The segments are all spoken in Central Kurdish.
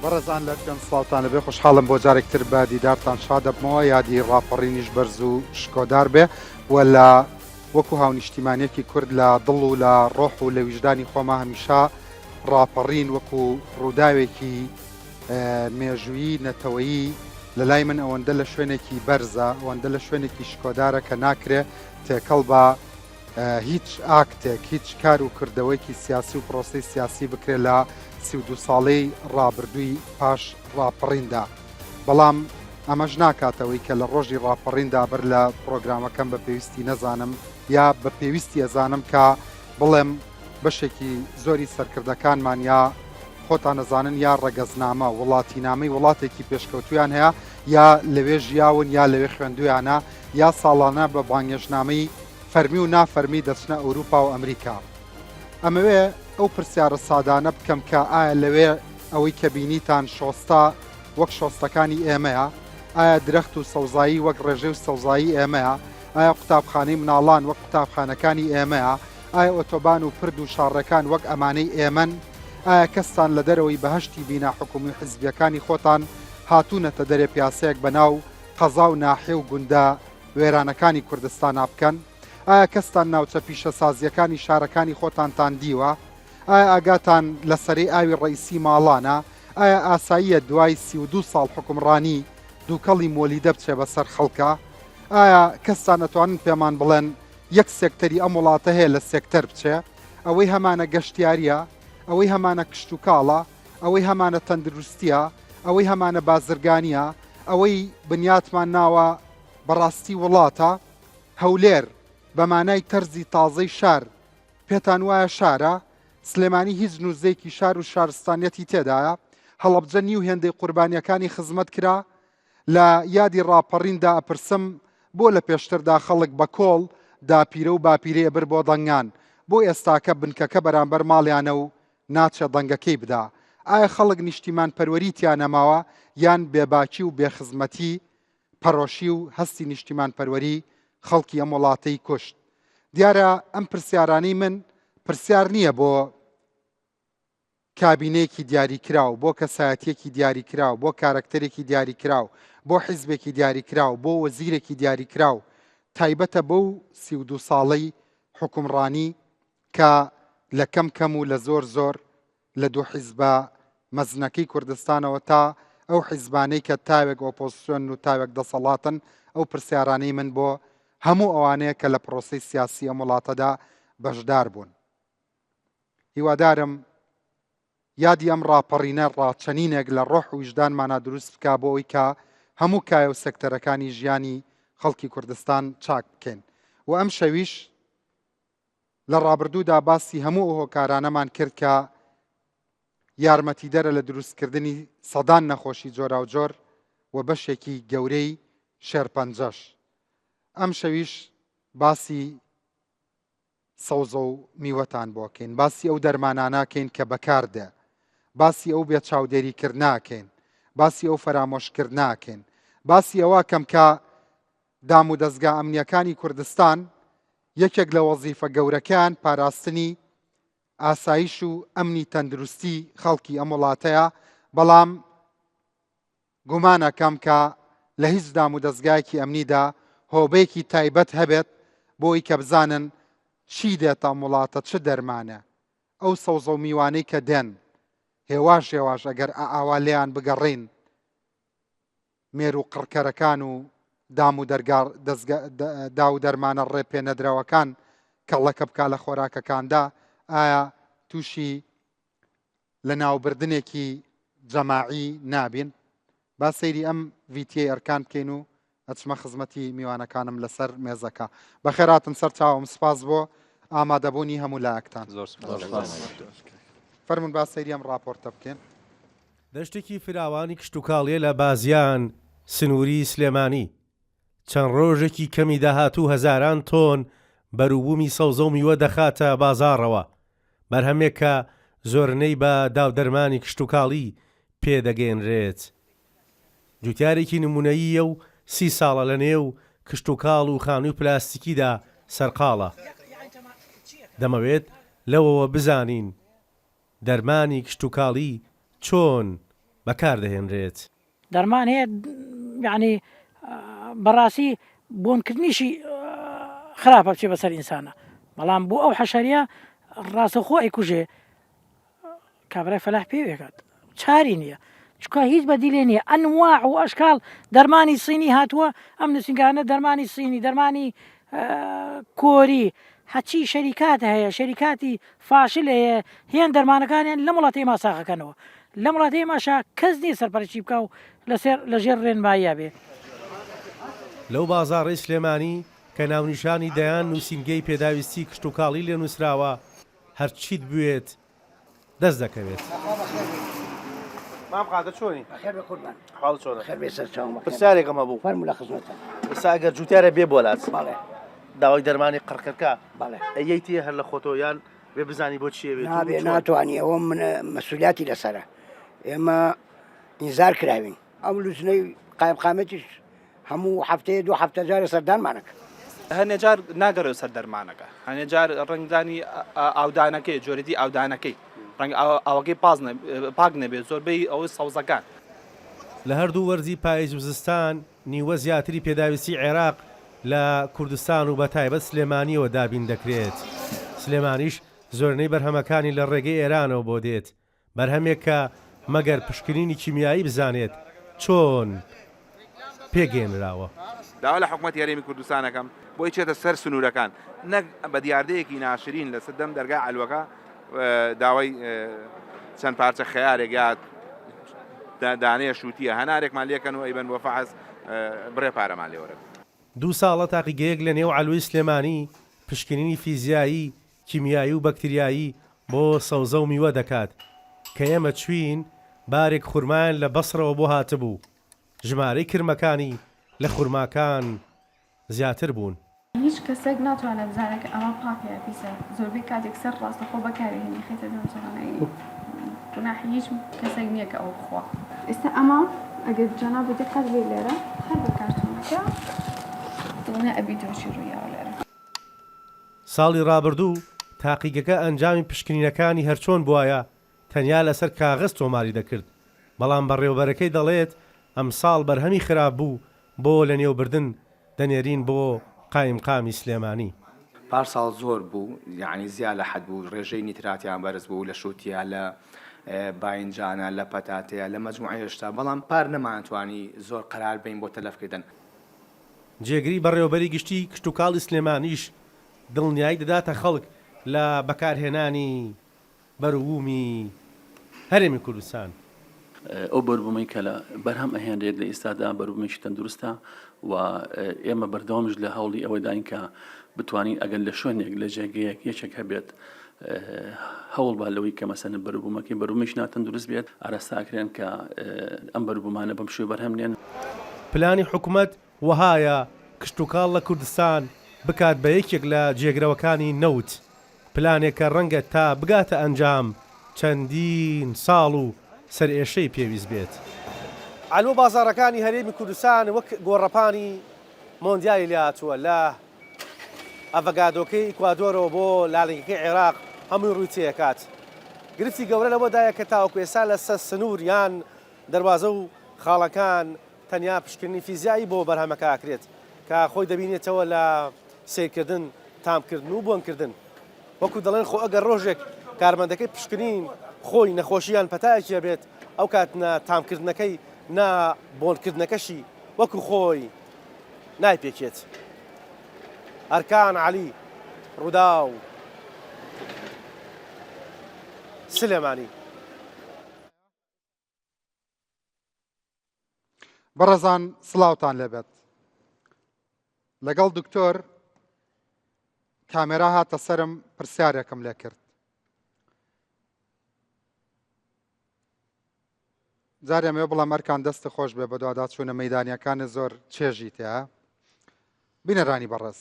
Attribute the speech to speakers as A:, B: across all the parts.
A: بەڕێزان لە کوێن سڵاوتان لەبێ خۆشحاڵم بۆ جارێک تر بە دیدارتان شادەبمەوە یادی ڕاپەڕینیش بەرز و شکۆدار بێ و لە وەکو هاونیشتیمانیەکی کورد لە دڵ و لە ڕۆح و لە ویژدانی خۆما هەمیشە ڕاپەڕین وەکو ڕووداوێکی مێژوویی نەتەوەیی لە لای من ئەوەندە لە شوێنێکی بەرزە ئەوەندە لە شوێنێکی شکۆدارە کە ناکرێ تێکەڵ بە هیچ ئاکتێک، هیچ کار و کردەوەیەکی سیاسی و پرۆسەی سیاسی بکرێت لە 32 ساڵەی ڕابردووی پاش ڕاپەڕیندا. بەڵام ئەمەش ناکاتەوەی کە لە ڕۆژی ڕاپەڕیندا بەر لە پرۆگرامەکەم بە پێویستی نەزانم یا بە پێویستی ئەزانم کە بڵێم بەشێکی زۆری سەرکردەکانمان یا خۆتان ئەزانن یا ڕەگەزنامە، وڵاتینامەی وڵاتێکی پێشکەوتوویان هەیە یا لەوێ ژیاون یا لەوێ خوێندوویانە یا ساڵانە بە بانگێشتنامەی فەرمی و نا فەرمی دەچنە ئەوروپا و ئەمریکا. ئەمەوێ ئەو پرسیارە سادانە بکەم کە ئایا لەوێ ئەوەی کە بینیتان شۆستە وەک شۆستەکانی ئێمەیە؟ ئایا درەخت و سەوزایی وەک ڕێژەی و سەوزایی ئێمەیە؟ ئایا قوتابخانەی مناڵان وەک قوتابخانەکانی ئێمەیە؟ ئایا ئۆتۆبان و پرد و شاڕێکان وەک ئەمانەی ئێمەن؟ ئایا کەستان لە دەرەوەی بەهەشتی بینا حکومی و حیزبیەکانی خۆتان هاتوونەتە دەرێ پیاسەیەک بە ناو قەزا و ناحیە و گوندە وێرانەکانی کوردستانا بکەن؟ ئایا کەستان ناوچە پیشەسازییەکانی شارەکانی خۆتانتان دیوە؟ ئایا ئاگاتان لە سەرەی ئاوی ڕەئیسی ماڵانە؟ ئایا ئاساییە دوای 32 ساڵ حوکمڕانی دووکەڵی مۆلیدە بچێ بەسەر خەڵکا؟ ئایا کەستان ئەتوانن پێمان بڵێن یەک سێکتەری ئەم وڵاتە هەیە لە سێکتەر بچێ؟ ئەوەی هەمانە گەشتیارییە، ئەوەی هەمانە کشتوکاڵە، ئەوەی هەمانە تەندروستییە، ئەوەی هەمانە بازرگانییە، ئەوەی بنیاتمان ناوە بەڕاستی وڵاتە؟ هەولێر بە مانای تەرزی تازەی شار پێتان وایە شارە؟ سلێمانی هیچ نوزەیەکی شار و شارستانیەتی تێدایە؟ هەڵەبجە نیو هێندەی قوربانیەکانی خزمەت کرا؟ لە یادی ڕاپەڕیندا ئەپرسم بۆ لە پێشتردا خەڵک بە کۆڵ داپیرە و باپیرەی ئەبرد بۆ دەنگان بۆ ئێستاکە بنکەکە بەرامبەر ماڵیانە و ناچێ دەنگەکەی بدا؟ ئایا خەڵک نیشتیمانپەروەری تیا نەماوە یان بێباکی و بێخزمەتی پەرۆشی و هەستی نیشتیمانپەروەری خەڵکی ئەم وڵاتەی کوشت؟ دیارە ئەم پرسیارانەی من پرسیار نییە بۆ کابینەیەکی دیاریکراو، بۆ کەسایەتییەکی دیاریکراو، بۆ کارەکتەرێکی دیاریکراو، بۆ حیزبێکی دیاریکراو، بۆ وەزیرێکی دیاریکراو، تایبەتە بەو 32 ساڵەی حوکمڕانی کە لە کەم کەم و لە زۆر زۆر لە دوو حیزبە مەزنەکەی کوردستانەوە تا ئەو حیزبانەی کە تاوێک ئۆپۆزسیۆنن و تاوێک دەسەڵاتن، ئەو پرسیارانەی من بۆ هەموو ئەوانەیە کە لە پرۆسەی سیاسی ئەم وڵاتەدا بەشدار بوون. هیوادارم یادی ئەم ڕاپەڕینە ڕاچەنینێک لە ڕۆح و ویژدانمانا دروست بکا بۆ ئەوی کە هەموو کایە و سێکتەرەکانی ژیانی خەڵکی کوردستان چاک بکەین و ئەم شەویش لە ڕابردوودا باسی هەموو ئەو هۆکارانەمان کرد کە یارمەتیدەرە لە دروستکردنی سەدان نەخۆشی جۆراوجۆر و بەشێکی گەورەی شێرپەنجەش. ئەم شەویش باسی سەوزە و میوەتان بۆ کەین، باسی ئەو دەرمانانە کەین کە بەکار دێ، باسی ئەو بێ چاودێری کردنە کەین، باسی ئەو فەرامۆش کردنە کەین، باسی ئەوە کەم کە دام و دەزگا ئەمنیەکانی کوردستان یەکێک لە وەزیفە گەورەکەیان پاراستنی ئاسایش و ئەمنی تەندروستی خەڵکی ئەم وڵاتەیە، بەڵام گومان ئەکەم کە لە هیچ دام و دەزگایەکی ئەمنیدا هۆبەیەکی تایبەت هەبێت بۆ ئەوی کە بزانن چی دێتە ئەم وڵاتە چ دەرمانە ئەو سەوزە و میوانەی کە دێن هێواش هێواش ئەگەر ئاوا لێیان بگەڕین مێرو قڕکەرەکان و دام و دەرگا دەزگا داو و دەرمانە ڕێ پێ نەدراوەکان کەڵەکە بکا لە خۆراکەکاندا ئایا تووشی لەناوبردنێکی جەماعی نابین؟ با سەیری ئەم ڤیتیەی ئەرکان بکەین و ئەچمە خزمەتی میوانەکانم لەسەر مێزەکە. بەخێراتن سەر چاوم سپاس بۆ ئامادەبوونی هەموو لایەکتان.
B: زۆر سپاس.
A: فەرموون با سەیری ئەم ڕاپۆرتە بکەین.
C: دەشتێکی فراوانی کشتوکاڵییە لە بازیان، سنووری سلێمانی. چەند ڕۆژێکی کەمی داهاتوو هەزاران تۆن بەروبوومی سەوزە و میوە دەخاتە بازاڕەوە، بەرهەمێک کە زۆرنەی بە داودەرمانی کشتوکاڵی پێ دەگەیەنرێت. جوتیارێکی نمونەییە و سی ساڵە لەنێو کشتوکاڵ و خانووی پلاستیکیدا سەرقاڵە. دەمەوێت لەوەوە بزانین دەرمانی کشتوکاڵی چۆن. بەکاردەهێنرێت.
B: دەرمان هەیە یانی بەڕاستی بۆنکردنیشی خراپە بچێ بەسەر ئینسانە بەڵام بۆ ئەو حەشەریە ڕاستەخۆ ئەیکوژێ کابرای فەلاح پێوێکات چاری نییە چکە هیچ بەدیلێ نییە ئەنواع و ئەشکال دەرمانی سینی هاتووە ئەم نووسنگانە دەرمانی سینی دەرمانی کۆری هەچی شەریکات هەیە شەریکاتی فاشل هەیە هێن دەرمانەکانیان لەم وڵاتەی ئێمە ساغەکەنەوە لەم وڵاتەی ئێمەشا کەس نییە سەرپەرشتی بکا و لەسەر لەژێر ڕێنماییا بێ.
C: لەو بازاڕەی سلێمانی کە ناونیشانی دەیان نووسینگەی پێداویستی کشتوکاڵی لێ نووسراوە، هەرچیت بوێت دەست دەکەوێت.
D: مام قادر چۆنی؟
E: بەخێر بێ قوربان.
D: حاڵ چۆنە؟
E: خێر بێ سەرچاوم.
D: پرسیارێکم هەبوو.
E: فەرموو لە خزمەتم.
D: ئێستا ئەگەر جووتیارە بێ بۆ لات.
E: بەڵێ.
D: داوای دەرمانی قڕکەرکە.
E: بەڵێ.
D: ئەیەیتێ هەر لە خۆتەوە یان بێ بزانی بۆ چییە بێت و
E: نابێ
D: چۆن؟
E: ناتوانی ئەوە من مەسولیاتی لەسەرە. ئێمە ئینزار کراوین. ئەم لوجنەی قایمقامەتیش هەموو هەفتەیە دوو هەفتە جارێ سەردانمان ئەکا.
F: هەنێ جار ناگەڕێەوە سەر دەرمانەکە هەنێ جار ڕەنگدانی ئاودانەکەی جۆرەتی ئاودانەکەی ڕەنگ ئاوەکەی پاک نەبێت زۆربەی ئەوەی سەوزەکان.
C: لە هەردوو وەرزی پایز و زستان نیوە زیاتری پێداویستی عێراق لە کوردستان و بەتایبەت سلێمانییەوە دابین دەکرێت، سلێمانیش زۆرینەی بەرهەمەکانی لە ڕێگەی ئێرانەوە بۆ دێت، بەرهەمێک کە مەگەر پشکنینی کیمیایی بزانێت چۆن پێکهێنراوە.
G: داوا لە حکومەتی هەرێمی کوردستان ئەکەم بۆی چێتە سەر سنوورەکان نەک بە دیاردەیەکی ناشرین لەسەر دەم دەرگای عەلوەکە داوای چەند پارچە خەیارێک یا دانەیە شووتیە هەنارێکمان لێکەن و ئەیبەن بۆ فەحس بڕێ پارەمان لێوەرن.
C: دوو ساڵە تاقیگەیەک لە نێو عەلوەی سلێمانی پشکنینی فیزیایی کیمیایی و بەکتریایی بۆ سەوزە و میوە دەکات، کە ئێمە چووین بارێک خورمایان لە بەسڕەوە بۆ هاتبوو، ژمارەی کرمەکانی لە خورماکان زیاتر بوون.
H: هیچ کەسێک ناتوانێت بزانێت کە ئەمە پاکە یا پیسە، زۆربەی کات یەکسەر ڕاستەخۆ بەکاری هێنی خەیتە دەم چەغەنەی گوناحی هیچ کەسێک نییە کە ئەوە بخوا. ئێستا ئەمە ئەگەر جەنابت دیقەت بەی لێرە هەر بە کارتۆنەکە دڵنیا ئەبیتەوە چی ڕوویاوە لێرە.
C: ساڵی ڕابردوو تاقیگەکە ئەنجامی پشکنینەکانی هەرچۆن بوایە تەنیا لەسەر کاغەز تۆماری دەکرد، بەڵام بەڕێوەبەرەکەی دەڵێت ئەمساڵ بەرهەمی خراپ بوو بۆ لەنێوبردن دەنێرین بۆ قایمقامی سلێمانی.
I: پار ساڵ زۆر بوو یەعنی زیا لە حەد بوو ڕێژەی نیتراتیان بەرز بوو لە شوتیە لە باینجانە لە پەتاتەیە لە مەجموعەیە شتا بەڵام پار نەمانتوانی زۆر قەرار بەین بۆ تەلەف کردن.
C: جێگری بەڕێوەبەری گشتیی کشتوکاڵی سلێمانیش دڵنیایی دەداتە خەڵک لە بەکارهێنانی بەروبوومی هەرێمی کوردستان.
J: ئەو بەروبوومەی کە لە بەرهەم ئەهێنرێت لە ئیستادا بەروبوومێکی تەندروستە و ئێمە بەردەوامیش لە هەوڵی ئەوەداین کە بتوانین ئەگەر لە شوێنێک لە جێگەیەک یەکێک هەبێت هەوڵ با لەوەی کە مەسەن بەروبوومەکەی بەروبوومێکی ناتەندروست بێت ئاراستە ئەکرێن کە ئەم بەروبوومانە بەم شێوە بەرهەم نێن.
C: پلانی حکومەت وەهایە کشتوکاڵ لە کوردستان بکات بە یەکێک لە جێگرەوەکانی نەوت، پلانێک کە ڕەنگە تا بگاتە ئەنجام چەندین ساڵ و سەرئێشەی پێویست بێت. عەلوە بازاڕەکانی هەرێمی کوردستان وەک گۆڕەپانی مۆندیالی لێهاتووە، لە ئەڤەگادۆکەی ئیکوادۆرەوە بۆ لالینگەکەی عێراق هەمووی ڕووی تێکات. گرفتی گەورە لەوەدایە کە تاوەکو ئێستا لەسەر سنوور یان دەروازە و خاڵەکان تەنیا پشکنینی فیزیایی بۆ بەرهەمەکە ئەکرێت کە خۆی دەبینێتەوە لە سەیرکردن، تامکردن و بۆنکردن. وەکو دەڵێن خۆ ئەگەر ڕۆژێک کارمەندەکەی پشکنین خۆی نەخۆشی یان پەتایەکی هەبێت ئەوکات نە تامکردنەکەی نە بۆنکردنەکەشی وەکو خۆی نایپێکێت. ئەرکان عەلی، رووداو، سلێمانی.
A: بەڕێزان سڵاوتان لێبێت لەگەڵ دکتۆر کامێرا هاتە سەرم پرسیارێکم لێ کرد جارێ ئەمەوێ بڵێم ئەرکان دەست خۆش بێ بەدواداچوونە مەدانیەکانە زۆر چێژی تیا بینەرانی بەڕێز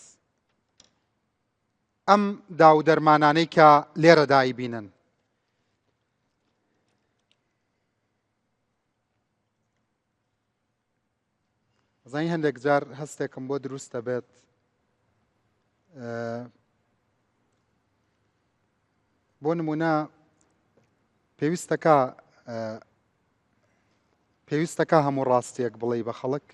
A: ئەم داو دەرمانانەی کە لێرە دایبینن زانی هەندێک جار هەستێکم بۆ دروست دەبێت بۆ نمونە پێویستەکە. پێویستەکە هەموو ڕاستیەک بڵێی بە خەڵک؟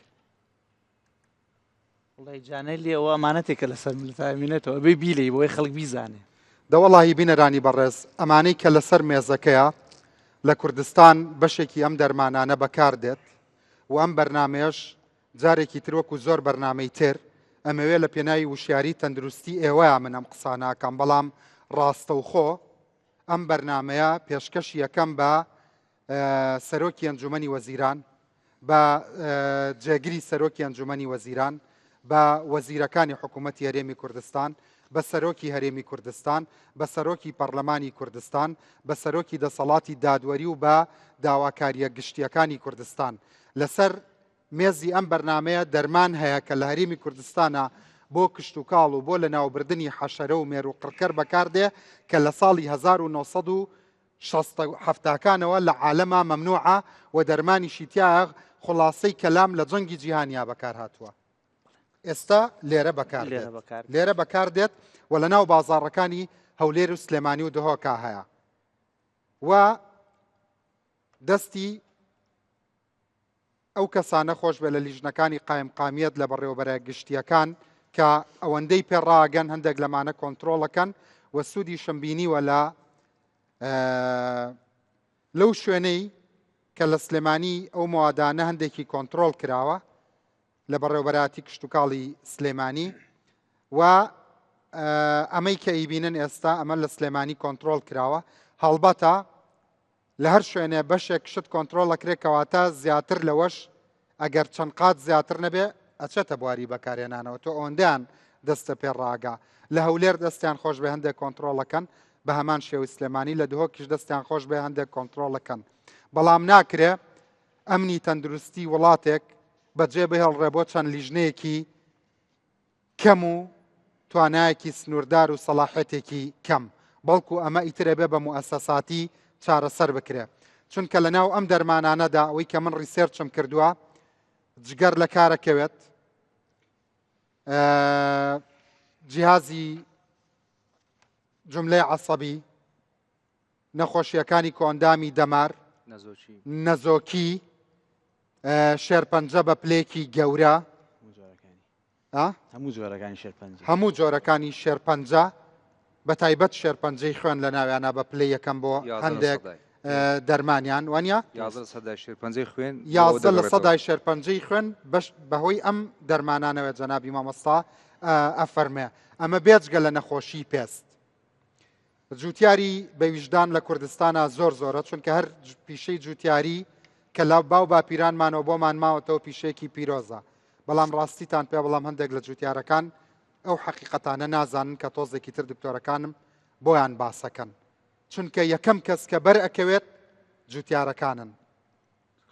K: وڵی جانە لێ ئەوە ئەمانەتێکە لەسەر ملتا ئەمینێتەوە بێ بیلێی بۆی خەڵک بیزانێ.
A: دەوەڵاهی بینەرانی بەڕێز ئەمانەی کە لەسەر مێزەکەیە لە کوردستان بەشێکی ئەم دەرمانانە بەکار دێت و ئەم بەرنامەیەش جارێکی تر وەکو زۆر بەرنامەی تر ئەمەوێ لە پێناوی وشیاری تەندروستی ئێوەیە من ئەم قساناکەم بەڵام ڕاستەوخۆ ئەم بەرنامەیە پێشکەشی یەکەم بە سەرۆکی ئەنجومەنی وەزیران، بە جێگری سەرۆکی ئەنجومەنی وەزیران، بە وەزیرەکانی حکوومەتی هەرێمی کوردستان، بە سەرۆکی هەرێمی کوردستان، بە سەرۆکی پەرلەمانی کوردستان، بە سەرۆکی دەسەڵاتی دادوەری و بە داواکارییە گشتییەکانی کوردستان. لەسەر مێزی ئەم بەرنامەیە دەرمان هەیە کە لە هەرێمی کوردستانا بۆ کشتوکاڵ و بۆ لەناوبردنی حەشەرە و مێرووقڕکەر بەکاردێ کە لە ساڵی 1960 حەفتاکانەوە لە عالەما مەمنوعە و دەرمانیشی تیایە خوڵاسەی کەلام لە جەنگی جیهانیا بەکار هاتووە ئێستا لێرە بەکار دێت لێرە بەکار دێت و لە ناو بازاڕەکانی هەولێر و سلێمانی و دهۆکا هەیە و دەستی ئەو کەسانە خۆش بێ لە لیژنەکانی قایمقامیەت لە بەڕێوەبەرە گشتییەکان کە ئەوەندەی پێ ڕاگەن هەندێک لەمانە کۆنترۆڵەکەن و سوودیشم بینیوە لە لەو شوێنەی کە لە سلێمانی ئەو موادانە هەندێکی کۆنترۆڵ کراوە لە بەڕێوەبەراتی کشتتوکاڵی سلێمانی و ئەمەی کە ئیبینن ئێستا ئەمە لە سلێمانی کۆنترۆڵ کراوە هەڵبەتە لە هەر شوێنێ بەشێک شت کۆنترۆڵ ئەکرێ کەواتە زیاتر لەوەش ئەگەر چەند قات زیاتر نەبێ ئەچێتە بواری بەکارهێنانەوە تۆ ئەوەندەیان دەستە پێ ڕاگا لە هەولێر دەستیان خۆش بێ هەندێک کۆنترۆڵەکەن بە هەمان شێوەی سلێمانی لە دهۆکیش دەستیان خۆش بێ هەندێک کۆنترۆڵەکەن بەڵام ناکرێ ئەمنی تەندروستی وڵاتێک بەجێ بهێڵڕێ بۆ چەند لیژنەیەکی کەم و توانایەکی سنووردار و سەڵاحێتێکی کەم، بەڵکو ئەمە ئیتر ئەبێ بە موئەسەساتی چارەسەر بکرێ. چونکە لە ناو ئەم دەرمانانەدا ئەوەی کە من research م کردووە جگەر لە کارەکەوێت، جیهازی جوملەی عەسەبی، نەخۆشییەکانی کۆئەندامی دەمار، نەزۆکی، شێرپەنجە بە پلەیەکی گەورە،
K: هەموو جۆرەکانی شێرپەنجە
A: هەموو جۆرەکانی شێرپەنجە بە تایبەت شێرپەنجەی خوێن لە ناویانە بە پلەی یەکەم بۆ هەندێک دەرمانیان وانە
L: شێرپەنجەی خوێن
A: 11 لە سەدای شێرپەنجەی خوێن بەش بەهۆی ئەم دەرمانانەوە جەنابی مامۆستا ئەفەرمێ ئەمە بێجگە لە نەخۆشی پێست جوتیاری بە ویژدان لە کوردستانا زۆر زۆرە چونکە هەر پیشەی جوتیاری کە لە باو باپیرانمانەوە بۆمان ماوەتەوە پیشەیەکی پیرۆزە بەڵام ڕاستیتان پێ بەڵام هەندێک لە جوتیارەکان ئەو حەقیقەتانە نازانن کە تۆزێکی تر دکتۆرەکانم بۆیان باسەکەن چونکە یەکەم کەس کە بەر ئەکەوێت جوتیارەکانن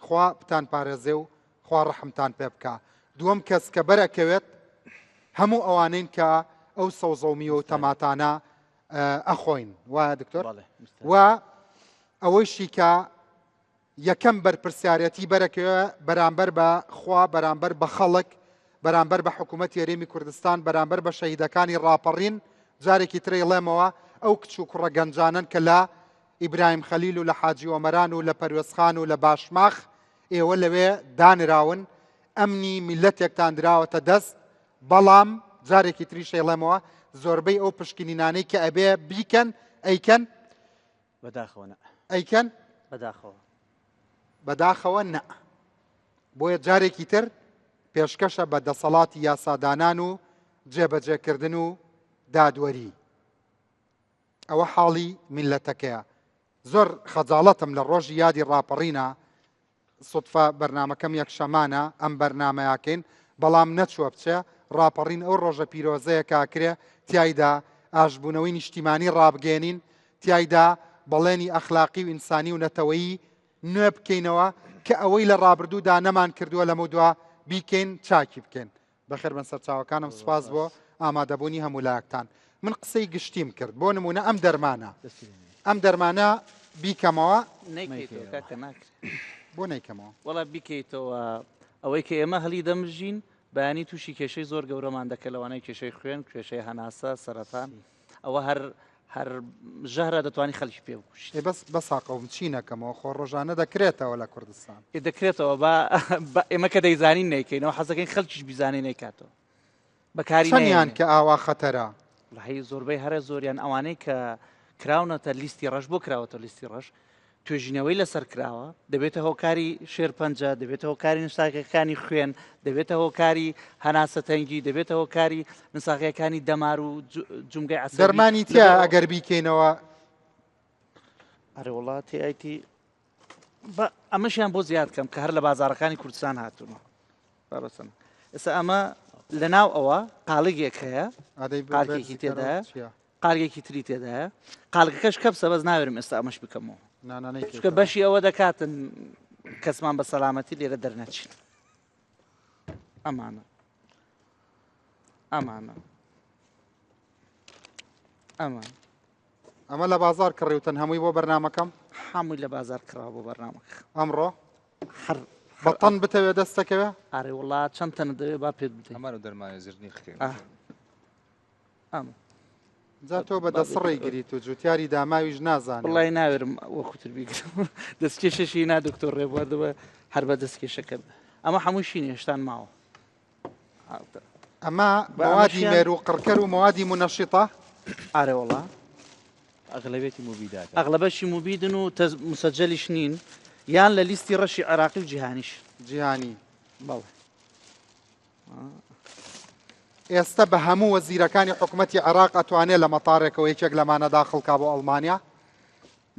A: خوا بتان پارێزێ و خوا ڕەحمتان پێ بکا دووەم کەس کە بەر ئەکەوێت هەموو ئەوانەین کە ئەو سەوزە و میوە و تەماتانە ئەخۆین وایە دکتۆر و ئەوەیشی کە یەکەم بەرپرسیارەتی بەرەکەوێ بەرامبەر بە خوا بەرامبەر بە خەڵک بەرامبەر بە حکوومەت یاریمی کوردستان بەرامبەر بە شەهیدەکانی ڕاپەڕین جارێکی ترەی ڵێمەوە ئەو کچ و کوڕە گەنجانن کە لە ئیبراهیم خەلیل و لە حاجی ئۆمەران و لە پەروێزخان و لە باشماخ ئێوە لەوێ دانراون ئەمنی میللەتێکتان دراوەتە دەست بەڵام جارێکی تریش ئەیڵێمەوە زۆربەی ئەو پشکنینانەی کە ئەبێ بیکەن ئەیکەن
K: بەداخەوە نە
A: ئەیکەن
K: بەداخەوە
A: بەداخەوە نە بۆیە جارێکی تر پێشکەشە بە دەسەڵاتی یاسادانان و جێبەجێکردن و دادوەری ئەوە حاڵی میللەتەکەیە زۆر خەجاڵەتم لە ڕۆژی یادی ڕاپەڕینە سوتفە بەرنامەکەم یەکشەمانە ئەم بەرنامەیەکەین بەڵام نەچووە بچێ ڕاپەڕین ئەو ڕۆژە پیرۆزەیە کاکرێ تایدا ئاشبوونەوەی نیشتیمانی ڕابگەێنین تایدا بەڵێنی ئەخلاقی و ئینسانی و نەتەوەیی نوێ بکەینەوە کە ئەوەی لە ڕابردوودا نەمان کردووە لەمەودوا بیکەین چاکی بکەین بەخێربن سەرچاوەکانم سوپاس بۆ ئامادەبوونی هەموو لایەکتان من قسەی گشتیم کرد بۆ نمونە ئەم دەرمانە ئەم دەرمانە بیکەمەوە بۆ نیکەمەوە
K: وەڵا بیکەیتەوە ئەوەی کە ئێمە هەلی دەمژین بەیانی تووشی کێشەی زۆر گەورەمان دەکە لەوانەیە کێشەی خوێن کێشەی هەناسە سەرەتان ئەوە هەر. هەر ژەهرە دەتوانی خەلکی پێ بکوژیت.
A: ئێ بەس بەساقەوم چی نەکەمەوە خۆ ڕۆژانە دەکرێتەوە لە کوردستان.
K: ئێ دەکرێتەوە با با ئێمە کە دەیزانین نەیکەینەوە حەزەکەین خەلکیش بیزانێ نەیکاتەوە بەکاری
A: چەنیان
K: نەیەنێ.
A: کە ئاوا خەتەرە؟
K: وەڵاهی زۆربەی هەرە زۆریان ئەوانەی کە کراونەتە لیستی ڕەش بۆ کراوەتە لیستی ڕەش توێژینەوەی لەسەر کراوە دەبێتە هۆکاری شێرپەنجە دەبێتە هۆکاری نساقیەکانی خوێن دەبێتە هۆکاری هەناسەتەنگی دەبێتە هۆکاری نساقیەکانی دەمار و جومگەی عەسەبی
A: دەرمانی تیا ئەگەر بیکەینەوە
K: ئەرێ وڵا تیایتی بە ئەمەشیان بۆ زیاد کەم کە هەر لە بازارەکانی کوردستان هاتوون بابەسن ئێستا ئەمە لە ناو ئەوە قاڵگێک هەیە قالکێکی تێدایە قالگێکی تری تێدایە قالگەکەش کەپسە بەس ناوێرم ئێستا ئەمەش بکەمەوە چونکە بەشی ئەوە دەکاتن کەسمان بە سەلامەتی لێرە دەرنەچین ئەمانە ئەمانە ئەمە
A: ئەمە لە بازار کڕیوتن هەمووی بۆ بەرنمەکەم
K: هەمووی لە بازار کڕا بۆ بەرنمەکە
A: ئەمڕۆ هەر بەتەن بتەوێ دەستەکەوێ
K: ئارێ وڵا چەند تەنە دەوێ با پێت بدەین
L: ئەمانە دەرمانە زرنی خکەین
K: ئەم.
A: جا تۆ بە دەسڕی گریت و جوتیاری داماویش نازانێ.
K: وەڵای ناوێرم وەکو تر بیگرم دەستکێشەشی نا دکتۆر ڕێبوار دەبە هەر بە دەستکێشەکە بێ. ئەمە هەمووی شینە هێشتان ماوە.
A: ئەمە مەوادی مێرو قڕکەر و مەوادی مونەشیتە؟
K: ئارێ وەڵا.
L: ئەغلەبێتی موبیداتە.
K: ئەغلەبەشی موبیدن و مسەجەلیش نین یان لە لیستی ڕەشی عێراقی و جیهانیش.
A: جیهانی.
K: بەڵێ.
A: ئێستە بە هەموو وەزیرەکانی حکومەتی عێراق ئەتوانێ لە مەتارێکەوە یەکێک لەمانە داخڵ کا بۆ ئەڵمانیا؟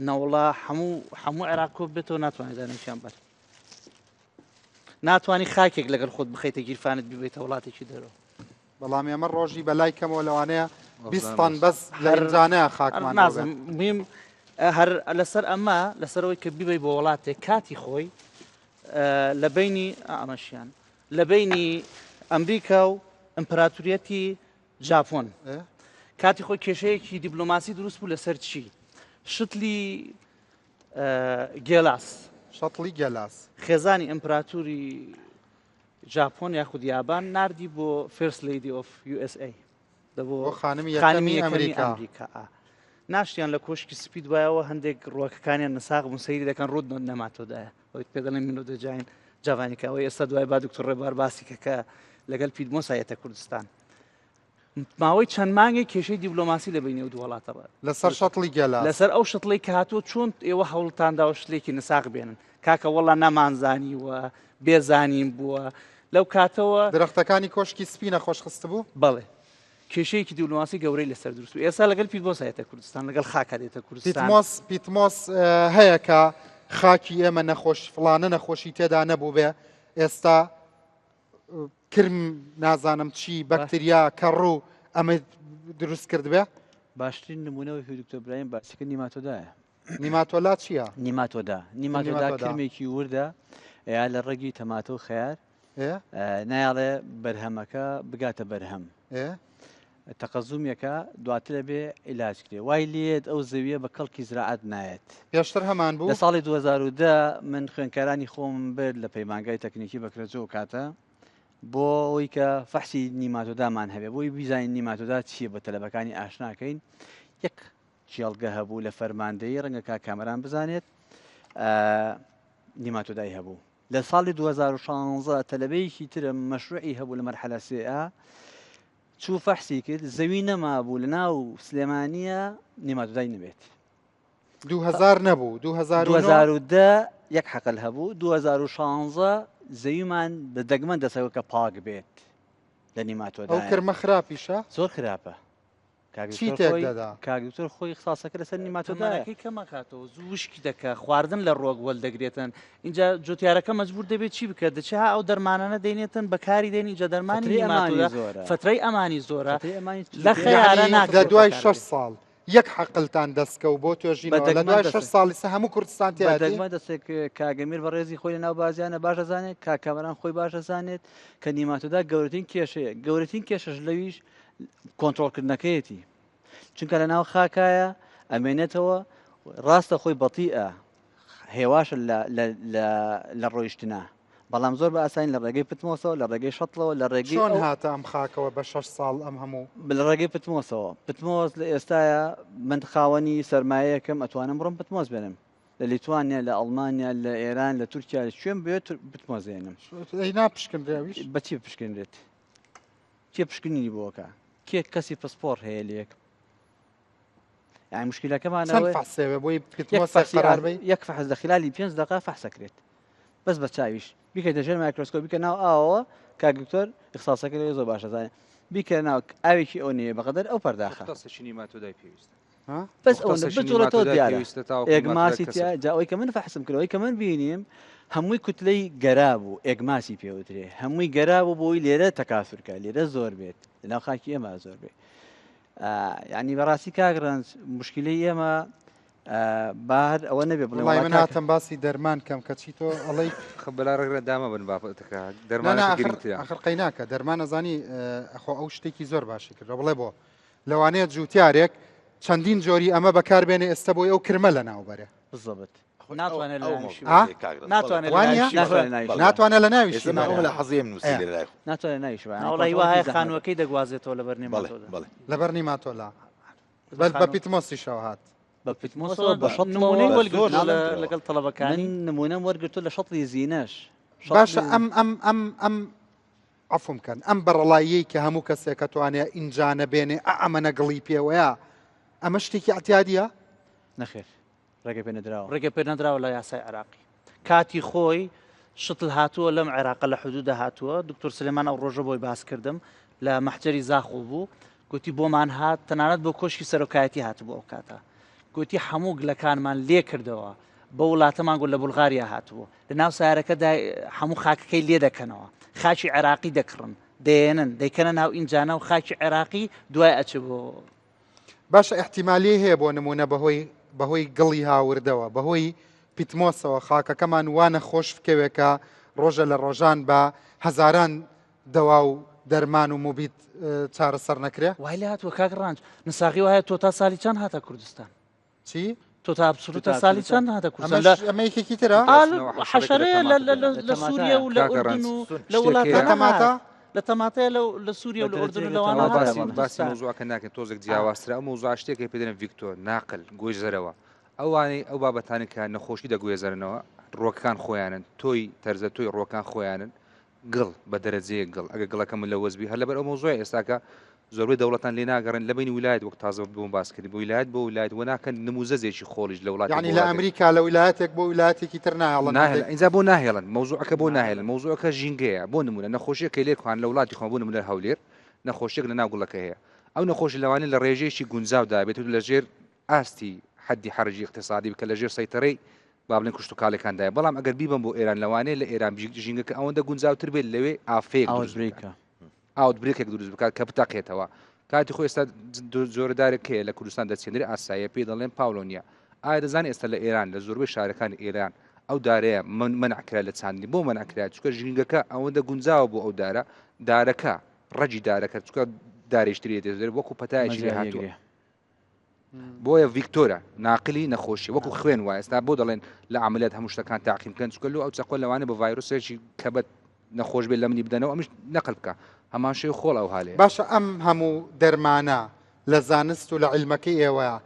K: نەوەڵا هەموو هەموو عێراق کۆ بێتەوە ناتوانێت دانێکیان بەر ناتوانانی خاکێک لەگەڵ خۆت بخەیتە گیرفانت ببێتە وڵاتێکی دەرەوە
A: بەڵام ئێمە ڕۆژی بەلای کەمەوە لەوانەیە 20 تەن بەس لە ئینجانەیە خاکمان
K: نازم میم هەر لەسەر ئەمە لەسەرەوەی کە بیبەی بۆ وڵاتێک کاتی خۆی لە بینی ئەمەشیان لە بەینی ئەمریکا و ئیمپراتوریەتی ژاپۆن کاتی خۆی کێشەیەکی دیبلۆماسی دروست بوو لەسەر چی؟ شتلی گێلاس
A: شەتڵی گێلاس
K: خێزانی ئیمپراتوری ژاپۆن یاخود یابان ناردی بۆ First Lady of USA
A: دەبۆ خانمی یەکەمی ئەمریکا
K: ناشتیان لە کۆشکی سپی دوایەوە هەندێک ڕوەکەکانیان نەساغ بوون سەیری دەکەن ڕوود نەماتۆدایە ئەوەی پێ دەڵێن مینۆدەجاین جاڤانیکا ئەوەی ئێستا دوای با دکتۆر ڕێبوار باسی کە کە لەگەڵ پیدمۆسا یەتە کوردستان ماوەی چەند مانگێک کێشەی دیبلۆماسی لە بینی ئەو دوو وڵاتە بە
A: لەسەر شەتڵی گەلا
K: لەسەر ئەو شەتڵی کە هاتووە چۆن ئێوە هەوڵتان داوە شتێکی نساق بێنن کاکە وەڵا نەمانزانیوە بێزانین بووە لەو کاتەوە
A: درەختەکانی کۆشکی سپی نەخۆش خستبوو
K: بەڵێ کێشەیەکی دیبلۆماسی گەورەی لەسەر دروست بوو ئێستا لەگەل پیتمۆس هێتە کوردستان لەگەڵ خاکا دێتە کوردستان
A: پیتمۆس پیتمۆس هەیە کە خاکی ئێمە نەخۆش فڵانە نەخۆشی تێدا نەبوو بێ ئێستا کرم نازانم چی بەکتریا کەڕوو ئەمە دروست کرد بێ
L: باشترین نمونەوەی دکتۆر برایم باسیکە نیماتۆدایە
A: نیماتۆلا چییە؟
L: نیماتۆدا نیماتۆدا کرمێکی وردە یا لە ڕەگی تەماتە و خەیار نایەڵێ بەرهەمەکە بگاتە بەرهەم تەقەزومیەکە دواتر بێ عیلاج کرێ وای لێت ئەو زەویە بە کەڵکی زراعەت نایەت
A: پێشتر هەمان بوو
L: لە ساڵی 2010 من خوێنکارانی خۆم برد لە پەیمانگای تەکنیکی بەکرەجۆ کاتە بۆ ئەوەی کە فەحسی نیماتۆدامان هەبێ بۆی بیزانین نیماتۆدا چییە بە تەلەبەکانی ئاشناکەین یەک کێڵگە هەبوو لە فەرماندەیی ڕەنگە کاک کامەران بزانێت نیماتۆدای هەبوو لە ساڵی 2016 تەلەبەیەکی ترم مەشروعی هەبوو لە مەرحەلە سێ چوو فەحسی کرد زەوی نەمابوو لە ناو سلێمانیە نیماتۆدای نەبێت
A: 2000 نەبوو
L: 2010 یەک حەقل هەبوو 2016 زەویمان بە دەگمەن دەسەوە کە پاک بێت لە نیماتۆدا
A: ئەو کرمە خراپیشە
L: زۆر خراپە
A: چی تێک دەدا؟
L: کاک دکتۆر خۆی اختصاصەکە لەسەر نیماتۆدایە.
K: تەمەنەکەی کەم ئەکاتەوە زوو وشکی دەکا خواردن لە ڕوەک وەلدەگرێتن ئینجا جوتیارەکە مەجبور دەبێت چی بکات دەچێ ها ئەو دەرمانانە دەینێتن بەکاری دێن ئینجا دەرمانی
L: فترەی ئەمانی
K: نیماتۆدا
L: زۆرە.
K: فترەی ئەمانی زۆرە
L: فترەی ئەمانی
K: لە خەیارە
A: یعنی لە
K: ناکرێت
A: دوای
K: بەکار
A: شەش
K: بێت.
A: ساڵ یەک حەقلتان دەستکەوت بۆ توێژینەوە لە
L: بەدەگمەن
A: دوای شەش
L: دەستێک.
A: ساڵی سە هەموو کوردستان تیایەتی
L: بەدەگمەن دەستێک کاک ئەمیر بەڕێزی خۆی لەناو بازیانە باش دەزانێت کاک کامەران خۆی باش دەزانێت کە نیماتۆدا گەورەترین کێشەیە گەورەترین کێشەش لەویش کۆنترۆڵکردنەکەیەتی چونکە لە ناو خاکایە ئەمێنێتەوە ڕاستە خۆی بەتیئە هێواشە لە ڕۆیشتنا. بەڵام زۆر بە ئاسانی لە ڕێگەی پتمۆسەوە لە ڕێگەی شەتڵەوە لە ڕێگەی
A: چۆن هاتە ئەم خاکەوە بە شەش ساڵ ئەم هەموو؟
L: لە ڕێگەی پتمۆسەوە. پتمۆس لە ئێستایا من خاوەنی سەرمایەیەکم ئەتوانم بڕۆم پتمۆس بێنم لە لیتوانیا لە ئەڵمانیا لە ئێران لە تورکیا لە کوێم بوێت پتمۆس دێنم.
A: ئەی ناپشکنرێ ئەویش؟
L: بە چی بپشکنرێت؟ کێ پشکنینی بۆ ئەکا؟ کێ کەسی پسپۆڕ هەیە لێک؟ یانی مشکلەکەمان
A: چەند فەحسێوێ بۆی پتمۆسێک قەرار بەی؟
L: یەک فەحس لە خلالی پێنج دەقە فەحسەکرێت بەس بە چاویش بیکەیتە ژێر مایکرۆسکۆپ بیکە ناو ئاوەوە کاک دکتۆر ئیخساسەکە لێ زۆر باشە زانێ بیکە ناو ئاوێکی ئەو نییە بەقەدەر ئەو پەرداخە
M: مختصێکی نیماتۆدای پێویستە
L: بەس ئەوەندە بجوڵێتەوە دیارە ئێگماسی تیا جا ئەوەی کە من فەحسم کرد ئەوەی کە من بینیم هەمووی کوتلەی گەرا بوو ئێگماسی پێوترێ هەمووی گەرا بوو بۆی لێرە تەکاسورکە لێرە زۆر بێت لەناو خاکی ئێمە زۆر بێت یعنی بەڕاستی کاک ڕەنج مشکلەی ئێمە با هەر ئەوە نەبێ بڵێ
A: وڵی من هاتم باسی دەرمان کەم کەچی تۆ ئەڵێی
M: بەلا ڕێگرە دامە بن بابەتەکە دەرمانەکە گرنگترە
A: ئەخر قەیناکە دەرمان ئەزانی ئەخۆ ئەو شتێکی زۆر باشی کردوە بڵێ بۆ لەوانەیە جوتیارێک چەندین جۆری ئەمە بەکاربێنێ ئێستا بۆی ئەو کرمە لەناو بەرێ.
L: بالضبط.
K: ناتوانێت لە ناویشی
A: ئا؟
K: ناتوانێت لە
A: وانیە؟
K: ناویشی بەرێ.
A: ناتوانێت لە ناویشی
N: ئێستا من
A: بەرێ.
N: ئەوە لە حەزیم نووسی
A: ئێ.
N: لە لای خۆم.
L: ناتوانێت ناویشی بەرێ.
K: ناوەڵا هیوا هەیە خانووەکەی دەگوازێتەوە لەبەر نیماتۆدا.
N: بەڵێ.
A: لەبەر نیماتۆلا. بەس بە پیتمۆسیشەوە هات.
L: بە پیتمۆسەوە بە شەتڵەوە
K: نمونەی وەرگرتووە
L: زۆر
K: لە- لەگەڵ تەڵەبەکانی؟
L: من نمونەم وەرگرتووە لە شەتڵی زینەش.
A: باشە
L: شەتڵی
A: ئەم ئەم ئەم ئەم عەفوم کەن ئەم بەڕەڵاییەی کە هەموو کەسێک ئەتوانێ ئینجانە بێنێ ئە ئەمەنە گڵی پێوەیە ئەمە شتێکی ئەعتیادیە؟
L: نەخێر ڕێگە پێ نەدراوە.
K: ڕێگە پێ نەدراوە لە یاسای عێراقی. کاتی خۆی شتل هاتووە لەم عێراقە لە حدودە هاتووە دکتۆر سلێمان ئەو ڕۆژە بۆی باس کردم لە مەحجەری زاخۆ بوو گوتی بۆمان هات تەنانەت بۆ کۆشکی سەرۆکایەتی هاتبوو ئەو کاتە گوتی هەموو گلەکانمان لێ کردەوە بە وڵاتەمان گوت لە بولغاریا هاتبوو لەناو سارەکەدا هەموو خاکەکەی لێ دەکەنەوە خاکی عێراقی دەکڕن دەیەنن دەیکەنە ناو ئینجانە و خاکی عێراقی دوای ئەچێ بۆ
A: باشە ئیحتیمالی هەیە بۆ نمونە بەهۆی بەهۆی گڵی هاوردەوە بەهۆی پیتمۆسەوە خاکەکەمان وا نەخۆش بکەوێ کە ڕۆژە لە ڕۆژان بە هەزاران دەوا و دەرمان و موبید چارەسەر نەکرێ؟
K: وای لێ هاتووە کاک ڕانج نساغی وایە تۆ تا سالی چەند هاتە کوردستان؟
A: چی؟
K: تۆ تا ئەبسولوتە سالی چەند هاتە کوردستان؟
A: ئەمەش ئەمە یەکێکی ترە؟
K: حەشەرەیە لە لە لە لە سووریە و لە ئوردن و لە وڵاتانە
A: تەماتە؟
K: لە تەماتەیە لە لە سووریە و لە ئوردن و لەوانە هاتە
M: باسی باسی
K: کوردستان.
M: مەوزوعەکە ناکەین تۆزێک جیاوازترە ئەو مەوزوعە شتێکە پێ دەڵێن ڤیکتۆر ناقل گۆیزەرەوە ئەوانەی ئەو بابەتانەی کە نەخۆشی دەگوێزەرنەوە ڕووەکەکان خۆیانن تۆی تەرزە تۆی ڕووەکان خۆیانن گڵ بە دەرەجەیەک گڵ ئەگەر گڵەکە ملەوەز بی هەر لەبەر ئەو مەوزوعە ئێستاکە زۆربەی دەوڵەتان لێ ناگەڕێن لە بەینی ویلایەت وەک تازە بۆم باس کردی بۆ ویلایەت بۆ ویلایەت وە ناکەن نموزەجێکی خۆڵیش لە وڵاتێک
A: یعنی
M: بۆ
A: لە
M: وڵاتێک
A: ئەمریکا لە ویلایەتێک بۆ ویلایەتێکی تر ناهێڵن
M: ناهێڵن
A: هەندێک
M: ئینجا بۆ ناهێڵن مەوزوعەکە بۆ ناهێڵن مەوزوعەکە ژینگەیە بۆ نمونە نەخۆشیەکەی لێ کوان لە وڵاتی خۆم بۆ نمونە هەولێر نەخۆشیەک لە ناو گوڵەکە هەیە ئەو نەخۆشی لەوانەیە لە ڕێژەیەکی گونجاودا بێت و لە ژێر ئاستی حەدی حەرجی ئیقتیسادی بکە لە ژێر سەیتەرەی با بڵێن کشتوکاڵیەکاندایە بەڵام ئەگەر بیبەم بۆ ئێران لەوانەیە لە ئێران ژینگەکە ئەوەندە گونجاوتر بێت لەوێ ئافەیەک دروست بکات ئاوت برێکێک دروست بکات کە بتەقێتەوە کاتی خۆی ئێستا جۆرە دارێک هەیە لە کوردستان دەچێنرێ ئاساییە پێی دەڵێن پاولۆنیا ئایا دەزانانی ئێستا لە ئێران لە زۆربەی شارەکانی ئێران ئەو دارەیە من مەنع کرا لە چاندنی بۆ مەنع کرا چونکە ژینگەکە ئەوەندە گونجاوە بۆ ئەو دارە دارەکە ڕەگی دارەکە چونکە دارێشتری دێت وەکو پەتایەکی لێ هاتووە بۆیە ڤیکتۆرە ناقلی نەخۆشی وەکو خوێن وایە ئێستا بۆ دەڵێن لە عملیات هەموو شتەکان تاقیم بکەن چونکە لۆ ئەو چەقۆ لەوانەیە بە ڤایرۆسێکی کەبەت نەخۆش بێت لە منی بدەنەوە ئەمش نەقل بکە هەمان شێوە خۆڵ ئەو هالەیە.
A: باشە ئەم هەموو دەرمانە لە زانست و لە عیلمەکەی ئێوەیە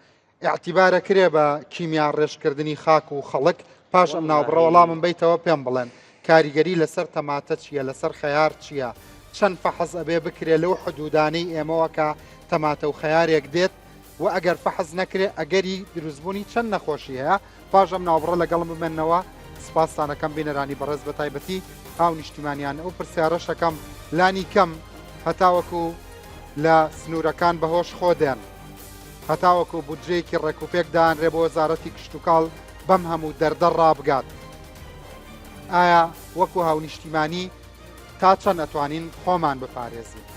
A: ئیعتیبار ئەکرێ بە کیمیا ڕێژکردنی خاک و خەڵک؟ پاش ئەم ناوبڕە وەڵامم بەیتەوە پێم بڵێن کاریگەری لەسەر تەماتە چییە لەسەر خەیار چییە؟ چەند فەحس ئەبێ بکرێ لەو حدودانەی ئێمەوە کە تەماتە و خەیارێک دێت و ئەگەر فەحس نەکرێ ئەگەری دروستبوونی چەند نەخۆشی هەیە؟ پاش ئەم ناوبڕە لەگەڵم بمێنەوە سپاستان ئەکەم بینەرانی بەڕێز بەتایبەتی هاونیشتیمانیان ئەو پرسیارەش ئەکەم لانی کەم هەتاوەکو لە سنوورەکان بەهۆش خۆ دێن هەتاوەکو بودجەیەکی ڕێکوپێک دانرێ بۆ وەزارەتی کشتوکاڵ بەم هەموو دەردە ڕابگات ئایا وەکو هاونیشتیمانی تا چەند ئەتوانین خۆمان بپارێزین؟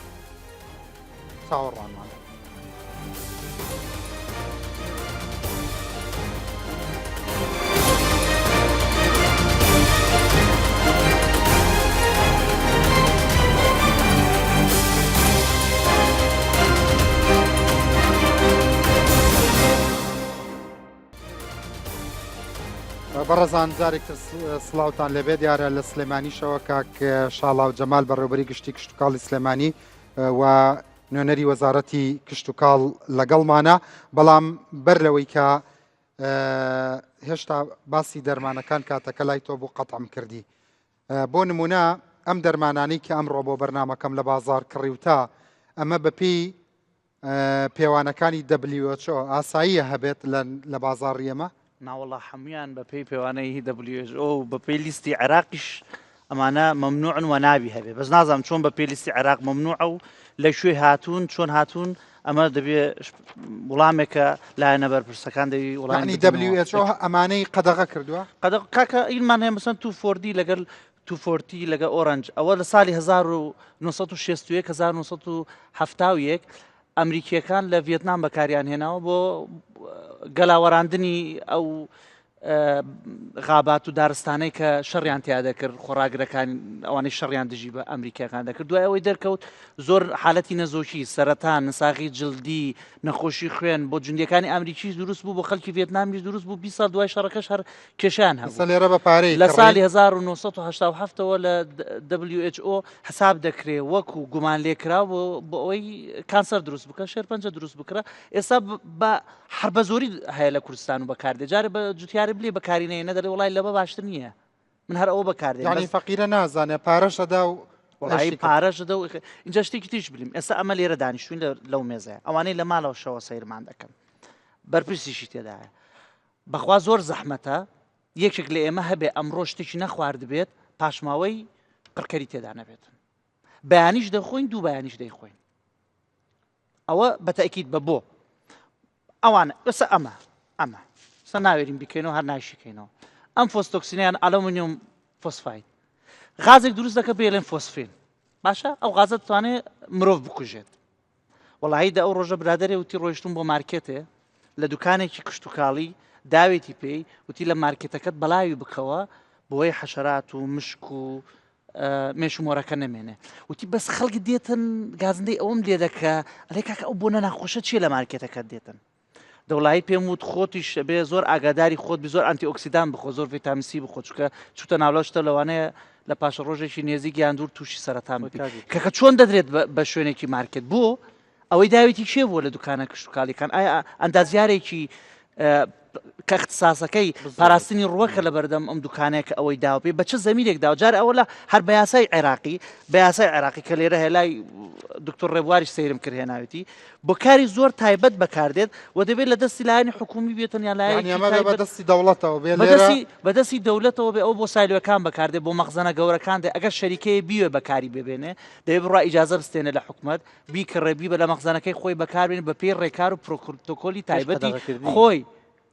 A: چاوەڕوانمان بن. بەڕێزان جارێکتر سڵاوتان لێبێ دیارە لە سلێمانیشەوە کاک شاڵاو جەمال بەڕێوبەری گشتی کشتتوکاڵی سلێمانی و نوێنەری وەزارەتی کشتتوکاڵ لەگەڵمانە بەڵام بەر لەوەی کە هێشتا باسی دەرمانەکان کاتەکە لای تۆ بوو قەتعم کردی بۆ نمونە ئەم دەرمانانەی کە ئەمڕۆ بۆ بەرنمەکەم لە بازار کڕیوتە ئەمە بەپی پێوانەکانی WHO ئاساییە هەبێت لە بازاڕی ئێمە؟
K: ناوەڵا هەمویان بە پێی پێوانەی WHO و بە پێی لیستی عێراقیش ئەمانە مەمنوعن و نابی هەبێ بەس نازانم چۆن بە پێی لیستی عێراق مەمنوعە و لە کوێ هاتوون چۆن هاتوون ئەمە دەبێ وڵامێکە لایەنە بەرپرسەکان دەوی وڵامی
A: WHO ئەمانەی قەدەغە کردووە
K: قەدەغ کاکە ئیلمان هەیە مەسەن تو فۆردی لەگەڵ توفۆرتی لەگە ئۆرنج ئەوە لە ساڵی 1961 1971 ئەمریکیەکان لە ڤێتنام بەکاریان هێناوە بۆ گەلاوەراندنی ئەو غابات و دارستانەی کە شەڕیان تیا دەکرد خۆراگرەکان ئەوانەی شەڕیان دژی بە ئەمریکیەکان دەکرد دوای ئەوەی دەرکەوت زۆر حالەتی نەزۆکی سەرەتان نساغی جلدی نەخۆشی خوێن بۆ جوندیەکانی ئەمریکیش دروست بوو بۆ خەڵکی ڤێتنامیش دروست بوو 20 ساڵ دوای شەڕەکەش هەر کێشیان هەبوو
A: لێرە بە پارەی
K: لە ساڵی 1970ەوە لە WHO حساب دەکرێ وەکو گومان لێکراو بۆ بۆ ئەوەی کانسەر دروست بکە شێرپەنجە دروست بکرە ئێستا بە هەر بە زۆری هەیە لە کوردستان و بەکاردێ جارێ بە جوتیارێ بلێ بەکاری نەیەنە دەڵێ وڵای لەمە باشتر نییە من هەر ئەوە بەکاردێنم
A: یانی فەقیرە نازانێ پارەش ئەدا و
K: وڵی پارەش دە و اینجا شتێکی تریش بلیم ئێستا ئەمە لێرە دانیشتوین لەو مێزەیە ئەوانەی لە ماڵەوە شەوە سەیرمان دەکەن بەرپرسیشی تێدایە بەخوا زۆر زەحمەتە یەکێک لە ئێمە هەبێ ئەمڕۆ شتێکی نەخواردبێت پاشماوەی قڕکەری تێدا نەبێتن بەیانیش دەخۆین دوو بەیانیش دەیخۆین ئەوە بە تەئکید بە بۆ ئەوان ئێستا ئەمە ئەمە سە ناوێرین بکەینەوە هەر نایشیکەینەوە ئەم فۆستۆکسینیان ئەلۆمنیوم فۆسفاید غازێک دروست دەکە بێڵێن فۆسفین باشە ئەو غازە دەتوانێت مرۆڤ بکوژێت وەڵی دە ئەو ڕۆژە برادێ وتی ڕۆیشتم بۆ مارکێتێ لە دوکانێکی کشتتوکاڵی داوێتی پێی وتی لە مارکێتەکەت بەلاوی بکەوە بۆی حەشرات و مشک و مێش و مۆرەکە نەمێنێ وتی بەس خەڵک دێتن گازندەی ئەوم لێ دەکە ئەلێ کاکە ئەو بۆنە ناخۆشە چییە لە مارکێتەکەت دێتن دەوڵایی پێم وت خۆتیش بێ زۆر ئاگاداری خۆت بی زۆر ئەنتی ئۆکسیدان بخۆ زۆر ڤیتامین سی بخۆ چونکە چوتە ناولە شتە لەوانەیە لە پاشە ڕۆژێکی نێزیک یان دوور تووشی سەرەتان ببی کەکە چۆن دەدرێت بە شوێنێکی مارکێت بۆ ئەوەی داوێتی کێ بووە لە دوکانە کشتوکاڵیەکان؟ ئایا ئەندازیارێکی کە اختصاصەکەی پاراستنی ڕووەکە لە بەردەم ئەم دوکانەیە کە ئەوەی داوە پێی بە چ زەمینێک داوە جار ئەوە لە هەر بە یاسای عێراقی بە یاسای عێراقی کە لێرە هەیە لای دکتۆر ڕێبواریش سەیرم کرد هێناوێتی بۆ کاری زۆر تایبەت بەکاردێت و دەبێت لە دەستی لایەنی حکومی بێتن یان لایەنی
A: یانی ئەمە بێ بە دەستی دەوڵەتەوە بێ لێرە
K: بەدەستی دەولەتەوە بێ ئەو بۆ سایلۆکان بەکاردێ بۆ مەخزەنە گەورەکان دێ ئەگەر شەریکەیە بیوێ بەکاری ببێنێ دەبێ بڕوا ئیجازە بستێنێ لە حکومەت بیکڕێ بیبە لە مەخزەنەکەی خۆی بەکاربێنێ بە پێی ڕێکار و پرۆتۆکۆلی تایبەتی خۆی.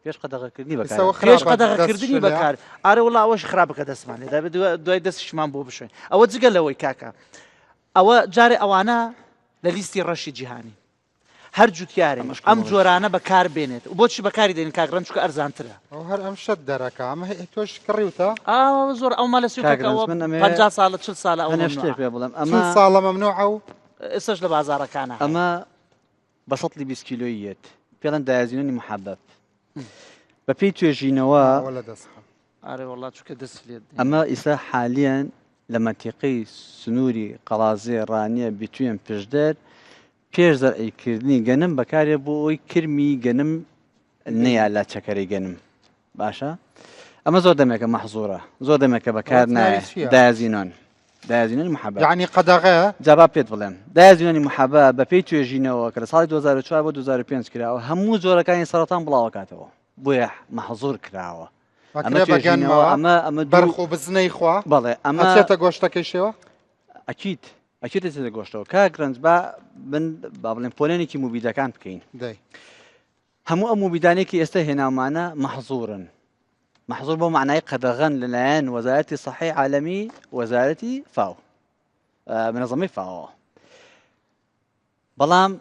L: پێش قەدەغەکردنی
A: بەکار پێش
K: قەدەغەکردنی بەکار ئارە وڵا ئەوەش خراپە کە دەستمان لێدا بێت دوای دەستیشمان بۆ بشوێن ئەوە جگە لەوەی کاکە ئەوە جارێ ئەوانە لە لیستی ڕەشی جیهانی هەر جوتیارێک ئەم جۆرانە بەکار بێنێت و بۆچی بەکاری دێنین کاک ڕەنج چونکە ئەرزانترە.
A: ئەو هەر ئەم شت دەرەکا ئەمە هی تۆش کڕیوتە؟
K: ئا زۆر ئەو مالە سوکە
L: کاک
K: کە ئەوە
L: ڕەنج من ئەمەوێ
K: 50 ساڵە 40 ساڵە ئەو
L: هەنێ
K: مەمنوعە.
L: شتێ پێ بڵێم
A: چل
L: ئەمە
A: ساڵە مەمنوعە و
K: ئێستاش لە بازاڕەکانا هەیە.
L: ئەمە بە سەتڵی 20 کیلۆیی یەت پێڵێن دایازینۆنی محەبەب بە پێی توێژینەوە
A: ئەوە لە دەست خەم.
K: ئارێ وەڵا چونکە دەستی لێ دێ.
L: ئەمە ئیستا حالیەن لە مەنتیقەی سنووری قەڵازێ، ڕانیە، بیتوێن، پشدەر پێش زەرعی کردنی گەنم بەکارێ بۆ ئەوەی کرمی گەنم نەیا لە چەکەرەی گەنم باشە ئەمە زۆر دەمێکە مەحزورە زۆر دەمێکە بەکار نایە دایازینۆن دایازینۆنی محەبە
A: یعنی قەدەغەیە
L: جا با پێت بڵێم دایازینۆنی محەبە بە پێی توێژینەوە کە لە ساڵی 2004 بۆ 2005 کراوە هەموو جۆرەکانی سەرەتان بڵاوەکاتەوە بۆیە مەحزور کراوە
A: ئەمە بەگەنمەوە
L: ئەمە ئەمە
A: بەرخ و بزنەی خوا
L: بەڵێ ئەمە
A: ئەچێتە گۆشتەکەیشەوە
L: ئەکید ئەکید دەچێتە گۆشتەوە کاک ڕەنج با من با بڵێم پۆلێنێکی موبیدەکان بکەین
A: دەی
L: هەموو ئەم موبیدانێکی ئێستا هێناومانە مەحزورن مەحزور بۆ معنای قەدەغەن لەلایەن وەزارەتی سەحی عالەمی وەزارەتی فاو منەزەمەی فاوە بەڵام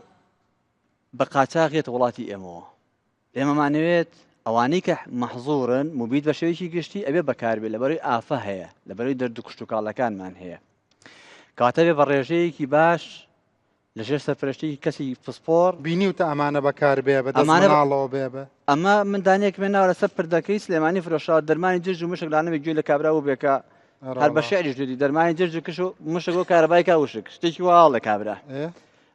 L: بە قاچاغ یەتە وڵاتی ئێمەوە ئێمەمانەوێت ئەوانەی کە مەحزورن موبید بە شێوەیەکی گشتی ئەبێ بەکاربێت لەبەرەی ئافە هەیە لەبەرەی دەرد و کشتتوکاڵەکانمان هەیە کاتە بێ بە ڕێژەیەکی باش لە ژێر سەرپەرشتی کەسی پسپۆر.
A: بینیوتە ئەمانە بەکار بێ بە دەست مناڵەوە بێ بە.
L: ئەمە من دانەیەکم هێناوە لەسەر پردەکەی سلێمانی فرۆشراوە دەرمانی جرج و مشک لانەبێ گوێی لە کابرا بووبێ کە هەر بە شعریش دوێتی دەرمانی جرج و کش و مشک بۆ کارەبای کا وشک شتێکی وا هەڵێ کابرا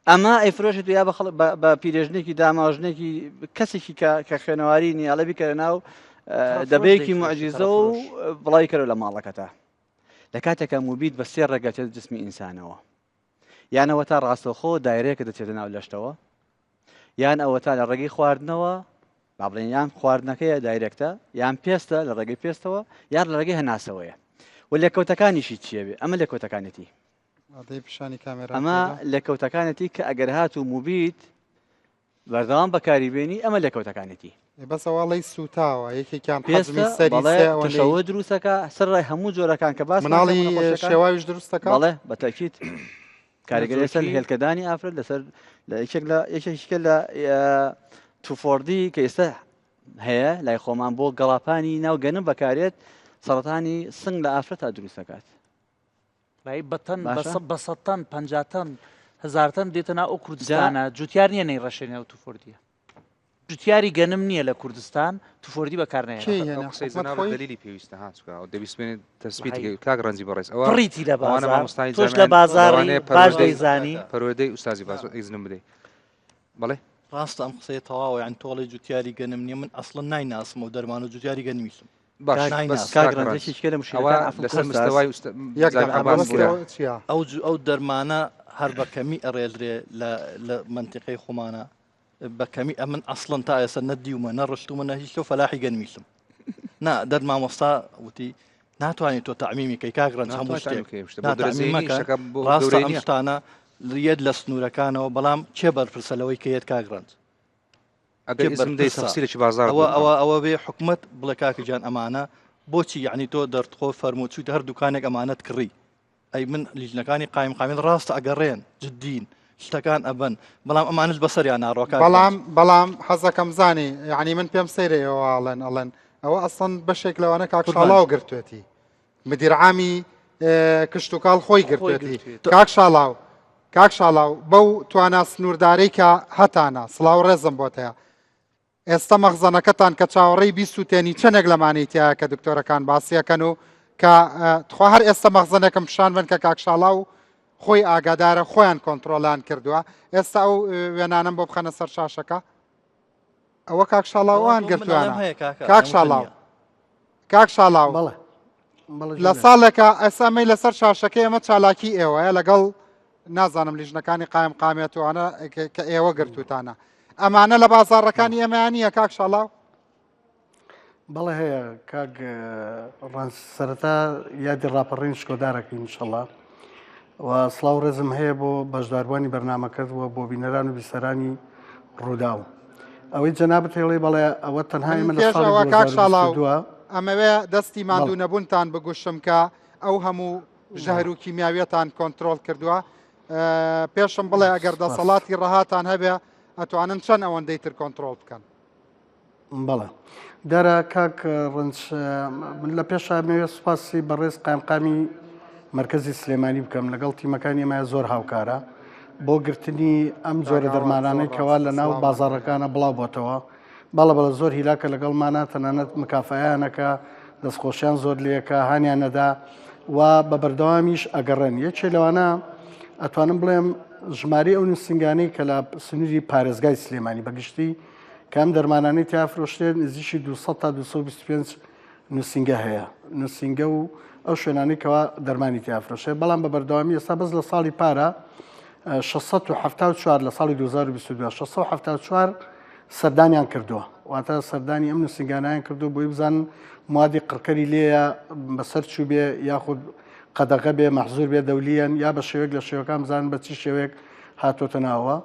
L: ئەمە ئەیفرۆشێت و یا بە خەڵک بە پیرێژنێکی داماژنێکی کەسێکی کە کە خوێنەواری نیە ئەڵێ بیکەرە ناو دەبەیەکی معجیزە و بڵاوی کەرەوە لە ماڵەکەتا لە کاتێکە موبید بە سێ ڕێگە چێت جسمی ئینسانەوە یان ئەوەتا ڕاستەوخۆ دایرەیەکە دەچێتە ناو لەشتەوە یان ئەوەتا لە ڕێگەی خواردنەوە با بڵێن یان خواردنەکەیە دایرێکتە یان پێستە لە ڕێگەی پێستەوە یان لە ڕێگەی هەناسەوەیە و لێکەوتەکانیشی چییە بێ ئەمە لێکەوتەکانێتی
A: پیشانی کامێرا
L: ئەمە لێکەوتەکانێتی کە ئەگەر هات و موبید بەردەوام بەکاری بێنی ئەمە لێکەوتەکانێتی.
A: ئێ بەس ئەوە ئەڵێی سووتاوە یەکێکیان
L: پێستە
A: حەجمی سەری
L: بەڵێ
A: سێ ئەوەندەی
L: تەشەوە دروستەکە سەر ڕای هەموو جۆرەکان کە باس
A: مناڵی شێواویش دروستەکە
L: بەڵێ بە تەکیت کاریگەری لەسەر هێلکەدانی ئافرەت لەسەر لە یەکێک لە یەکێکیکە لە توفۆردی کە ئێستا هەیە لای خۆمان بۆ گەڵاپانی ناو گەنم بەکارێت سەرەتانی سنگ لە ئافرەت تا دروست دەکات.
K: بایی بە تەن بە سە تەن پ تەن هزار تەن دێتە ناو ئەو کوردستانە جوتیار نییە نەیڕەشێنێ ئەو توفۆردیە جوتیاری گەنم نییە لە کوردستان توفۆردی بەکارنەهێنا
M: دلیلی پێویستە ها چکە دەبیسمێنێت تەسبیت کاک ڕەنجی بەڕێز ئەوە
K: پڕیتی لە بازاڕ تۆش لە بازاڕی باش دەیزانی
M: پەروەردەی ئوستازی باز ئیزنم بدەی بەڵێ
N: ڕاستە ئەم قسەیە تەواوە یان تۆڵی جوتیاری گەنم نییە من ئەسڵەن نایناسم و دەرمان و جوتیاری گەنمیشم
M: باش بەس کاک ڕەنج
L: یەکێکە لە مشیرەکان عەفو
M: لەسەر مستەوای
N: ئەو ئەو دەرمانە هەر بە کەمی ئەڕێدرێ لە منتیقەی خۆمانە بە کەمی ئەمن ئەسڵەن تا ئێستا نەدیومە نە ڕشتومە نە هیچ تۆ فەلاحی گەنمیشم نا دەر مامۆستا وتی ناتوانێت تۆ تعمیمی کەی کاک ڕەنج هەموو شتێک ڕاستە ئەم شتانە یەت لە سنوورەکانەوە بەڵام کێ بەرپرسە لەوەی کە یەت کاک ڕەنج
M: ئەگەر ئیزن بدەی تەفسیرێکی بازاڕ
N: ئەوە ئەوە ئەوە بێ حکومەت بڵێ کاکە گیان ئەمانە بۆچی یعنی تۆ دەرتخۆ فەرموو چوویتە هەر دوکانێک ئەمانەت کڕی ئەی من لیژنەکانی قایم قامیل ڕاستە ئەگەڕێن جدین شتەکان ئەبن بەڵام ئەمانش بەسەریان ناڕۆکە
A: بەڵام بەڵام حەزەکەم زانی یعنی من پێم سەیرە ئێوە ئەڵێن ئەڵێن ئەوە ئەسڵەن بەشێک لەوانە کاک شاڵاو گرتوێتی مدیر عامی کشتوکاڵ خۆی گرتوێتی کاک شاڵاو کاک شاڵاو بەو توانا سنووردارەی کە هەتانە سڵاو ڕێزم بۆت هەیە ئێستا مەخزەنەکەتان کە چاوەڕێی بیسووتێنی چەندێک لەمانەی تایە کە دکتۆرەکان باسیەکەن و کە تخوا هەر ئێستا مەخزەنێکم پیشان بن کە کاک شاڵاو خۆی ئاگادارە خۆیان کۆنتترۆلان کردووە ئێستا ئەو وێنانم بۆ بخەنە سەر شاشەکە ئەوە کاک شاڵاوان گرتوانە کاک شاڵاو کاک شاڵاو لە ساڵێکە ئێستا ئەمەی لەسەر شاشەکەی ئەمە چالاکی ئێوەیە لەگەڵ نازانم لیژنەکانی قایم قامێتوانە کە ئێوە گرتوتانە ئەمانە لە بازاڕەکانی ئێمەیان نییە کاک شاڵاو
O: بەڵێ هەیە کاک ڕەنج سەرەتا یادی ڕاپەڕین شکۆدارەکەین انشەڵا و سڵاو ڕێزم هەیە بۆ بەشداربووانی بەرنامەکەت و بۆ بینەران و بیسەرانی ڕووداو ئەوەی جەنابت هێڵی بەڵێ ئەوە تەنها ئێمە لە
A: پێش
O: ساڵی
A: ئەوە کاک شاڵاو
O: 2022
A: ئەمەوێ دەستی ماندوو نەبوونتان بگوشم کە ئەو هەموو ژەهر و کیمیاویەتان کۆنتترۆل کردووە پێشم بڵێ ئەگەر دەسەڵاتی ڕەهاتان هەبێ ئەتوانن چەند ئەوەندەی تر کۆنتترۆل بکەن
O: بەڵێ دیارە کاک ڕەنج من لە پێشا ئەمەوێت سوپاسی بەڕێز قایمقامی مەرکەزی سلێمانی بکەم لەگەڵ تیمەکانی ئێمە زۆر هاوکارە بۆ گرتنی ئەم جۆرە دەرمانانەی کەوا لە ناو بازاڕەکانە بڵاو بۆتەوە بەڵە بەڵە زۆر هیلاکە لەگەڵمانە تەنانەت مکافیانەکە دەستخۆشیان زۆر لەکە هانیان نەدا و بە بەردەوامیش ئەگەڕێن یەکێ لەوانە ئەتوانم بڵێم ژماری ئەو نووسنگانەی کە لە سنووری پارێزگای سلێمانی بەگشتی کە ئەم دەرمانانەی تیا فرۆشرێت نزیکی 200 تا 225 نووسینگە هەیە نووسینگە و ئەو شوێنانەی کەوا دەرمانی تیا فرۆشێت بەڵام بە بەردەوامی ئێستا بەس لە ساڵی پارە 674 لە ساڵی 2022 674 سەردانیان کردووە واتە سەردانی ئەم نووسنگانیان کردو بۆی بزانن موادی قڕکەری لێیە بەسەر چوو بێ یاخود قەدەغە بێ مەحزور بێ دەولیەن یا بە شێوەیەک لە شێوەکان بزانن بە چی شێوەیەک هاتۆتە ناوە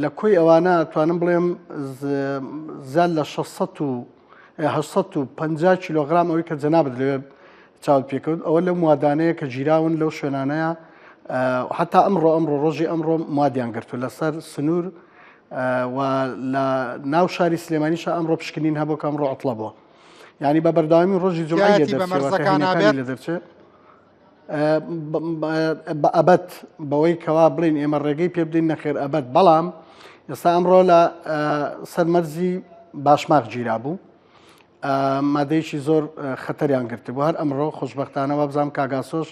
O: لە کۆی ئەوانە توانم بڵێم زیاد لە 650 کیلۆگرام ئەوەی کە جەنابت لەوێ چاوت پێکەوت ئەوە لەو موادانەیە کە گیراون لەو شوێنانەیە حتا ئەمڕۆ ئەمڕۆ ڕۆژی ئەمڕۆ موادیان گرتو لەسەر سنوور و لە ناو شاری سلێمانیشە ئەمڕۆ پشکنین هەبوو کە ئەمڕۆ عوتڵە بووە یعنی بە بەردەوامی ڕۆژی جمعە
A: بە مەرزەکان
O: لە دەرچێت. بە ئەبەت بەوەی کەوا بڵین ئێمە ڕێگەی پێ بدەین نەخێر ئەبەت بەڵام ئێستا ئەمڕۆ لە سەر مەرزی باشماخ گیرا بوو مادەیەکی زۆر خەتەریان گرتبوو هەر ئەمڕۆ خۆشببختانە وابزانام کاگاسۆش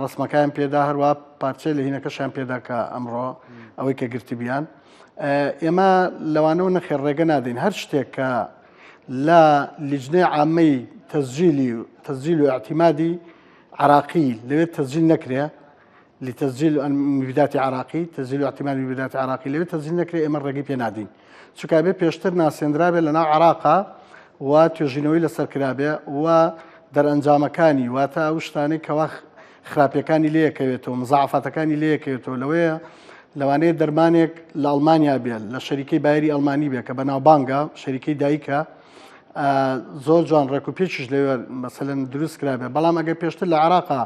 O: ڕسمەکان پێدا هەروە پارچەی لە هینەکەشیان پێدا کە ئەمڕۆ ئەوەی کە گرتبیان ئێمە لەوانەوە نەخێر ڕێگە نادەین هەر شتێک کە لە لیجنەی عامەی تەسجیلی تەسجیل و اعتیمادی عراقی لەوێ تەسجیل نەکرێ لتسجیل مبیدات عراقی تسجیل و اعتماد مبیدات عراقی لەوێ تەسجیل نەکرێ ئێمە ڕێگەی پێ نادەین چونکە بێ پێشتر ناسێنرابێ لەناو عراقا و توێژینەوەی لەسەر کرابێ و دەرئەنجامەکانی واتە ئەو شتانەی کەوا خراپیەکانی لێکەوێتەوە مزاعفاتەکانی لێکەوێتەوە لەوەیە لەوانەیە دەرمانێک لە ئەڵمانیا بێت لە شەریکەی بایری ئەڵمانی بێ کە بەناوبانگە شەریکەی دایکە زۆر جوان ڕێک و پێکیش لەوێ مەسەلەن دروست کرابێ بەڵام ئەگەر پێشتر لە عراقا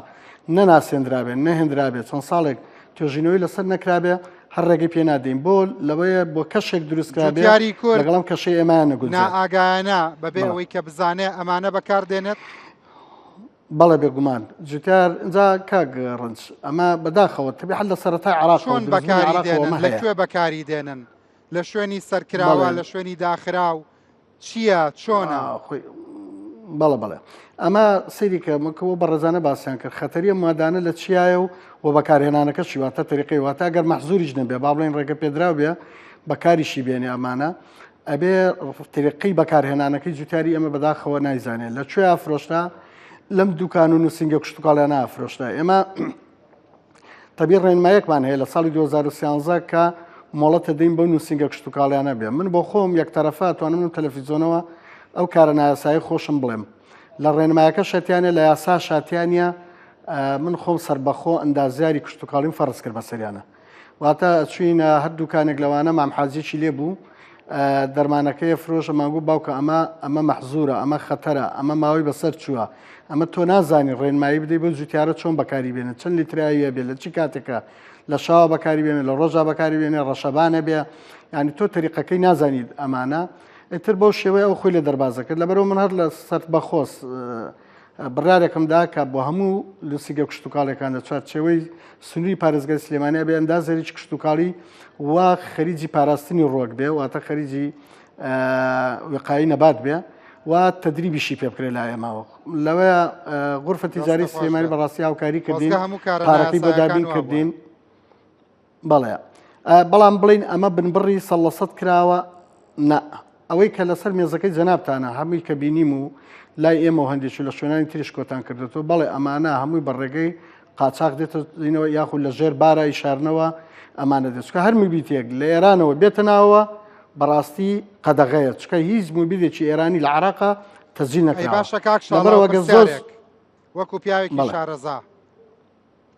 O: نەناسێنرابێ نەهێنرابێ چەند ساڵێک توێژینەوەی لەسەر نەکرابێ هەر ڕێگەی پێ نادەین بۆ لەوەیە بۆ کەشێک دروست کرابێ
A: جوتیاری کورد
O: لەگەڵم کەشەی ئێمەیان نەگونجێت.
A: نائاگایانە بەبێ
O: بەڵێ.
A: ئەوەی کە بزانێ ئەمانە بەکار دێنێت؟
O: بەڵێ بێگومان جوتیار ئینجا کاک ڕەنج ئەمە بەداخەوە تەبیعەت لە سەرەتای عێراقەوە
A: چۆن
O: دروستبوونی
A: بەکاری
O: عێراقەوە
A: دێنن؟
O: ئەمە
A: لە
O: هەیە.
A: کوێ بەکاری دێنن؟ لە شوێنی سەرکراوە
O: بەڵێ.
A: لە شوێنی داخراو چییە چۆنە؟
O: خۆی بەڵێ بەڵێ ئەمە سەیری کە مکەوە بەڕێزانە باسیان کرد خەتەری ئەم مادانە لە چیایە و و بەکارهێنانەکەشی واتە تەریقەی واتە ئەگەر مەحزوریش نەبێ با بڵێن ڕێگە پێدراو بێ بەکاریشی بێنێ ئەمانە ئەبێ تەریقەی بەکارهێنانەکەی جوتیاری ئێمە بەداخەوە نایزانێت لە کوێ فرۆشتا لەم دوکان و نووسینگە کشتتوکاڵیانە فرۆشتا ئێمە تەبی ڕێنمایەکمان هەیە لە ساڵی 2013 کە مۆڵەتە دەین بەو نووسینگە کشتتوکاڵیانە بێ من بۆ خۆم یەک تەرەفە توانم لەم تەلەفیزۆنەوە ئەو کارە نایاسایی خۆشم بڵێم لە ڕێنمایەکە شەتیانە لە یاسا شاتیانە من خۆم سربەخۆ ئەندازیاری کشتتوکاڵیم فەرز کرد بەسەریانە واتە چوینە هەر دوکانێک لەوانە مام حاجیەکی لێ بوو دەرمانەکەی فرۆشە مانگو باوکە ئەمە ئەمە مەحزورە ئەمە خەتەرە ئەمە ماوەی بەسەر چووە ئەمە تۆ نازانی ڕێنمایی بدەی بۆ جوتیارە چۆن بەکاری بێنێت چەند لیتراویە بێ لە چی کاتێکە لە شاوە بەکاری بێنێ لە ڕۆژا بەکاری بێنێ ڕەشەبانە بێ ینی تۆ تەریقەکەی نازانیت ئەمانە ئیتر بەو شێوەیە ئەو خۆی لە دەربازە کرد لەبەرەوە من هەر لە سەر بەخۆس بڕیارێکم دا کە بۆ هەموو لوسیگە کشتوکاڵیەکان لە چوارچێوەی سنووری پارێزگای سلێمانی ئەبێ ئەندازیاریی کشتوکاڵی و خەریجی پاراستنی ڕۆک بێ واتە خەریجی وقایی نەبات بێ و تدریبیشی پێ بکرێت لای ئێمەوە لەوەیە غرفە تیجاری سلێمانی بەڕاستی هاوکاری کردین پارەکەی بۆ دابین کردین. بەڵێ بەڵام بڵین ئەمە بنبڕی سە لە سەد کراوە نا ئەوەی کە لەسەر مێزەکەی جەنابتانە هەمووی کە بینیم و لای ئێمە و هەندێک لە شوێنانی تریش کۆتان کردێتەوە بەڵێ ئەمانە هەمووی بە ڕێگەی قاچاق دێتە دینەوە یاخود لە ژێر بارە ئیشارنەوە ئەمانە دێت چکە هەر مبیتێک لە ئێرانەوە بێتە ناوە بەڕاستی قەدەغەیە چکە هیچ مبیدێکی ئێرانی لە عراقا تەزیل نەکراوە
A: باشە کاک
O: لەبەرەوە گەر زۆر
A: وەکو پیاوێکی شارەزا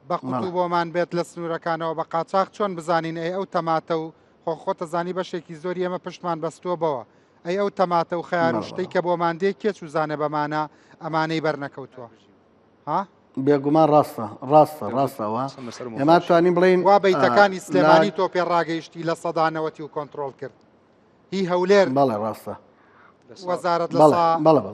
A: بە قوتوو بۆمان بێت لە سنوورەکانەوە بە قاچاخ چۆن بزانین ئەی ئەو تەماتە و خۆ خۆتە زانی بەشێکی زۆری ئێمە پشتمان بەستووە بەوە ئەی ئەو تەماتە و خەیار و شتەی کە بۆمان دێ کێ چوزانێ بەمانە ئەمانەی بەر نەکەوتووە ها؟
O: بێگومان ڕاستە ڕاستە ڕاستەوە ئێمە توانین بڵین
A: وا بەیتەکانی سلێمانی تۆ پێ ڕاگەیشتی لە 90 و کۆنتترۆل کرد هی هەولێر
O: بەڵێ ڕاستە
A: وەزارەت لە سا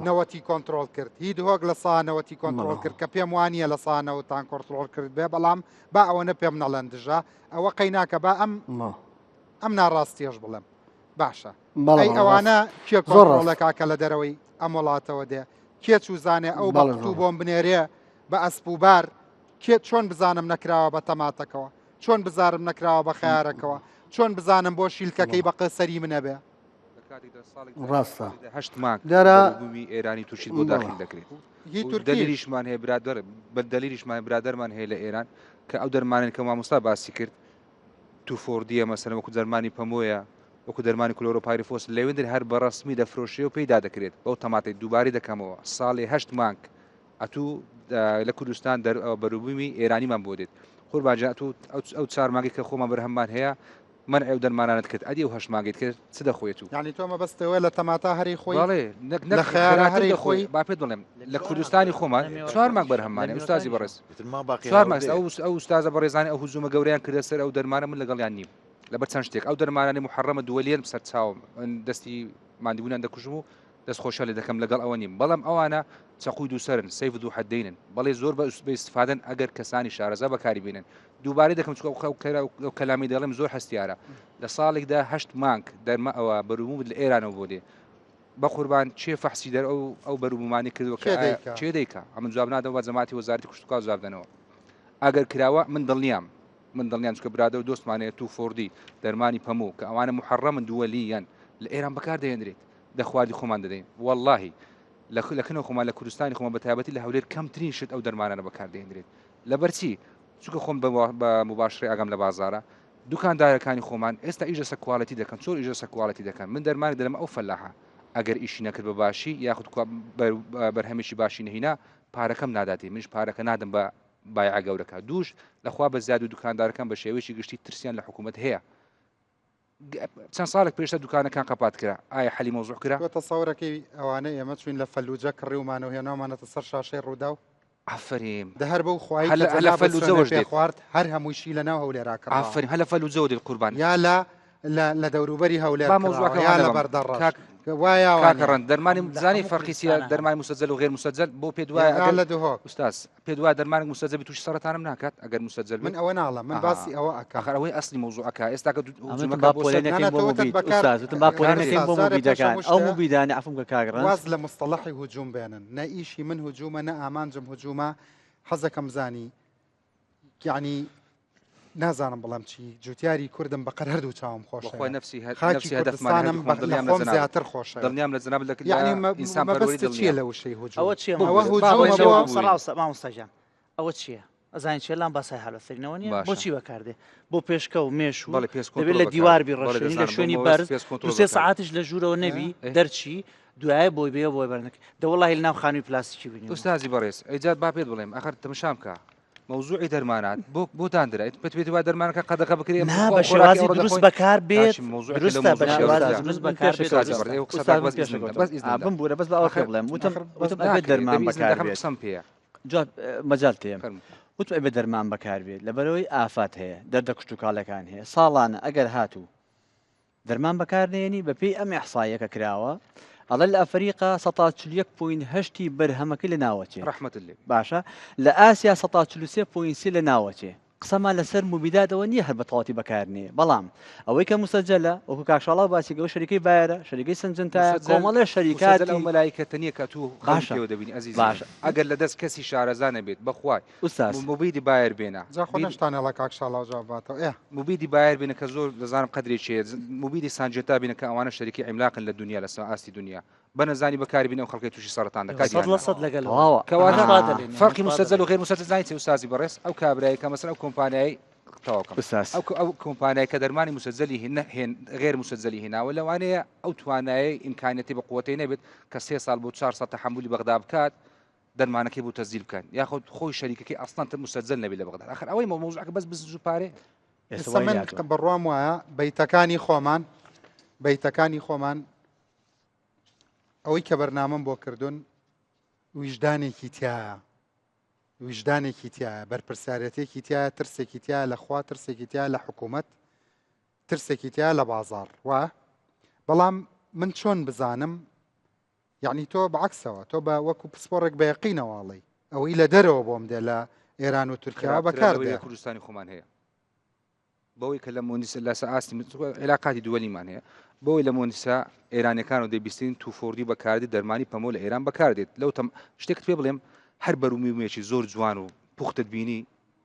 A: نەوەتی کۆنتترۆل کرد هی دهۆک لە سا نەوەتی کۆنتترۆل کرد کە پێم وانە لە سا نەوەتان کۆنتترۆل کرد بێ بەڵام با ئەوەنە پێم نەڵێن دژە ئەوە قەیناکە با ئەم ئەم ناڕاستیش بڵێم باشە ئەی ئەوانە کێ کۆنتترۆلەکە کە لە دەرەوەی ئەم وڵاتەوە دێ کێ چوزانێ ئەو بە قوتوو بۆم بنێرێ بە ئەسپ و بار کێ چۆن بزانم نەکراوە بە تەماتەکەوە چۆن بزارم نەکراوە بە خەیارەکەوە چۆن بزانم بۆ شیلکەکەی بە قەسەری منەبێ
O: ڕاستە
M: هەشت مانگ
O: دیارە
M: بوومی ئێرانی تورکیت بۆ داخل دەکرێت
A: هی تورکیش.
M: دەلیلیشمان هەیە برادەر بە دەلیلیشمان برادەرمان هەیە لە ئێران کە ئەو دەرمانەی کە مامۆستا باسی کرد توفۆردیە مەسەلەن وەکو دەرمانی پەمۆیە وەکو دەرمانی کلۆرۆپایریفۆس لەوێندر هەر بە ڕەسمی دەفرۆشرێ و پێی دادەکرێت بەو تەماتەی دووبارەی دەکەمەوە ساڵێ هەشت مانگ ئەتوو لە کوردستان دەر بەروبوومی ئێرانیمان بۆ دێت قوربان جان ئەتوو ئەو چار مانگی کە خۆمان بەرهەممان هەیە مەنعی ئەو دەرمانانەت کرد ئەدی ئەو هەشت مانگەیت کرد چ دەخۆیت و
A: یعنی تۆ مەبەستەوە لە تەماتە هەری خۆی
M: بەڵێ نەک نەک
A: لە خەیارە
M: خێراتر
A: هەری
M: دەخۆی
A: خۆی
M: با پێت بڵێم لە کوردستانی خۆمان چوار مانگ بەرهەممان هەیە ئوستازی بەڕێز چوار مانگ ئەو ئەو ئوستازە بەڕێزانی ئەو هجومە گەورەیان کردە سەر ئەو دەرمانە من لەگەڵیان نیم لەبەر چەند شتێک ئەو دەرمانانەی محەڕەمە دووەلیەن سەرچاوم من دەستی ماندووبوونیان دەکوژم و دەست خۆشیان لێ دەکەم لەگەڵ ئەوە نیم بەڵام ئەوانە چەقوی دووسەرن سەیف دوو حەدەینن بەڵێ زۆر بە بە ئیستفادەن ئەگەر کەسانی شارەزا بەکاری بێنن دووبارەی دەکەم چونکە ئەو ئەو کەلامی دەڵێم زۆر هەستیارە لە ساڵێکدا هەشت مانگ دەرمە ئەوە بەروبوومت لە ئێرانەوە بۆ دێ بەقوربان چێ فەحسی دەر ئەو ئەو بەروبوومانی کردووە کە چێ دەیکا ئەمن جواب نادەم بە جەماعەتی وەزارەتی کشتوکاڵ جواب دەنەوە ئەگەر کراوە من دڵنیام من دڵنیام چونکە برادەر و دۆستمان هەیە توفۆردی دەرمانی پەموو کە ئەوانە محەڕەمن دووەلییەن لە ئێران بەکار دەهێنرێت دە خواردی خۆمان دەدەین وەڵاهی لە لە کنە خۆمان لە کوردستانی خۆمان بە تایبەتی لە هەولێر کەمترین شت ئەو دەرمانانە بەکار دەهێنرێت لەبەرچی چونکە خۆم بە مباشرەی ئاگام لە بازارە دوکاندارەکانی خۆمان ئێستا ئیش لەسەر کواڵێتی دەکەن چۆن ئیش لەسەر کواڵێتی دەکەن من دەرمانێک دەدەمە ئەو فەلاحە ئەگەر ئیشی نەکرد بە باشی یاخود بەرهەمێکی باشی نەهینا پارەکەم ناداتێ منیش پارەکە نادەم بە بایعە گەورەکە دووش لەخوا بە زیاد و دوکاندارەکان بە شێوەیەکی گشتی ترسیان لە حکوومەت هەیە چەند ساڵێک پێشتر دوکانەکان قەپات کرا ئایا حەلی مەوزوع کرا؟
A: تۆ تەسەورەکەی ئەوانەی ئێمە چوین لە فەلوجە کڕیومانە و هێناومانەتە سەر شاشەی ڕووداو؟
M: ئافەریم
A: دە هەر بەو خوای
M: هەر
A: کە
M: لە هەر لە
A: جەنابت
M: فەلوجەوەش
A: سوێنێ پێ
M: دێت
A: خوارد هەر هەموویشی لە ناو هەولێرا کڕاوە.
M: ئافەریم هەر لە فەلوجەوە دێت قوربان.
A: یا لە لە لە دەوروبەری هەولێر
M: با
A: کڕاوە
M: مەوزوعەکە
A: یا
M: وا
A: لە
M: نەبەم
A: بەردەڕەش
M: کاک
A: وایە وا
M: کاکە
A: نییە؟
M: ڕەند دەرمانی
K: لە
M: زانی
K: هەموو
M: فەرقی چییە
K: کوردستانا هەن.
M: دەرمانی موسەجەل و غێر موسەجەل بۆ پێت وایە
A: یا
M: ئەگەر
A: لە دهۆک.
M: ئوستاز پێت وایە دەرمانێک موسەجەل بێت تووشی سەرەتانم ناکات ئەگەر موسەجەل
A: من
M: بێت
A: ئەوە ناڵێم من
M: ئەها
A: باسی ئەوە ئەکەم.
M: ئاخر ئەوەی ئەسلی مەوزوعەکە ئێستا کە
L: ئەمن
M: هجومەکە
L: با
M: بۆ سەر
L: پۆلێن
A: نا
L: نەکەین
A: نا
L: بۆ
A: تۆ وتت
L: موبید
A: بەکار
L: ئوستاز وتم با پۆلێن
M: کاک
L: نەکەین
A: ئوستاز
L: بۆ
A: جارێ پێش
L: موبیدەکان
A: هەموو
L: ئەو
A: شتێ
L: موبیدانە عەفوم کە کاک ڕەنج
A: واز لە مستەڵەحی هجوم بێنن نە ئیشی من هجومە نە ئامانجم هجومە حەزەکەم زانی یعنی نازانم بڵێم چی جوتیاری کوردم بەقەر هەردوو چاوم
M: بەخوای
A: خۆشەوێ
M: نەفسی هە-
A: خاکی
M: نەفسی هەدەفمان
A: کوردستانم
M: هەردووکمان
A: بە- لە
M: دڵنیام لە
A: خۆم
M: جەنابت
A: زیاتر خۆشەوێت
M: دڵنیام لە جەنابت لە
A: یعنی
M: لە ئینسان پەروەری
A: مەبەستت چییە
M: دڵنیام
A: لە وشەی هجوم
K: ئەوە چییە
A: ئەوە
K: مامۆستا
M: ببورە با
A: هجومە
M: بڵێین
A: بۆ
M: لەوە
K: مامۆستا
M: ببورین
K: ڕاستە مامۆستا گیان ئەوە چییە ئەزانی چیە لام باسای هالۆسەرینەوە نییە
M: باشە
K: بۆچی بەکاردێ بۆ پێشکە و مێش و
M: بەڵێ پێست
K: دەبێت
M: کۆنترۆڵ
K: لە
M: بەکار
K: دیوار
M: دێت بەڵێ
K: بیڕەشێنی لە
M: دەزانم بۆ
K: شوێنی
M: مەبەست
K: بەرز
M: پێست
K: دو
M: کۆنترۆڵ
K: سێ
M: بەکار دێت
K: سەعاتیش لە ژوورەوە نەبی
M: ئێ
K: دەرچی دوایە بۆی بێ بۆی بەرنەکە دە وەڵاهی لەناو خانووی پلاستیکی بینیومە.
M: ئوستازی بەڕێز ئەیجار با پێت بڵێم ئەخەر تەمشام کە مەوزوعی دەرمانات بۆ بۆ داندرا پێت پێت وا دەرمانەکە قەدەغە بکرێ ئێمە
K: نا
M: خۆ
K: بە
M: خۆراکی
K: شێوازی
M: ئەوڕۆ
K: دروست
M: دەخۆین
K: بەکار بێت
M: کاکی مەوزوعەکە لەو
K: دروستە بە
M: مەوزوع
K: شێوازی
M: جیاوازترە
K: دروست
L: من
K: بەکار
L: پێشەکەوتم
K: بێت
M: ئوستازی
K: دروستە
M: بەڕێز ئێوە
L: ئوستاز
M: قسەتان
L: من
M: بەس ئیزنم دە
L: پێشەکەوتم
M: بەس ئیزنم دە
L: بمبورە بەس بە ئەوە پێ
M: ئەخر
L: بڵێم وتم
A: ئەخر بەس
L: وتم ئەبێت
M: ناکرێ
L: دەرمان
M: دەبی ئیزن
L: بەکار
M: دەخەم
L: بێت
M: قسەم پێیە
L: جواب مەجال تێم
M: فەرموو
L: وتم ئەبێت دەرمان بەکار بێت لەبەرەوەی ئافات هەیە دەردە کشتوکاڵەکان هەیە ساڵانە ئەگەر هاتوو دەرمان بەکار نێنی بەپێی ئەم ئیحساییە کە کراوە ئەڵێ لە ئەفەریقا سەتا 41 point هەشتی بەرهەمەکەی لە ناوەچێ
M: ڕەحمەتت لێ بێ.
L: باشە لە ئاسیا سەتا 43 point سێ لە ناوەچێ قسەمان لەسەر موبیداتەوە نییە هەر بە تەواوەتی بەکار نێ بەڵام ئەوەی کە مسەجەلە وەکو کاک شاڵاو باسی گەوە شەریکەی بایەرە شەریکەی سنجنتایە
M: مسەجەل
L: کۆمەڵێ
M: مسەجەل ئەو
L: شەریکاتی
M: مەلایکەتە نییە کە تو خەونی
L: باشە
M: پێوە دەبینی ئەزیزی من
L: باشە
M: ئەگەر لە دەست کەسی شارەزا نەبێت بەخوای
L: ئوستاز
M: موبیدی بایر بێنە
A: جا خۆ
M: بیر
A: نەشتانێڵە کاک شاڵاو جواب باتەوە ئێ.
M: موبیدی بایر بێنە کە زۆر دەزانم قەدرێکی هەیە موبیدی سانجێتا بینە کە ئەوانە شەریکی عیملاقن لە دنیا لەسەر ئاستی دنیا بە نەزانی بەکاری بینە ئەو خەڵکەی تووشی سەرەتان دەکات
K: سەد
M: یان
K: لە
M: نا
K: سەد لەگەڵەوە
L: تەواوە
M: کەواتە
K: ئەمەش وا دەلێن یانی
M: فەرقی
K: وا
M: مسەجەل و
K: دەلێن
M: غێر مسەجەل زانی چیە ئوستازی بەڕێز ئەو کابرایەی کە مەسەلەن ئەو کۆمپانیای تەواوکەم
L: ئوستاز
M: ئەو ئەو کۆمپانیای کە دەرمانی مسەجەلی هێنا هێن غێر مسەجەلی هێناوە لەوانەیە ئەو توانایەی ئیمکانیەتی بە قوەتەی نەبێت کە سێ ساڵ بۆ چوار ساڵ تەحەمولی بەغدا بکات دەرمانەکەی بۆ تەسجیل بکەن یاخود خۆی شەریکەکەی ئەسڵەن تر مسەجەل نەبێت لە بەغداد ئەخر ئەوەی مەوزوعەکە بەس بزنس و پارەیە.
L: ئێستا
A: ئێستا
L: وای
A: من
L: لاتوە.
A: بڕوام وایە بەیتەکانی خۆمان بەیتەکانی خۆمان ئەوەی کە بەرنامەم بۆ کردوون ویژدانێکی تایە ویژدانێکی تایە بەرپرسیارەتێکی تایە ترسێکی تایە لە خوا ترسێکی تایە لە حکوومەت ترسێکی تایە لە بازاڕ وە بەڵام من چۆن بزانم یەعنی تۆ بە عەکسەوە تۆ بە وەکو پسپۆڕێک بە یەقینەوە ئەڵێی ئەوەی لە دەرەوە بۆم دێ لە ئێران و تورکیاوە
M: خراپترە
A: بەکار
M: لەوەی
A: دێ.
M: لە کوردستانی خۆمان هەیە بەوەی کە لە مۆنیسە لەسە ئاستی عێلاقاتی دووەلیمان هەیە بەوەی لە مۆنیسە ئێرانەکان و دەبیستین توفۆردی بەکاردی دەرمانی پەمۆ لە ئێران بەکاردێت لەو تەم شتێکت پێ بڵێم هەر بەرومیومێکی زۆر جوان و پوختت بینی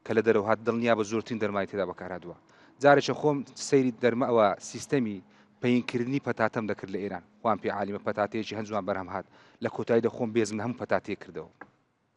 M: کە لە دەرەوە هات دڵنیابە زۆرترین دەرمانی تێدا بەکارهاتووە جارێکە خۆم سەیری دەرمە ئەوە سیستەمی پەینکردنی پەتاتەم دەکرد لە ئێران خوان پێ عالیمە پەتاتەیەکی هەند جوان بەرهەم هات لە کۆتایی دە خۆم بێزم لە هەموو پەتاتەیەک کردەوە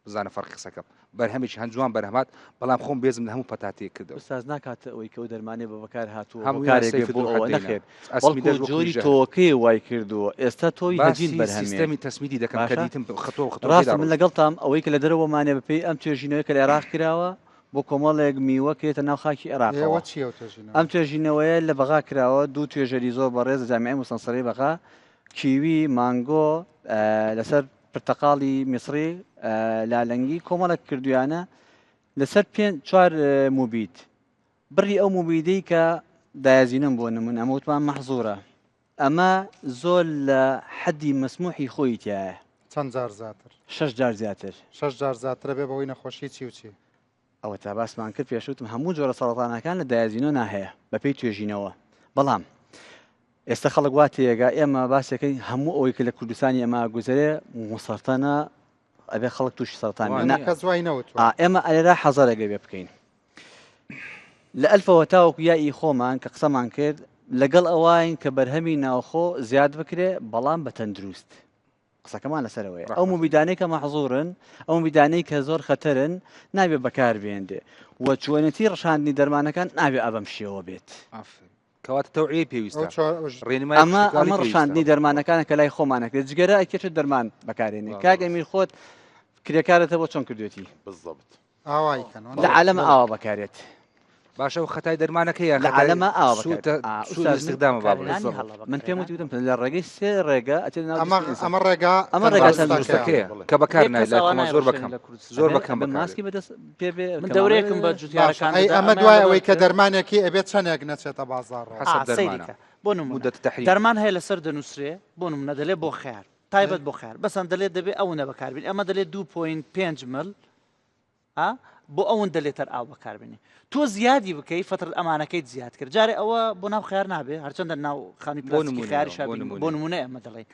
M: بزانە فەرقی قسەکەم بەرهەمێکی هەند جوان بەرهەم هات بەڵام خۆم بێزم لە هەموو پەتاتەیەک کردەوە
L: ئوستاز ناکات ئەوەی کە ئەو دەرمانەی بە بەکار هاتووە
M: هەموویان
L: هۆکارێک بێ
M: سەیف
L: بۆ
M: دوو
L: ئەوە
M: حەدەینە
L: نەخێر
M: ئەسمی
L: بەڵکو
M: دەست وەکوو
L: جۆری
M: ژەهر
L: تۆوەکەی وای کردووە ئێستا تۆوی هەجین
M: باسی
L: بەرهەمێ
M: سیستەمی تەسمیدی دەکەم کە
L: باشە
M: دیتم خەتۆ خەتۆکەی
L: ڕاستە من
M: داڕۆیشت.
L: لەگەڵتام ئەوەی کە لە دەرەوەمانە بەپێی ئەم توێژینەوەی کە لە عێراق کراوە بۆ کۆمەڵێک میوە کە یەتە ناو خاکی
A: ئێوە
L: عێراقەوە
A: چییە ئەو توێژینەوە؟
L: ئەم توێژینەوەیە لە بەغا کراوە دوو توێژەری زۆر بەڕێز لە جامیعەی موستەنسەرەی بەغا کیوی مانگۆ لەسەر پرتەقاڵی میسڕی لالەنگی کۆمەڵێک کردویانە لەسەر پێ چوار موبید بڕی ئەو موبیدەی کە دایازینم بۆ نمونە ئەمە وتمان مەحزورە. ئەمە زۆر لە حەدی مەسموحی خۆی تایە.
A: چەند جار زیاتر؟
L: شەش جار زیاتر.
A: شەش جار زیاترە بێ بەهۆی نەخۆشی چی و چی؟
L: ئەوەتا باسمان کرد پێشوتم هەموو جۆرە سەڕەتانەکان لە دایازینۆنا هەیە بەپێی توێژینەوە بەڵام ئێستا خەڵک وا تێگا ئێمە باسەکەی هەموو ئەوەی کە لە کوردستانی ئەمە گوزەرێ مسەرتەنە ئەبێ خەڵک تووشی سەرەتان بێ. نا
A: کەس وای نەوتوە.
L: ئێمە ئەلێرا حەزەرێک ئەبێ بکەین لە ئەلفەوە تاوەکو یا ئی خۆمان کە قسەمان کرد لەگەڵ ئەوین کە بەرهەمی ناوخۆ زیاد بکرێ بەڵام بە تەندروست قسەکەمان لەسەرەوەی ئەو موبیدانەی کە مەحزورن ئەو موبیدانەی کە زۆر خەتەرن نابێ بەکار بێنرێ و چۆنێتی ڕشاندنی دەرمانەکان نابێ ئەبەم شێوە بێت.
M: کەواتە تەوعیەی پێویستە ڕێنمای
L: ئەمە
M: کشتوکاڵی
L: ئەمە
M: پێویستە.
L: ڕشاندنی دەرمانەکانە کە لای خۆمان ئەکرێت جگەرە ئەکێشێت دەرمان بەکارێنێ کاک ئەمیر خۆت کرێکارەتە بۆ چۆن کردوێتی
P: بالضبط
A: ئاوای کەن
L: لە عالەمە ئاوا بەکارێت
M: باشە و خەتای دەرمانەکە یا
L: لە
M: خەتای
L: عالەمە ئاوا
M: سوود
L: بەکارێت. ئا،
M: سوود
L: ئوستاذ، من
M: استخدامە با بڵێین.
L: بەکارهێنانی هەڵە من پێم وتی وتم لە ڕێگەی سێ ڕێگە ئەچێت ناو
A: ئەمە
L: جسمی ئینسان.
A: ئەمە ڕێگا
L: ئەمە ڕێگا
A: تەندروستەکەیە.
L: تەندروستەکەیە
M: کە بەکار
K: یەک
M: نایە
K: کەس
M: لای
K: ئاوا
M: خۆمان زۆر
K: نایڕشێنێ
M: بەکەم
K: لە کوردستان.
M: زۆر
L: ئەبێ
M: بەکەم
L: ئەبێ
M: بەکار
L: ماسکی
M: بێت.
L: بەدەست پێ بێ
K: من
L: کەمامە
K: دەورەیەکم بە
A: باشە
K: جوتیارەکان
A: ئەی
K: دەدا
A: ئەمە
K: ئەمەیان
A: دوای
K: لەبەر
A: ئەوەی کە
K: کرد.
A: دەرمانێکی ئەبێت چەندێک نەچێتە بازاڕەوە
M: حەسەب
K: ئا
M: دەرمانە
K: سەیریکە بۆ نمونە
M: مدة تحريم
K: دەرمان هەیە لەسەر دەنووسرێ بۆ نمونە دەلێ بۆ خەیار تایبەت بۆ خەیار بەسەن دەلێ دەبێ ئەوەنە بەکاربین ئەمە دەلێ 2.5 مل ئا بۆ ئەوەندە لێتەر ئاو بەکاربێنی تۆ زیادی بکەی فەترەت ئەمانەکەیت زیاد کرد جارێ ئەوە بۆ ناو خیار نابێ هەرچەندە ناو خانووی
M: بۆ
K: پلاستیکی
M: نمونە
K: خیاریشا
M: بۆ
K: بین
M: نمونە
K: بۆ نمونە ئەمە دەڵێین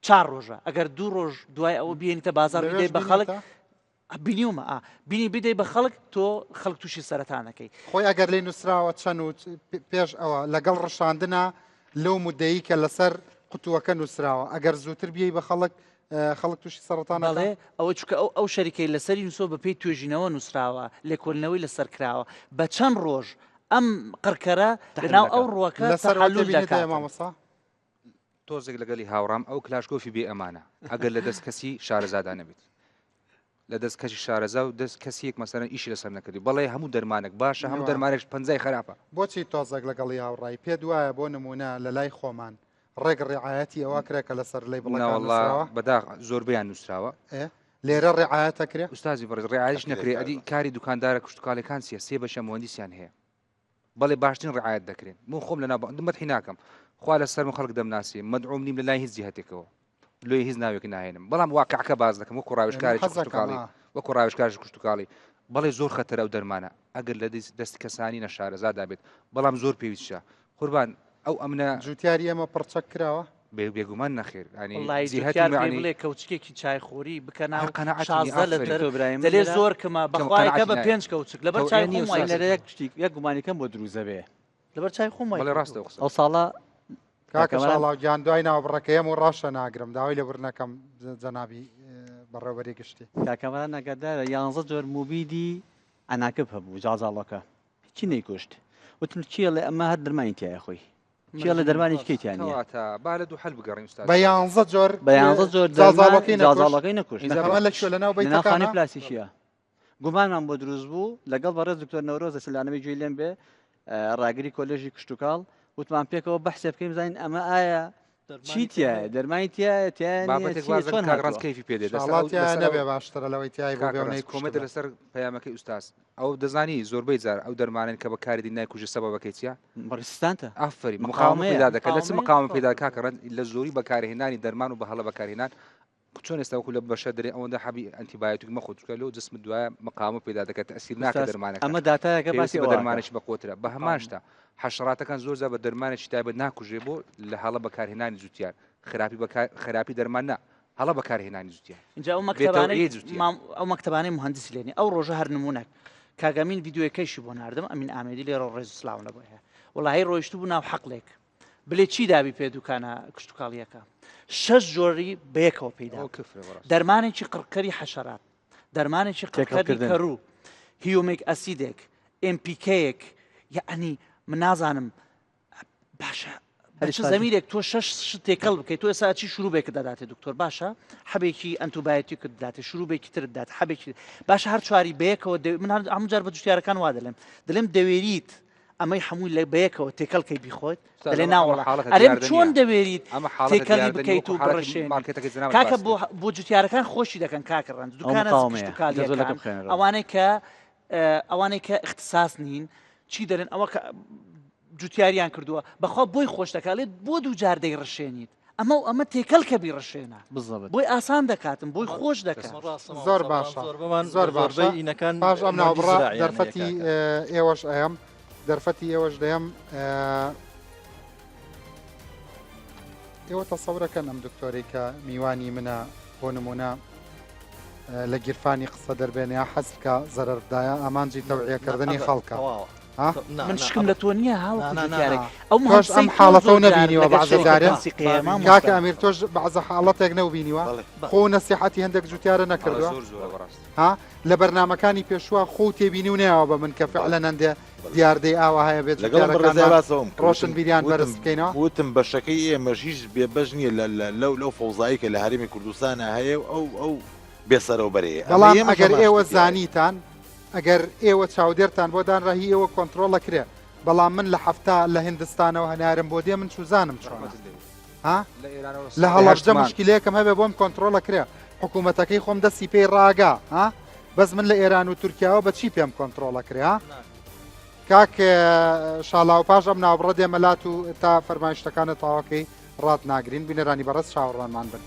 K: چار ڕۆژە ئەگەر دوو ڕۆژ دوای ئەوە بێنیتە بازار
A: لەوێش
K: بدەی بە خەڵک
A: بینیتە؟
K: بینیومە ئا بینی بدەی بە خەڵک تۆ خەڵک تووشی سەرەتانەکەی
A: خۆی ئەگەر لێی نووسراوە چەند و پێش ئەوە لەگەڵ ڕشاندنا لەو مدەیی کە لەسەر قوتووەکە نووسراوە ئەگەر زووتر بیەی بە خەڵک خەڵک تووشی سەرەتان
K: بەڵێ ئەوە چونکە ئەو ئەو شەریکەی لەسەری نووسەوە بە پێی توێژینەوە نووسراوە لێکۆلنەوەی لەسەر کراوە بە چەند ڕۆژ ئەم قڕکەرە لەناو ئەو ڕووەکە
A: لەسەر ئەوە
K: تەحەلول
A: تێبینیت هەیە
K: دەکات.
A: مامۆستا؟
M: تۆزێک لەگەلی هاوڕام ئەو کلاشکۆفی بێ ئەمانە ئەگەر لە دەست کەسی شارەزادا نەبێت لە دەست کەسی شارەزا و دەست کەسیەک مەسەرەن ئیشی لەسەر نەکردی بەڵێ هەموو دەرمانێک باشە هەموو دەرمانێک پەنجای خراپە.
A: بۆچی تۆزێک لەگەڵی هاوڕای؟ پێت وایە بۆ نموونە لە لای خۆمان ڕێک ڕیعایەتی ئەوە کرا کە لەسەر لەیبڵەکان
M: ناوەڵا
A: نووسراوە؟
M: بەداخ زۆربەیان نووسراوە.
A: ئێ لێرە ڕیعایەت ئەکرێ؟
M: ئوستازی بەڕێز ڕیعایەتیش نەکرێ ئەدی کاری دوکاندارە کشتوکاڵیەکان چیە سێ بەشە موهەندیسیان هەیە بەڵێ باشترین ڕعایەت دەکرێن من خۆم لەناو مەدحی ناکەم خوا لەسەرم خەڵک دەمناسی مەدعوم نیم لە لای هیچ جیهتێکەوە لۆی هیچ ناوێک ناهێنم بەڵام واقعەکە باز دەکەم وەکو ڕاوێژکارێکی کشتوکاڵی وەکو ڕاوێژکارێکی کشتوکاڵی بەڵێ زۆر خەتەرە ئەو دەرمانە ئەگەر لە دەست کەسانی نەشارەزادا بێت بەڵام زۆر پێویستە قوربان ئەو ئەمنە
A: جوتیاری ئێمە پڕچەک کراوە؟
M: بێگومان نەخێر ینی
K: وڵی
M: جیهەتی
K: جوتیار پێی
M: مەعنی
K: بڵێ کەوچکێکی چایخۆری بکە ناو
M: هەر قەناعەتی نییە،
K: 16
M: ئافەرین.
K: لتر
L: تۆ برایم
K: دەلێ
L: لێرە
K: زۆر کەمە
M: کەم
K: بەخوایەکە
M: قەناعەتی
K: بە
M: نایە.
K: پێنج کەوچک لەبەر
M: تەوعیە
K: چای
M: نییە
K: خۆم وای
M: ئوستاز.
L: لێرە یەک شتیک یەک گومانی کەم بۆ دروست دەبێ
K: لەبەر چای خۆم وای
M: بەڵێ
K: کردووە.
M: ڕاستە ئەو قسە.
L: ئەو ساڵە
A: کاکە
L: کاکە مەرام
A: شاڵاو گیان دوای ناوبڕەکەیەم و ڕاشە ناگرم داوای لێبوردن ئەکەم جەنابی بەڕێوبەری گشتی.
L: کاکە مەرام ئاگادارە یانزە جۆر موبیدی عەناکب هەبوو جاڵجاڵۆکە هیچی نەیکوشت وتم کێ ئەڵێ ئەمە هەر دەرمانی تیایە خۆی کێ ئەڵێ دەرمانی هیچ کەی تیا نییە
M: کەواتە با لە دوو حەل بگەڕێین ئوستاز
A: بە یانزە جۆر
L: بە یانزە جۆر دەرمان
A: جاڵجاڵۆکەی نەکوشت
L: جاڵجاڵۆکەی نەکوشت
M: ئینجا
A: ئەمە لە کوێ لەناو
L: لەناو خانەی
A: بەیتەکانە
L: پلاستیکیە گومانمان بۆ دروست بوو لەگەڵ بەڕێز دکتۆر نەورۆز سلانەوەی گوێی لێم بێ ڕاگری کۆلێژی کشتوکاڵ وتمان پێکەوە بەحسێ بکەین بزانین ئەمە ئایا چی تایە دەرمانی تایە تایە نییە
M: بابەتێک
L: چییە
M: وازن
L: چۆن
M: کاک ڕەنج
L: هاتووە
M: کەیفی پێ دێت لەسەر
A: شاڵا
M: ئەو
A: تایە
M: لەسەر ئەو
A: نەبێ باشترە لەوەی تای بوو
M: کاکە
A: بێ و
M: ڕەنج
A: نەیکوشتبێ
M: کۆمێنتە لەسەر پەیامەکەی ئوستاز ئەو دەزانی زۆربەی جار ئەو دەرمانەن کە بەکاری دێن نایکوژێ سەبەبەکەی چییە
L: ڕیزستانتە
M: ئافەرین مقاومە
L: مقاومەیە
M: پەیدا دەکات لە چ
K: مقاومەیە
M: مقاومە پەیدا کاکە ڕەنج لە زۆری بەکارهێنانی دەرمان و بە هەڵە بەکارهێنان چۆن ئێستا وەکو لە بەشە دەرێ ئەوەندە حەبی ئەنتیبایۆتیک مەخۆ چونکە لۆ جسمت دوایە مقاومە پەیدا دەکات تەئسیر ناکە
L: ئوستاز
M: دەرمانەکە
L: ئەمە داتایەکە باسی
M: پێویستی بە
L: ئەوە ئەکا
M: دەرمانێکی بەقوەترە بە هەمان شتە حەشەراتەکان زۆر جار بە دەرمانێکی تایبەت ناکوژێ بۆ لە هەڵە بەکارهێنانی جوتیار خراپی بەکار خراپی دەرمان نا هەڵە بەکارهێنانی جوتیار
K: اینجا ئەو
M: بێ
K: مەکتەبانەی
M: تەوعیەی جوتیار
K: مام ئەو مەکتەبانەی مهندسی لێنی ئەو ڕۆژە هەر نمونەک کاک ئەمین ڤیدیۆیەکەیشی بۆ ناردم ئەمین ئامێدی لێرە ڕێز و سلاو لە بۆ هەیە وەڵاهی ڕۆیشتبوو ناو حەقلێک بلێ چی دابی پێ دوکانە کشتتوکاڵیەکە شەش جۆری بەیەکەوە پێیدا دەرمانێکی قڕکەری حەشەرات دەرمانێکی قڕکەری کەڕوو humic acid ێک NPK یەک یعنی من نازانم باشە بەچ زەمیرێک تۆ شەش شت تێکەڵ بکەیت تۆ ئێستا چی شروبێک دەداتێ دکتۆر باشە حەبێکی ئەنتوبایەتیکت داتێ شروبێکی ترت دات حەبێکی باشە هەر چواری بەیەکەوە من هەموو جار بە جوتیارەکان وا دەلێم دەلێم دەوێریت ئەمەی حەمووی لە بەیەکەوە تێکەڵ کەی بیخۆیت دەلێ ناوەڵا ئەرێم چۆن دەوێریت تێکەڵی بکەیت و بڕشێنی کاکە بۆ بۆ جوتیارەکان خۆشی دەکەن کاکە ڕەنج دوکانە کشتوکاڵیەکان ئەوانەی کە ئەوانەی کە اختصاص نین چی دەرێن ئەوە کە جوتیاریان کردووە بەخوا بۆی خۆش دەکات لێت بۆ دوو جار دەیڕشێنیت ئەمە و ئەمە تێکەل کە بیڕشێنە
N: بالضبط.
K: بۆی ئاسان دەکاتم بۆی خۆش دەکات.
A: زۆر باشە زۆر باشە پاش ئەم ناوبڕە دەرفەتی ئێوەش ئەیەم دەرفەتی ئێوەش دەیەم ئێوە تەسەورەکەن ئەم دکتۆرەی کە میوانی منە بۆ نمونە لە گیرفانی قسە دەربێنێ یا حەز بکا زەرەر بدایە ئامانجی تەوعیەکردنی خەڵکە ها؟
K: من شکم لە تۆ نییە هاوەکو جوتیارێک ئەو
A: تۆش ئەم
K: مهندسەی تۆ
A: حاڵەتەو
K: زۆر جار
A: نەبینیوە
K: لەگەر
A: بەعزە
K: شەریکە
A: جارێ
K: تەنسیقیەیە مامۆستا
A: کاکە ئەمیر تۆش بەعزە حاڵەتێک نەوبینیوە خۆ نەسیحەتی هەندێک جوتیارە
M: بەڵێ
A: نەکردووە
M: زۆر زۆرە بەڕاستی.
A: ها لە بەرنامەکانی پێشووە خۆو تێبینی و نەیاوە بە من کە فعلەن هەندێ دیاردەی ئاوا هەیە بێ
P: لەگەڵم بەڕێزای
A: جوتیارەکانمان
P: باسەوەم کرد وتم
A: ڕۆشنبیریان
P: وتم
A: بەرز بکەینەوە.
P: وتم بەشەکەی ئێمەش هیچ بێ بەش نییە لە لە لەو لەو فەوزایی کە لە هەرێمی کوردستانا هەیە و ئەو ئەو بێ سەرەوبەرەیە ئەمە
A: بەڵام
P: ئێمەش
A: ئەگەر
P: هەمان
A: ئێوە
P: شتی تیایە.
A: زانیتان ئەگەر ئێوە چاودێرتان بۆ دانرا هی ئێوە کۆنتڕۆڵ ئەکرێ بەڵام من لە 70 لە هندستانەوە هەنارم بۆ دێ من چوزانم چۆنە
M: ڕەحمەتت لێ بێت.
A: ها
M: لە ئێرانەوە
A: لە
M: ساڵی
A: هەڵەبجە
M: هەشت مانگ.
A: مشکلەیەکم هەبێ بۆم کۆنتڕۆڵ ئەکرێ حکوومەتەکەی خۆم دەستی پێی ڕاگا ها بەس من لە ئێران و تورکیاوە بە چی پێم کۆنتڕۆڵ ئەکرێ ها کاک شاڵاو پاش ئەم ناوبڕە دێمە لات و تا فەرمایشتەکانت تەواوکەی ڕات ناگرین بینەرانی بەڕێز چاوەڕوانمان بن.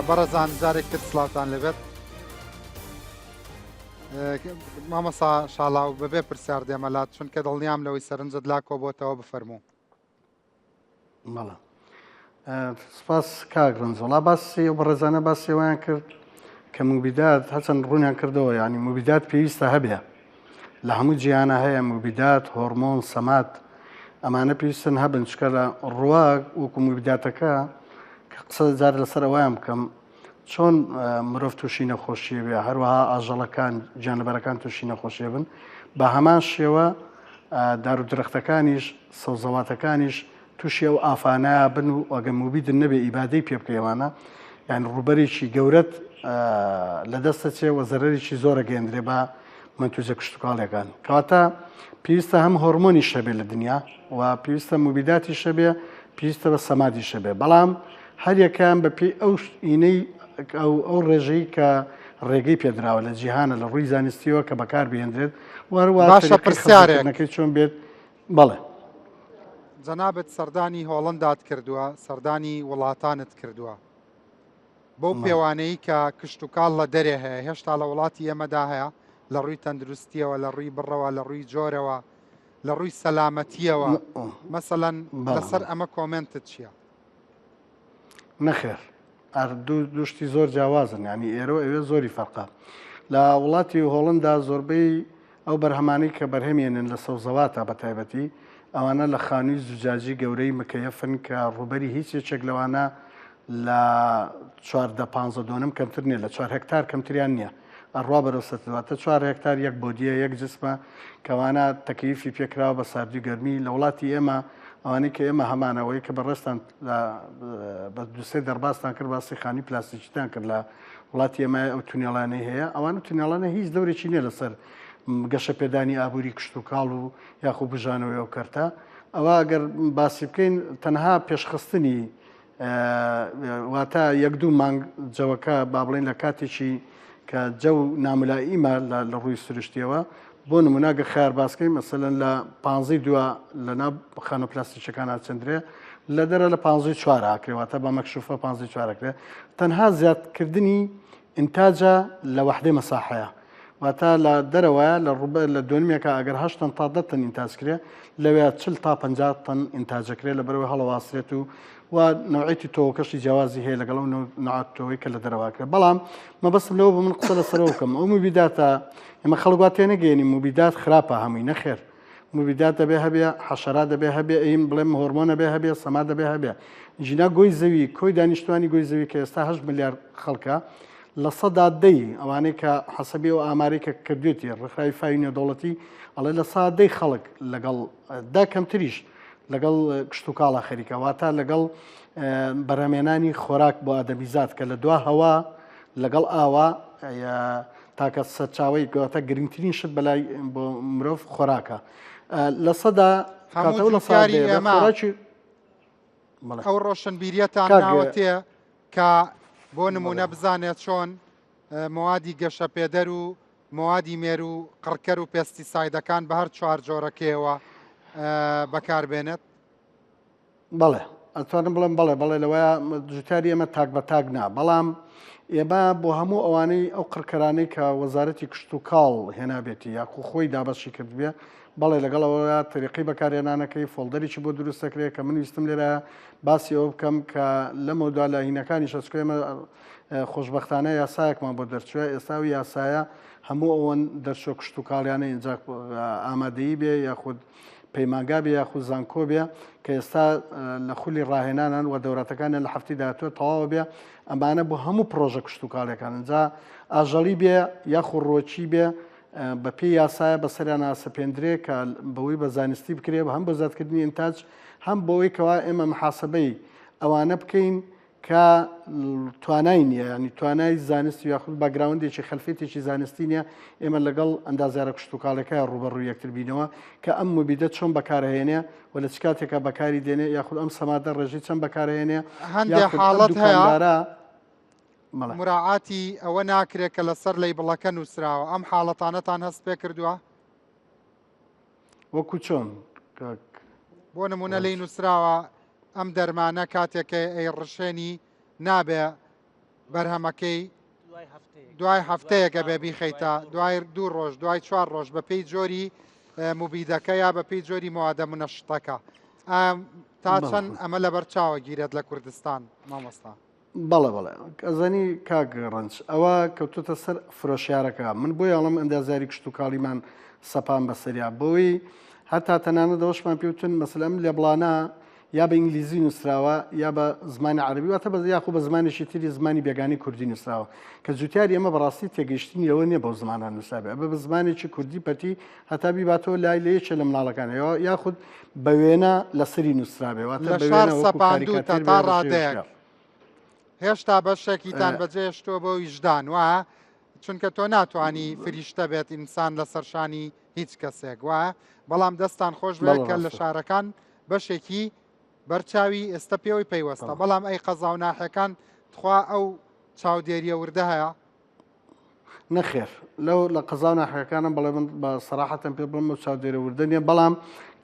A: بەڕێزان جارێک تر سلااوان لەبێت مامەسا شاڵاو بەبێ پرسیار دێمەلات چونکە دڵنیام لەوەی سەرنجت لا کۆبۆتەوە بفەرموو.
O: بەڵێ سپاس کاک ڕەنج وەڵا باسی ئەو بەڕێزانە باسی ئەویان کرد کە موبیدات هەچەند ڕوونیان کردەوە ینی موبیدات پێویستە هەبێ لە هەموو جیهانە هەیە موبیدات هۆرمۆن سەمات ئەمانە پێویستن هەبن چکە لە ڕوا وەکو موبیداتەکە کە قسە جار لەسەر ئەویان بکەم چۆن مرۆڤ تووشی نەخۆشیە بێ هەروەها ئاژەڵەکان گیانلەبەرەکان تووشی نەخۆشیە بن بە هەمان شێوە دار و درەختەکانیش سەوزەواتەکانیش تووشی ئەو ئافانە بن و ئەگەر موبیدن نەبێ ئیبادەی پێ بکەی ئەوانە یان ڕووبەرێکی گەورەت لە دەستە چێ و زەرەرێکی زۆرە گەێندرێ بە منتوجە کشتتوکاڵیەکان کەواتە پێویستە هەم هۆرمۆنی شەبێ لە دنیا و پێویستە موبیداتی شەبێ پێویستە بە سەمادی شەبێ بەڵام هەریەکەیان بە پێی ئەو ئینەی ئەو ئەو ڕێژەی کە ڕێگەی پێدراوە لە جیهانە لە ڕووی زانستیەوە کە بەکار بهێندرێت وەروە
A: باشە پرسیارێک
O: نەکەی چۆن بێت بەڵێ.
A: جەنابت سەردانی هۆڵندات کردووە سەردانی وڵاتانت کردووە بەو پێوانەی کە کشتتوکاڵ لە دەرێ هەیە هێشتا لە وڵاتی ئێمەدا هەیە لە ڕووی تەندروستیەوە لە ڕووی بڕەوە لە ڕووی جۆرەوە لە ڕووی سەلامەتیەوە مەسەەن لەسەر ئەمە کۆمنتت چییە؟
O: نەخێر ئەر دوو شتی زۆر جیاوازن یانی ئێرە و ئەوێ زۆری فەرقە لە وڵاتی هۆڵندا زۆربەی ئەو بەرهەمانەی کە بەرهەمێنن لە سەوزەواتە بە تایبەتی ئەوانە لە خانووی زوجاجی گەورەی مکەیەفن کە ڕووبەری هیچ یەکێک لەوانە لە چواردە پانزە دۆنم کەمتر نییە لە چوار هێکتار کەمتریان نییە ئەڕوا بەرەو سەتر واتە چوار هێکتار یەک بۆدیە یەک جسمە کەوانە تەکەیفی پێکراوە بە ساردی و گەرمی لە وڵاتی ئێمە ئەوانەی کە ئێمە هەمانەوەی کە بەڕێزتان بە دوسێ دەرباستان کرد باسی خانی پلاستیکیتان کرد لە وڵاتی ئێمە ئەو تونێڵانەی هەیە ئەوان تونێڵانە هیچ دەورێکی نییە لەسەر گەشە پێدانی ئابووری کشتتوکاڵ و یاخۆ بژانەوەی ئەو کەرتە ئەوە ئەگەر باسی بکەین تەنها پێشخستنی واتە یەک دوو مانگ جەوەکە با بڵێین لە کاتێکی کە جەو ناملائیمە لە ڕووی سروشتیەوە بۆ نمونە گە خیار باسکەی مەسەلەن لە پانزەی دووە لە ناو خانە پلاستیکەکان چندرێ لە دەرە لە پانزەی چوار ئاکرێ واتە بە مەکشوفە پانزەی چوارەکرێ تەنها زیادکردنی ئینتاجە لە وەحدەی مەساحەیە واتە لە دەرەوەیە لە ڕووبەر لە دۆنمێکا ئەگەر هەشت تەن تا دە تەن ئینتاج کرێ لەوێ 40 تا 50 تەن ئینتاجەکرێ لەبەرەوەی هەڵەواسرێت و و نوعێتی تۆوەکەشی جیاوازی هەیە لەگەڵ ئەو نوعات تۆوەی کە لە دەرەوە کرێ بەڵام مەبەستم لەوە بوو من قسە لەسەرەوە بکەم ئەو موبیداتە ئێمە خەڵک وا تێنەگەیەنین موبیدات خراپە هەمووی نەخێر موبیدات دەبێ هەبێ حەشەرات دەبێ هەبێ ئەیم بڵێم هۆرمۆن ئەبێ هەبێ سەما دەبێ هەبێ ژینا گۆی زەوی کۆی دانیشتوانی گۆی زەوی کە ئێستا هەشت ملیار خەڵکە 10% ئەوانەی کە حەسەبی ئەو ئامارەی کە کردوێتی ڕێکخراوی فاوی نێودەوڵەتی ئەڵێ 10% خەڵک لەگەڵ دا کەمتریش لەگەڵ کشتوکاڵە خەریکە واتە لەگەڵ بەرهەمێنانی خۆراک بۆ ئادەمیزاد کە لە دوا هەوا لەگەڵ ئاوا تاکە سەرچاوەی گەواتە گرنگترین شت بەلای بۆ مرۆڤ خۆراکە لە سەدا
A: هەموو جوتیاری ئێمە ئەو ڕۆشنبیریەتان ناوەتێ کە بۆ نمونە بزانێت چۆن مەوادی گەشەپێدەر و مەوادی مێرو قڕکەر و پێستیسایدەکان بە هەر چوار جۆرەکەیەوە بەکاربێنێت؟
O: بەڵێ ئەتوانم بڵێم بەڵێ بەڵێ لەوەیە جوتیاری ئێمە تاک بە تاک نا بەڵام ئێمە بۆ هەموو ئەوانەی ئەو قڕکەرانەی کە وەزارەتی کشتوکاڵ هێنابێتی یاخو خۆی دابەشی کردبێ بەڵێ لەگەڵ ئەوە تەریقی بەکارهێنانەکەی فۆڵدەرێکی بۆ دروست دەکرێت کە من ویستم لێرە باسی ئەوە بکەم کە لەمەودا لە هینەکانی شەچکە ئێمە خۆشبەختانە یاسایەکمان بۆ دەرچووە ئێستا و یاسایە هەموو ئەوەن دەرچوە کشتوکاڵیانە ئینجا ئامادەیی بێ یاخود پەیمانگا بێ یاخود زانکۆ بێ کە ئێستا لە خولی ڕاهێنانان و دەوراتەکانیان لە هەفتی داهاتوە تەواوە بێ ئەمانە بۆ هەموو پرۆژە کشتوکاڵیەکان جا ئاژەڵی بێ یاخود ڕۆکی بێ بە پێی یاسایە بەسەریان ئاسەپێندرێ کە بەوەی بە زانستی بکرێ هەم بۆ زیادکردنی ئینتاج هەم بۆی کەوا ئێمە محاسبەی ئەوانە بکەین کە توانای نییە ینی توانای زانستی یاخود background ێکی خەلفێتێکی زانستی نییە ئێمە لەگەڵ ئەندازیارە کشتوکاڵەکە ڕوبەڕوو یەکتر بینەوە کە ئەم مبیدە چۆن بەکارهێنێ و لە چ کاتێکا بەکاری دێنێ یاخود ئەم سەمادە ڕێژەی چەند بەکارهێنێ
A: هەندێک حاڵەت هەیە مراعاتی ئەوە ناکرێت کە لەسەر label ەکە نووسراوە ئەم حاڵەتانەتان هەست پێ کردووە
O: وەکو چۆن
A: بۆ نمونە لی نووسراوە ئەم دەرمانە کاتێکە ئەی ڕشێنی نابێ بەرهەمەکەی دوای هەفتەیەکە بێ بیخەیتە دوای دوو ڕۆژ دوای چوار ڕۆژ بە پێی جۆری مبیدەکە یا بە پێی جۆری موادە منەشتەکە تا چەند ئەمە لەبەر چاوە گیرێت لە کوردستان مامۆستا
O: بەڵێ بەڵێ ئەزانی کاک ڕەنج ئەوە کەوتوتە سەر فرۆشیارەکە من بۆی ئەڵم ئەندازیاری کشتتوکاڵیمان سەپان بەسەریا بۆی هەتا تەنانەت ئەوەشمان پێوتن مەسەلەن ئەم label انە یا بە ئینگلیزی نووسراوە یا بە زمانی عەرەبی واتە بە یاخو بە زمانێکی تری زمانی بێگانی کوردی نووسراوە کە جوتیاری ئێمە بەڕاستی تێگەیشتنی لەوە نییە بەو زمانە نووسابێ ئەبێ بە زمانێکی کوردی پەتی هەتا بیباتەوە لای لە یەکێ لە مناڵەکان یاخود بە وێنە لەسەری نووسرابێ واتە
A: لە
O: بە
A: شار
O: وێنە وەکو
A: سەپاندووتە
O: کاریکاتێر
A: تا
O: بێ بە شێوەی
A: ڕادەیەک
O: شیاو.
A: هێشتا بەشێکیتان بەجێهێشتووە بۆ ویژدان وایە چونکە تۆ ناتوانی فریشتە بێت ئینسان لەسەر شانی هیچ کەسێک وایە بەڵام دەستان خۆش بێت
O: بەڵێ
A: کە لە
O: ڕاستە.
A: شارەکان بەشێکی بەرچاوی ئێستا پێوەی پەیوەستە بەڵام ئەی قەزا و ناحیەکان تخوا ئەو چاودێریە وردە هەیە؟
O: نەخێر لەو لە قەزا و ناحیەکانم بەڵێ من بە سەراحەتەن پێ بڵێم ئەو چاودێرە وردە نییە بەڵام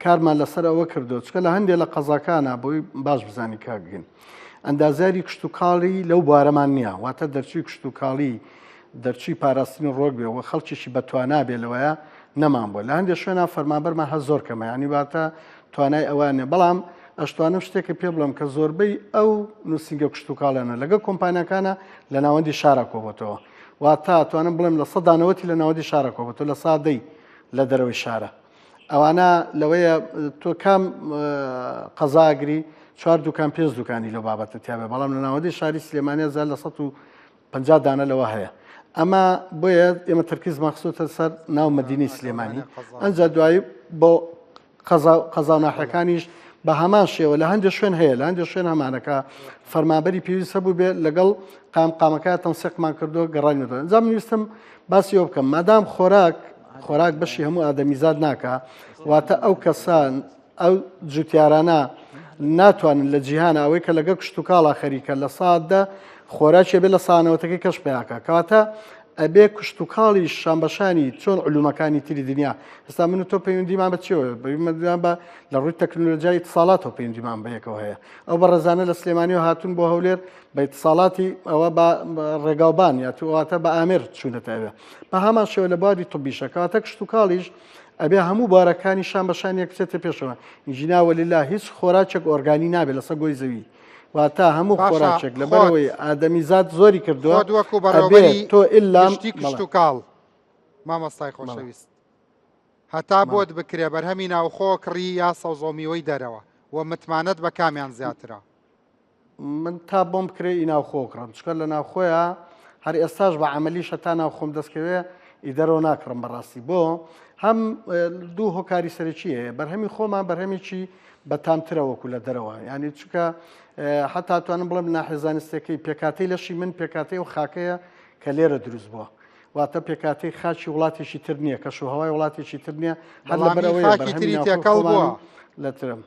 O: کارمان لەسەر ئەوە کردو چکە لە هەندێک لە قەزاکانە بۆی باش بزانی کاکگین ئەندازیاری کشتتوکاڵی لەو بوارەمان نییە واتە دەرچووی کشتتوکاڵی دەرچووی پاراستنی ڕۆک بێ و خەڵکیشی بەتوانا بێ لەوەیە نەمان بووە لە هەندێک شوێنە فەرمانبەرمان هەر زۆر کەمە ینی واتە توانای ئەوان نیە بەڵام ئەشتوانم شتێکە پێ بڵێم کە زۆربەی ئەو نووسینگە کشتتوکاڵیانە لەگەڵ کۆمپانیاکانە لە ناوەندی شارە کۆبتەوە واتە توانم بڵێم لە سەدانەوەتی لە ناوەندی شارە کۆبێتەوە لە سادەی لە دەرەوەی شارە ئەوانە لەوەیە تۆ کام قەزاگری چوار دوکان پێنج دوکانی لەو بابەتە تیاابێ بەڵام لە ناوەندی شاری سلێمانیا زیاد لە 150 دانە لەوە هەیە ئەمە بۆیە ئێمە تەرکیزمان خستۆتە سەر ناو مەدینەی سلێمانی ئەنجا دوایی بۆ قەزا و ناحیەکانیش بە هەمان شێوە لە هەندێک شوێن هەیە لە هەندێک شوێن هەمانەکە فەرمابەری پێویست هەبوو بێ لەگەڵ قام قامەکە تەنسیقمان کردو گەڕاینەوە ئەنجام من ویستم باسی ئەوە بکەم مادام خۆراک خۆراک بەشی هەموو ئادەمیزاد ناکا واتە ئەو کەسان ئەو جوتیارانە ناتوانن لە جیهان ئەوەی کە لەگە کشتتوکاڵا خەریکە لە سادە خۆراکێ بێ لە سانەوەتەکەی کەش پیاکە کەواتە ئەبێ کشتتوکاڵی شانبەشانی چۆن علومەکانی تری دنیا ئێستا من و تۆ پەیوەندیمان بە چیەوە پەیوەندیمان بە لە ڕووی تەکنۆلۆژیای اتصالاتەوە پەیوەندیمان بە یەکەوە هەیە ئەو بەڕێزانە لە سلێمانیەوە هاتوون بۆ هەولێر بە اتصالاتی ئەوە بە ڕێگاوبان یا تواتە بە ئامێر چوونەتە ئەوێ بە هەمان شێوە لە بواری طبیشە کەواتە کشتوکاڵیش ئەبێ هەموو بارەکانی شان بە شان یەک بچێتە پێشەوە ئینجینا وەلیلا هیچ خۆراکێک ئۆرگانی نابێت لەسەر گۆی زەوی واتە هەموو خۆراکێک لەبەرەوەی ئادەمیزاد زۆری کردووە
A: وەکو بەڕێوەبەری
O: تۆ ئللا
A: کشتوکاڵ مامۆستای خۆشەویست هەتا بۆت بکرێ بەرهەمی ناوخۆ کڕی یا سەوزەو میوەی دەرەوە و متمانەت بە کامیان زیاترە؟
O: من تا بۆم بکرێ ئی ناوخۆ کڕم چکە لە ناوخۆیە هەر ئێستاش بە عملیش هەتا ناوخۆم دەستکەوێ ئی دەرەوە ناکڕم بەڕاستی بۆ هەم دوو هۆکاری سەرەکی هەیە بەرهەمی خۆمان بەرهەمێکی بەتامترە وەکو لە دەرەوە ینی چکە حتا توانم بڵێم ناحێ زانستەکەی پێکاتەی لەشی من پێکاتەی و خاکەیە کە لێرە دروست بووە واتە پێکهاتەی خاکی وڵاتێکی تر نییە کەش و هەوای وڵاتێکی تر نییە هەر
A: بەڵام
O: لەبەر
A: هی
O: ئەوەیە
A: خاکی
O: بەرهەمی
A: تری
O: ناوخۆی
A: تێکەڵ
O: خۆمان
A: بووە.
O: لە ترم.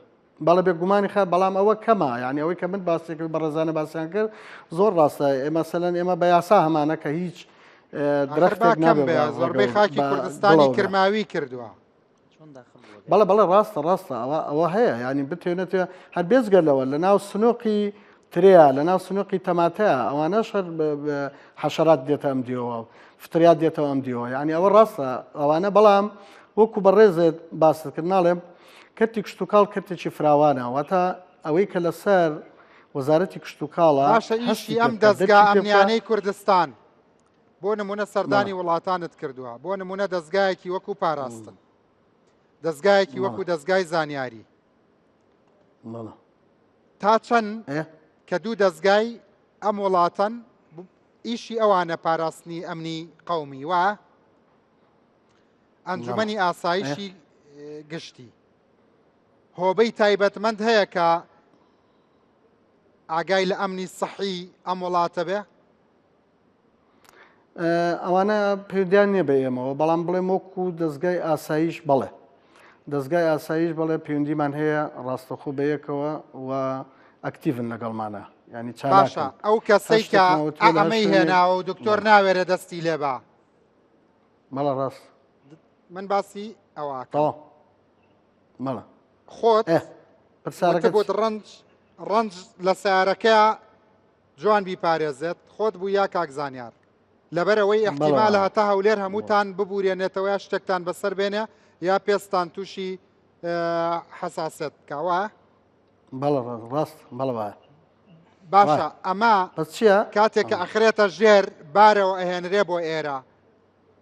O: بەڵێ بێگومانی خە بەڵام ئەوە کەمە یعنی ئەوەی کە من باسێک بەڕێزانە باسیان کرد زۆر ڕاستە ئێمە سەلەن ئێمە بە یاسا هەمانە کە هیچ درەختێک نابێ
A: زۆربەی خاکی کوردستانی کرماوی کردووە
O: بەڵێ بەڵێ ڕاستە ڕاستە ئەوە ئەوە هەیە ینی بتێنێت هەر بێزگە لەوە لە ناو سنۆقی ترەیە لە ناو سنۆقی تەماتەیە ئەوانەش هەر حەشرات دێتە ئەم دیەوە فتریات دێتەوە ئەم دیەوە یعنی ئەوە ڕاستە ئەوانە بەڵام وەکو بەڕێزت باست کرد ناڵێم کەرتی کشتوکاڵ کەرتێکی فراوانە واتە ئەوەی کە لەسەر وەزارەتی کشتوکاڵە
A: باشە ئیشی ئەم دەزگا ئەمنیانەی کوردستان بۆ نمونە سەردانی وڵاتانت کردووە بۆ نمونە دەستگایەکی وەکو پاراستن دەستگایەکی وەکو دەستگای زانیاری تا چەند کە دوو دەستگای ئەم وڵاتەن ئیشی ئەوانە پاراستنی ئەمنی قومی وە ئەنجومەنی ئاسایشی گشتی هۆبەی تایبەتمەند هەیە کە ئاگای لە ئەمنی سەحی ئەم وڵاتە بێ؟
O: ئەوانە پەیوەندیان نییە بە ئێمەوە بەڵام بڵێم وەکو دەستگای ئاسایش بەڵێ دەستگای ئاسایش بەڵێ پەیوەندیمان هەیە ڕاستەخۆ بە یەکەوە و ئەکتیڤن لەگەڵمانە ینی
A: باشە ئەو کەسەی کە ئەمەی هێناوە و دکتۆر ناوێرە دەستی لێبا
O: بەڵە ڕاست
A: من باسی ئەوە
O: بەڵە
A: خۆت پرسیارەکە بۆت ڕەنج ڕەنج لە سیارەکە جوان بیپارێزێت خۆت بوو یا کاک زانیار لەبەرئەوەی ئیحتیمالە هەتا هەولێر هەمووتان ببورێنێتەوە یا شتێکتان بەسەر بێنێ یا پێستان تووشی حەساسێت بکا وایە؟
O: بەڵێ ڕاست بەڵێ وایە.
A: باشە ئەمە کاتێک کە ئەخرێتە ژێر بارەوە ئەهێنرێ بۆ ئێرە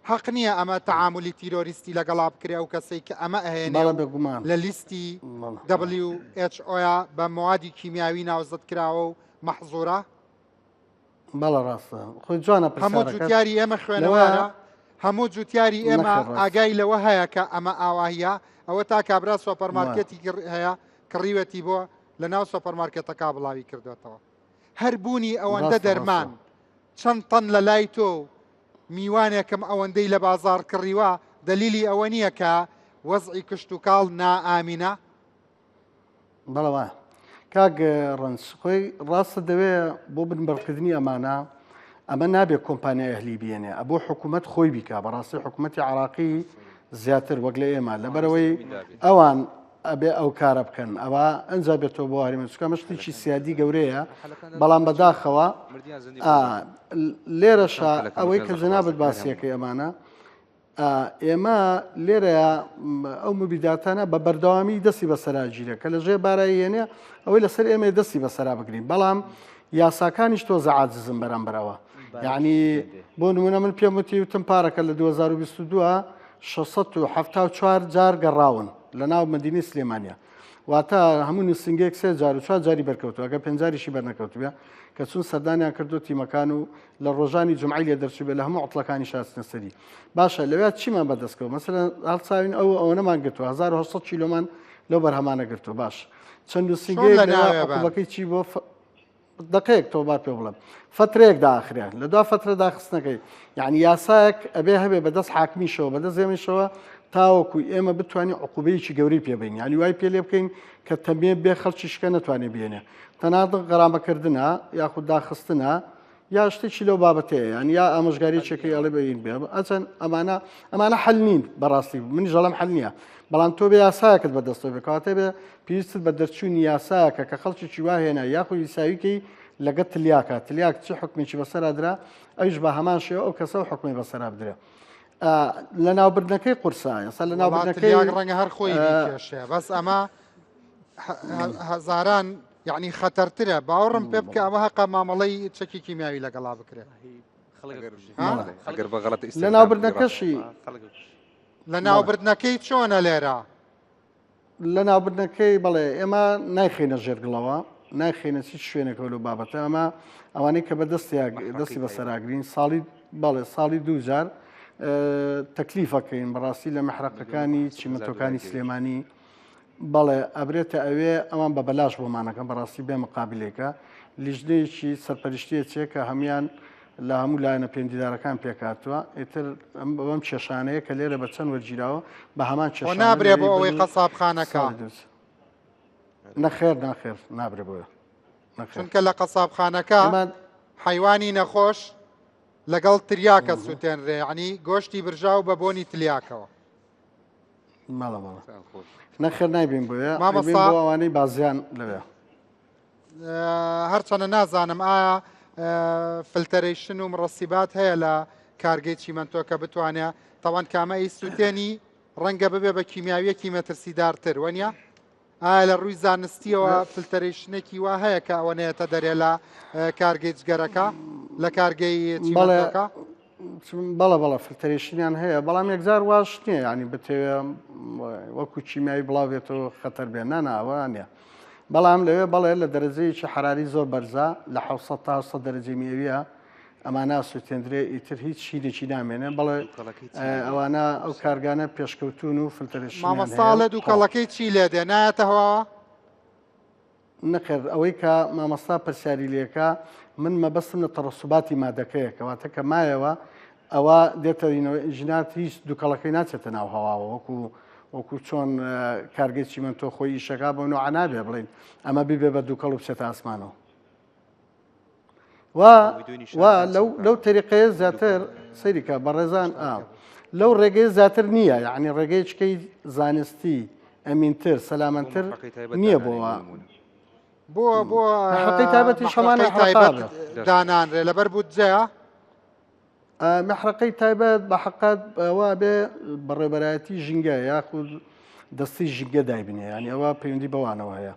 A: هەق نییە ئەمە تەعامولی تیرۆریستی لەگەڵا بکرێ ئەو کەسەی کە ئەمە ئەهێنێ لە لیستی WHO بە موادی کیمیاوی ناوزەد کراوە و مەحزورە
O: بەڵە ڕاستە خۆی جوانە
A: هەموو جوتیاری ئێمە خوێنەوارە هەموو جوتیاری ئێمە ئاگای لەوە هەیە کە ئەمە ئاواهیە ئەوە تا کابرا سۆپەرمارکێتی هەیە کڕیوەتی بۆ لە ناو سۆپەرمارکێتەکە بڵاوی کردوێتەوە هەر بوونی ئەوەندە دەرمان چەند تەن لە لای تۆ و میوانێکم ئەوەندەی لە بازاڕ کڕیوە دەلیلی ئەوە نییە کە وەزعی کشتوکاڵ نائامینە؟
O: بەڵێ وایە کاک ڕەنج خۆی ڕاستە دەوێ بۆ بنبڕکردنی ئەمانە ئەمە نابێت کۆمپانیای ئەهلی بێنێ ئەبۆ حکوومەت خۆی بیکا بەڕاستی حکوومەتی عراقی زیاتر وەک لە ئێمە لەبەرەوەی ئەوان ئەبێ ئەو کارە بکەن ئەوە ئەنجا بێتەوە بۆ هەرێمی چونکە ئەمە شتێکی سیادی گەورەیە بەڵام بەداخەوە لێرەشە ئەوەی کە جەنابت باسیەکەی ئەمانە ئێمە لێرەیە ئەو مبیداتانە بە بەردەوامی دەستی بەسەرا گیرە کە لە ژێر بارایی هێنێ ئەوەی لەسەر ئێمە دەستی بەسەرا بگرین بەڵام یاساکانیش تۆزە عاجزم بەرامبەرەوە یعنی بۆ نمونە من پێم وتی وتم پارەکە لە 2022 674 جار گەڕاون لە ناو مدینەی سلێمانیا واتە هەموو نووسنگێک سێ جار و چوار جاری بەرکەوتووە ئەگەر پێنجاریشی بەرنەکەوتبێ کە چون سەردانیان کردو تیمەکان و لە ڕۆژانی جمعی لێ دەرچوو بێ لە هەموو عوتڵەکانی شاچنە سەری باشە لەوێ چیمان بەدەستکەوت مەسەلەن هەڵساوین ئەو ئەوەنەمان گرتووە 1800 کیلۆمان لەو بەرهەمانە گرتووە باش چەند نووسینگەیەک
A: لە
O: لەوێ
A: ناوێ بەن؟
O: عقوبەکەی چی بۆ دقەیەک تۆ با پێ بڵێم فترەیەک داخرێ لە دوا فترە داخستنەکەی یعنی یاسایەک ئەبێ هەبێ بەدەست حاکمیشەوە بەدەست ئێمەشەوە تاوەکو ئێمە بتوانین عقوبەیەکی گەورەی پێبین یعنی وای پێ لێ بکەین کە تەمێ بێ خەڵکی شکە نتوانێت بێنێ تەنانەت غەرامەکردنە یاخود داخستنە یا شتێکی لەو بابەتەیە یان یا ئامۆژگاریەکەی ئەڵێ بەین بێ ئەچەند ئەمانە ئەمانە حل نین بەڕاستی من ژەڵم حل نییە بەڵام تۆ بێ یاسایەکت بەدەستەوە بێ کەواتە بێ پێویستت بە دەرچوونی یاسایەکە کە خەڵکێکی وا هێنا یاخود یساویکەی لەگە تلیاکە تلیاک چ حکمێکی بەسەرا درا ئەویش بە هەمان شێوە ئەو کەسە و حکمی بەسەرا بدرێ لە ناوبردنەکەی قورسە ئێستا لە ناوبردنەکەی
A: ڕەنگە هەر خۆی بکێشێ بەس ئەمە هەزاران یعنی خەتەرترە باوەڕم پێ بکە ئەمە هەقە مامەڵەی چەکی کیمیاوی لەگەڵا بکرێت
O: لە ناوبردنەکەشی
A: لە ناوبردنەکەی چۆنە لێرە؟
O: لە ناوبردنەکەی بەڵێ ئێمە نایخینە ژێرگڵەوە نایخینە هیچ شوێنێکەوە لەو بابەتە ئەمە ئەوانەی کە بە دەستیا دەستی بەسەراگرین ساڵی بەڵێ ساڵی دووجار تەکلیفەکەین بەڕاستی لە مەحرەقەکانی چیمەتۆکانی سلێمانی بەڵێ ئەبرێتە ئەوێ ئەوان بە بەلاش بۆمانەکەن بەڕاستی بێ مقابلێکە لیژنەیەکی سەرپەرشتیە کە هەموان لە هەموو لایەنە پەیوەندیدارەکان پێکهاتووە ئیتر بەم کێشانەیە کە لێرە بە چەند وەرگیراوە بە هەمان
A: کێشانە نابرێ بۆ ئەوەی قەسابخانەکە.
O: نەخێر ناخێر نابرێ بۆیە.
A: چونکە لە قەسابخانەکە حیوانی نەخۆش لەگەڵ تریاکە سووتێنرێ ینی گۆشتی برژاو بە بۆنی تلیاکەوە.
O: مەڵە مەڵە نەخێر نایبین بۆیە مامۆستا بۆ ئەوانەی بازیان لەوێ.
A: هەرچەنە نازانم ئایا filtration و مڕەسیبات هەیە لە کارگەی چیمەنتۆ کە بتوانێت تاوان کامە ئی سووتێنی ڕەنگە ببێ بە کیمیاویەکی مەترسیدارتر وەنیە؟ ئایا لە ڕووی زانستیەوە filtration ێکی وا هەیە کە ئەوە نێتە دەرێ لە کارگەی جگەرەکە لە کارگەی چیمەنتۆکە؟
O: بەڵێ بەڵێ filtration یان هەیە بەڵام یەکجار واش نییە ینی بتەوێ وەکو کیمیایی بڵاو بێتەوە خەتەر بێ نا ناوە نیە بەڵام لەوێ بەڵێ لە دەرەجەیەکی حراری زۆر بەرزە لە 600 تا 100 دەرەجەی میویە ئەمانە سوتێندرێ ئیتر هیچ شینێکی نامێنێ بەڵێ ئەوانە ئەو کارگانە پێشکەوتون و filtration
A: مامۆستا لە دووکەڵەکەی چی لێ دێ نایەتە هەواوە؟
O: نەخێر ئەوەی کە مامۆستا پرسیاری لێکا من مەبەستم لە تەڕەسوباتی مادەکەیە کەواتە کە مایەوە ئەوە دێتەرینەوە ئینژینات هیچ دوکەڵەکەی ناچێتە ناو هەواوە وەکو وەکو چۆن کارگەی چیمەنتۆ خۆی ئیشەکە بۆ نوعە نابێ بڵین ئەمە ببێ بە دوکەڵ و بچێتە ئاسمانەوە و و لەو لەو تەریقەیە زیاتر سەیریکە بەڕێزان ئا لەو ڕێگەی زیاتر نییە یعنی ڕێگەیەکەی زانستی ئەمینتر سەلامەتر نییە بۆوە
A: بۆ بۆ
O: حقی تایبەتی شەمانە
A: تایبەت دانانرێ لەبەر بودجەیە
O: مەحرەقەی تایبەت بە حقات ئەوە بێ بەڕێبەرایەتی ژینگە یاخود دەستی ژینگە دایبنێ ینی ئەوە پەیوەندی بەوانەوە هەیە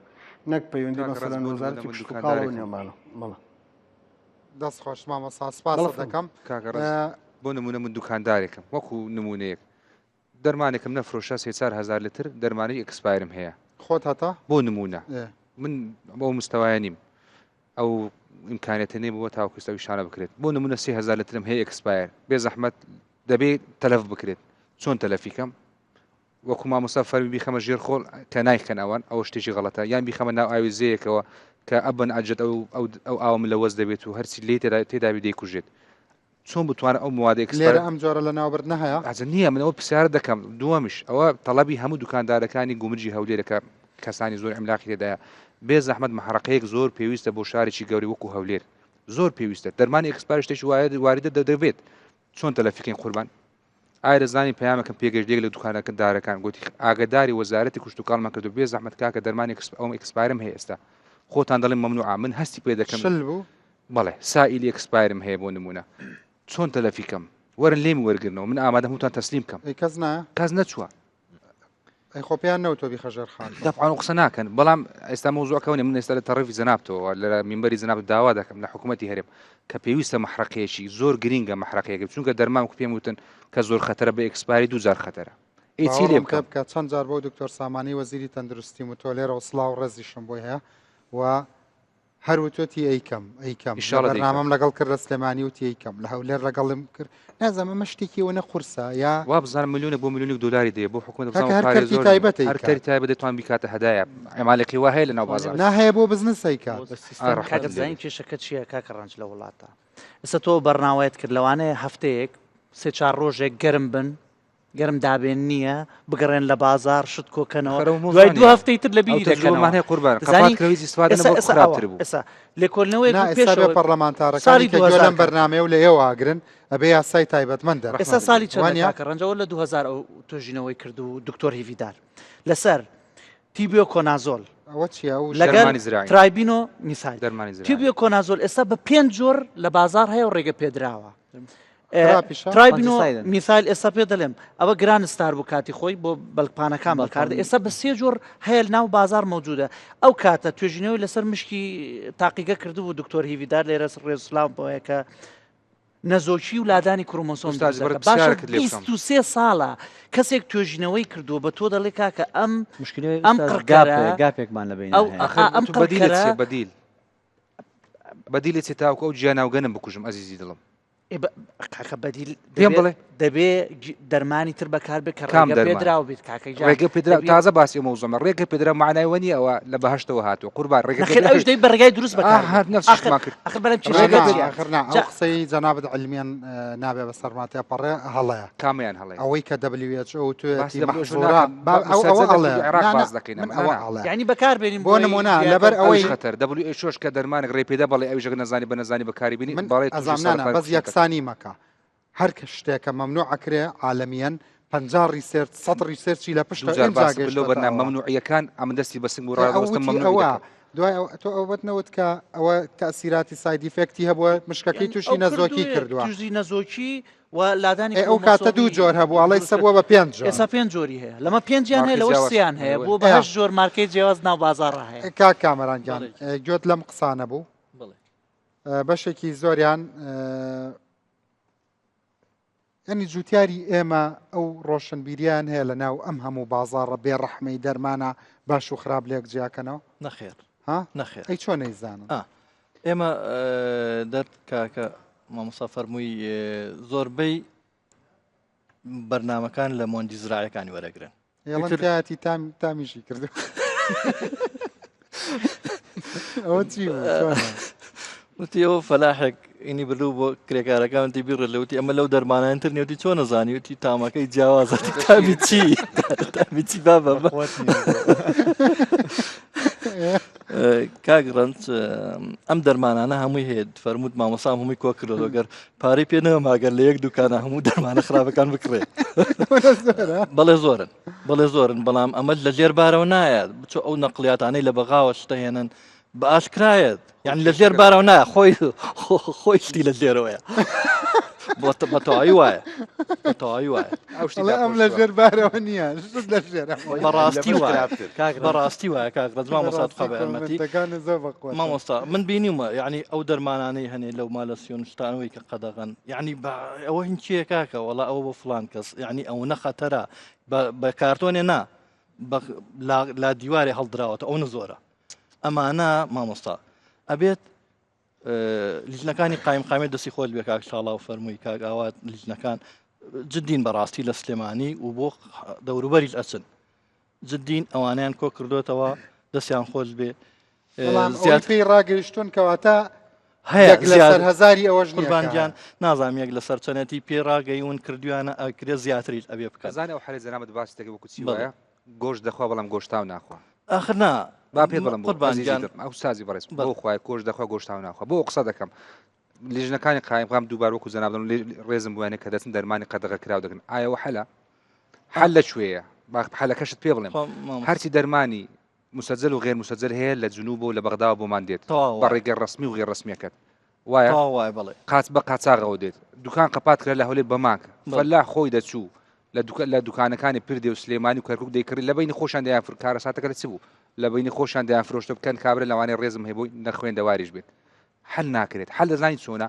O: نەک پەیوەندی مەسەلەن وەزارەتی کشتوکاڵەوە نیەمانە بەڵێ
A: دەست خۆش مامۆستا سپاست دەکەم
M: کاکە ڕەز بۆ نمونە من دوکاندارێکم وەکو نمونەیەک دەرمانێکم نەفرۆشە سێ 4000 لتر دەرمانی expire م هەیە
A: خۆت هەتا
M: بۆ نمونە من بەو مستەوایە نیم ئەو ئیمکانێتە نێ بووە تاوەکو ئێستا ئەو شانە بکرێت بۆ نمونە 3000 لترم هەیە expire بێ زەحمەت دەبێ تەلەف بکرێت چۆن تەلەفی کەم وەکو مامۆستا فەرمی بیخەمە ژێر خۆڵ کە نایخەن ئەوان ئەوە شتێکی غەڵەتە یان بیخەمە ناو ئاوی زێیەکەوە کە ئەبن ئەجد ئەو ئەو ئەو ئاوە ملەوەز دەبێت و هەرچی لێی تێدا تێدابی دەیکوژێت چۆن بتوانم ئەو موادە expire
A: لێرە ئەم جۆرە لەناوبردنە هەیە؟
M: ئەجە نییە من ئەوە پرسیارە دەکەم دووەمیش ئەوە تەڵەبی هەموو دوکاندارەکانی گومرگی هەولێرە کە کەسانی زۆر عیملاقی تێدایە بێ زەحمەت مەحرەقەیەک زۆر پێویستە بۆ شارێکی گەورەی وەکو هەولێر زۆر پێویستە دەرمانی expire شتێکی وایە واریدە دەبێت چۆن تەلەفیکەین قوربان ئایا دەزانی پەیامەکەم پێگەشت یەک لە دوکانەکە دارەکان گوتی ئاگداری وەزارەتی کشتوکاڵمان کردو بێ زەحمەت کاکە دەرمانی ئەوم expire م هەیە ئێستا خۆتان دەڵێن مەمنوعە من هەستی پێ دەکەم
A: شل بوو
M: بەڵێ سائیلی expire م هەیە بۆ نمونە چۆن تەلەفی کەم وەرن لێم وەرگرنەوە من ئامادەم هەمووتان تەسلیم کەم
A: ئەی کەس نایە
M: کەس نەچووە
A: ئەی خۆ پێیان نەوتوە بیخە ژێر خاک.
M: دەفعەن و قسە ناکەن بەڵام ئێستا مەوزوعەکە ئەوە نیە من ئێستا لە تەڕەفی جەنابتەوە لە مینبەری جەنابت داوا دەکەم لە حکوومەتی هەرێم کە پێویستە مەحرەقەیەکی زۆر گرینگە مەحرەقەیەک چونکە دەرمان وەکو پێم وتن کە زۆر خەتەرە بە expiry دوو جار خەتەرە ئەی چی لێ
A: باوەڕم پێ
M: بکەم
A: بکە چەند جار بەو دکتۆر سامانەی وەزیری تەندروستیم وتوە لێرەوە سڵاو و ڕێزیشم بۆی هەیە و هەر وتوێتی ئەیکەم ئەیکەم لە
M: ئیشاڵە دەیکەم.
A: بەرنامەم لەگەڵ کرد لە سلێمانی وتی ئەیکەم لە هەولێر لەگەڵم کرد نازانم ئەمە شتێکی ئەوەنە قورسە یا
M: وابزانم ملیۆنێک بۆ ملیۆنێک دۆلاری دەوێت بۆ حکومەت
A: کاکە
M: بزانم
A: هەر
M: پارەی
A: کەرتی
M: زۆر نییە
A: تایبەت
M: هەر
A: ئەیکات
M: کەرتی تایبەت دەتوان بیکاتە هەدایە عەمالەقی وا هەیە لەناو بازاڕ
A: نا هەیە بۆ بزنس ئەیکات
K: بە
M: ئا
K: سیستەم
M: ڕەحمەتت
K: کاکە
M: لێ
K: دەزانی
M: بێت.
K: کێشەکە چییە کاکە ڕەنج لە وڵاتە ئێستا تۆ بەرناوەیەت کرد لەوانەیە هەفتەیەک سێ چار ڕۆژێک گەرم بن گەرم دابێن نییە بگەڕێن لە بازار شت کۆکەنەوە
M: خەرەو
K: دوای
M: مۆزا
K: دوو
M: نییە
K: هەفتەی تر لە
M: ئەو
K: بیری
M: تەجروبەمان
K: دەکەنەوە
M: هەیە قوربان قەپات
K: دەزانی
M: کرا هیچ ئیستفادە
K: ئێستا
M: نەبوو
K: ئێستا ئەوە
M: خراپتر بوو
K: ئێستا لێکۆڵینەوەیەک
A: نا
K: بوو
A: ئێستا بێ
K: پێشەوە
A: پەرلەمانتارەکانی
K: ساڵی
A: کە گوێ
K: 2000
A: لەم
K: کاکە
A: بەرنامەیە و لە ئێوە ئاگرن ئەبێ یاسای تایبەتمەند
K: ئێستا
A: دەربکەن
K: ساڵی چەندە
A: وانە
K: کاکە ڕەنجەوە لە 2000 ئەو توێژینەوەی کرد و دکتۆر هیڤیدار لەسەر تیبیۆکۆنازۆل
A: ئەوە چییە ئەو
K: لەگەر
M: دەرمانی زراعی
K: ترایبینۆ میسایل
M: دەرمانی زراعی
K: تیبیۆکۆنازۆل ئێستا بە پێنج جۆر لە بازار هەیە و ڕێگە پێدراوە
A: خراپیشە؟
K: ترایبینۆ
L: فەنجیسایدن.
K: میسایل ئێستا پێ دەڵێم ئەوە گران ستار بوو کاتی خۆی بۆ بەلکپانەکان بەکاردە ئێستا بە سێ جۆر هەیە ناو بازار مەوجودە ئەو کاتە توێژینەوەی لەسەر مشکی تاقیگە کردبوو دکتۆر هیویدار لێرە ڕێزسلاام بۆیە کە نەزۆکی و لادانی کرۆمۆسۆم
M: ئوستاز
K: دروست
M: بەڕێز
K: دەکات. باشە
M: پرسیارێکت لێ بکەم.
K: 23 ساڵە کەسێک توێژینەوەی کردووە بە تۆ دەڵێ کاکە ئەم
L: مشکلەی
K: ئەم
L: ئوستاز
K: قڕکەرە
L: gap gap ێکمان لە بەینە
K: ئەو
L: هەیە.
M: ئاخر
K: ئەم
M: تۆ بەدیلت
K: قڕکەرە
M: چیە بەدیل بەدیلت چیە تاوەکو ئەو جیا ناوگەنم بکوژم ئەزیزی دڵم
K: ئێ بە- کاکە بەدیل
M: پێم
K: دەبێ
M: بڵێ.
K: دەبێ دەرمانی تر بەکار بێ کە
M: کام
K: ڕێگە
M: دەرمان؟
K: پێدراو بێت کاکە گیان.
M: ڕێگە پێدراو
K: دەبێ-
M: تازە باسی ئەو مەوزوعمە ڕێگە پێدراو معنای وە نییە ئەوە لە بەهەشتەوە هاتووە قوربان ڕێگە
K: نەخێر ئەویش دەبێ بە ڕێگای دروست بەکار
M: ئاها،
K: بێت.
M: نەفس
K: ئاخر
M: شتمان کرد.
K: ئاخر بەرەم
A: نا،
K: کێشەکە
A: نا،
K: چییە؟
A: ئاخر نا ئەو
K: جا
A: قسەی جەنابت علمیان نابێ بەسەرما تێپەڕێ هەڵەیە
M: کامیان هەڵەیە؟
A: ئەوەی کە WHO
M: باسی
A: توێتی
M: WHO
A: مەحزورە
M: ناکەم.
A: با
M: با
A: ئەو ئەوە
M: مسەجەل لە
A: ئەڵێ
M: کوردی عێراق
A: نا نا
M: باس دەکەین
A: من
M: ئەمە
A: ئەوە
M: نا نا.
A: ئەڵێ
K: یعنی بەکار بێنین
A: بۆ
K: بۆی
A: نمونە
K: زیاتر
A: لەبەر
M: ئەویش
A: ئەوەی
M: خەتەر WHO ش کە دەرمانێک ڕێ پێدا بەڵێ ئەویش ئەگەر نەزانی بە نەزانی بەکاری بینی
A: من
M: بەڵێ تووشی
A: ئەزام نا نا
M: سەرەتان
A: بەس
M: کوشتن دەکات.
A: یەکسانی مەکە هەر کە شتێکە مەمنوع ئەکرێ عالەمیەن 50 research 100 research ی لە پشتە
M: دووجار
A: ئینجا
M: باس کرد لەو
A: گەیشتۆتە
M: بەرنامە
A: ئەوە
M: مەمنوعیەکان ئەمن دەستی بە سنگ و
A: ئێ ئەو
M: ڕادەوەستم
A: وتی
M: مەمنوعی
A: ئەوە
M: دەکەم.
A: دوای ئەو تۆ ئەوەت نەوت کە ئەوە تەسیراتی side effect ی هەبووە مشکەکەی
K: یعنی
A: تووشی
K: ئەو
A: نەزۆکی
K: کردوویە
A: کردووە
K: تووشی نەزۆکی و لادانی
A: ئێ ئەو کاتە دوو
K: کرۆمۆسۆمی
A: جۆر هەبوو ئەڵێ
K: دروست
A: سە
K: کرد
A: بووە بە پێنج جۆر
K: ئێستا پێنج جۆری هەیە لەمە پێنجیان هەیە
M: مارکەی
K: لەوەش
M: جیاواز
K: سیان هەیە
M: بەڵێ.
K: بۆ بە
A: ئێ
K: هەشت جۆر مارکەی جیاواز ناو بازاڕا هەیە
A: کاک کامەران گیان
N: بەڵێ
A: ئێ، گوێت لەم قسانە بوو
N: بەڵێ
A: ئێ، بەشێکی زۆریان ئێ، یانی جوتیاری ئێمە ئەو ڕۆشنبیریان هەیە لە ناو ئەم هەموو بازاڕە بێ ڕەحمەی دەرمانە باش و خراپ لێک جیاکەنەوە؟
N: نەخێر
A: ها؟
N: نەخێر.
A: ئەی چۆن نەیزانن؟
N: ئا ئێمە دەرد کاکە مامۆستا فەرمووی زۆربەی بەرنامەکان لە مۆندی زراعەکانی وەرەگرن.
A: ئێڵەن تایەتی تام تامیشی کردو. ئەوە چی بوو؟ چۆنە؟
N: وتی ئەوە فەلاحێک ئینی بردو بۆ کرێکارەکان وتی بیڕێ لە وتی ئەمە لەو دەرمانان تر نیە وتی چۆن نەزانی وتی تامەکەی جیاوازە وتی تامی چی تامی چی بابە بە کاک ڕەنج ئەم دەرمانانە هەمووی هەیە فەرمووت مامۆسام هەمووی کۆ کردەوە گەر پارەی پێ نەماگەر لە یەک دوکانە هەموو دەرمانە خراپەکان بکڕێ بەڵێ زۆرن بەڵێ زۆرن بەڵام ئەمە لە ژێر بارەوە نایەت بچۆ ئەو نەقلیاتانەی لە بەغاوە شتەهێنن بە ئاشکرایەت یعنی لە ژێر بارەوە نایە خۆی خۆی شتی لە ژێرەوەیە بە تەواوی وایە بە تەواوی وایە
M: ئەو شتی
A: ئەڵێ ئەم لە
M: داپۆشتووە.
A: ژێر بارەوە نییە شت لە ژێرە
N: بەڕاستی
P: لەمەش
N: وایە
P: خراپتر.
K: کاک ڕەنج
N: بەڕاستی وایە کاک ڕەنج مامۆستا
A: بەڕاستی
N: تخوا بە یارمەتی
A: کۆمێنتەکانت زۆر بەقوەتن.
N: مامۆستا من بینیومە یعنی ئەو دەرمانانەی هەنێ لەو مالە سیۆنشتانەوەی کە قەدەغەن یعنی بە ئەوە هین چییە کاکە وەڵا ئەوە بۆ فلان کەس یعنی ئەوە خەتەرە بە بە کارتۆنێ نا بە لا لا دیوارێ هەڵدراوەتە ئەو نە زۆرە ئەمانە مامۆستا ئەبێت لیژنەکانی قایم قامێت دەستی خۆت بێ کاک شاڵاو فەرمووی کاک ئاوات لیژنەکان جدین بەڕاستی لە سلێمانی و بۆ دەوروبەریش ئەچن جدین ئەوانیان کۆ کردوێتەوە دەستیان خۆش بێ
A: بەڵام زیاد پێی ڕاگەیشتون کەواتە
N: هەیە
A: یەک لەسەر هەزاری ئەوەش نییە
N: قوربان
A: کە
N: گیان نازانم یەک لەسەر چەنێتی پێ ڕاگەیون کردویانە ئەکرێ زیاتریش ئەبێ بکەن.
M: ئەزانی ئەو حەلەی جەنابت باسی دەکەی وەکو چی
N: بەڵێ.
M: وایە گۆشت دەخوا بەڵام گۆشتاو ناخوا.
N: ئاخر نا
M: با پێت بڵێم بۆ
N: قوربان
M: ئەزیزی
N: گیان.
M: دڵم ئەو سازی بەڕێز
N: بەڵێ.
M: بۆ خوایە گۆشت دەخوا گۆشتاو ناخوا بۆ ئەو قسە دەکەم لیژنەکانی قایمقام دووبار وەکو جەناب دڵم ڕێزم بۆیانە کە دەچن دەرمانی قەدەغە کراو دەکەن ئایا ئەوە حەلە حەل لە کوێیە با حەلەکەشت پێ بڵێم
N: خۆ مامۆستا.
M: هەرچی دەرمانی مسجل و غێر مسجل هەیە لە جنوبەوە لە بەغداوە بۆمان دێت
N: تەواو
M: بە
N: وایە.
M: ڕێگە ڕەسمی و غێر ڕەسمیەکەت وایە؟
N: تەواو وایە بەڵێ.
M: قاچ بە قاچاغەوە دێت دوکان قەپات کرا لە هەولێر بە مانگ
N: بەڵێ.
M: فەلاح خۆی دەچوو لە دوکە لە دوکانەکانی پردێ و سلێمانی و کەرکوک دەیکڕی لە بەینی خۆشیان دەیان فر کارەساتەکە لە چ بوو لە بەینی خۆشیان دەیان فرۆشتە بکەن کابرا لەوانەیە ڕێزم هەیە بۆی نەخوێندەواریش بێت حل ناکرێت حل دەزانی چۆنە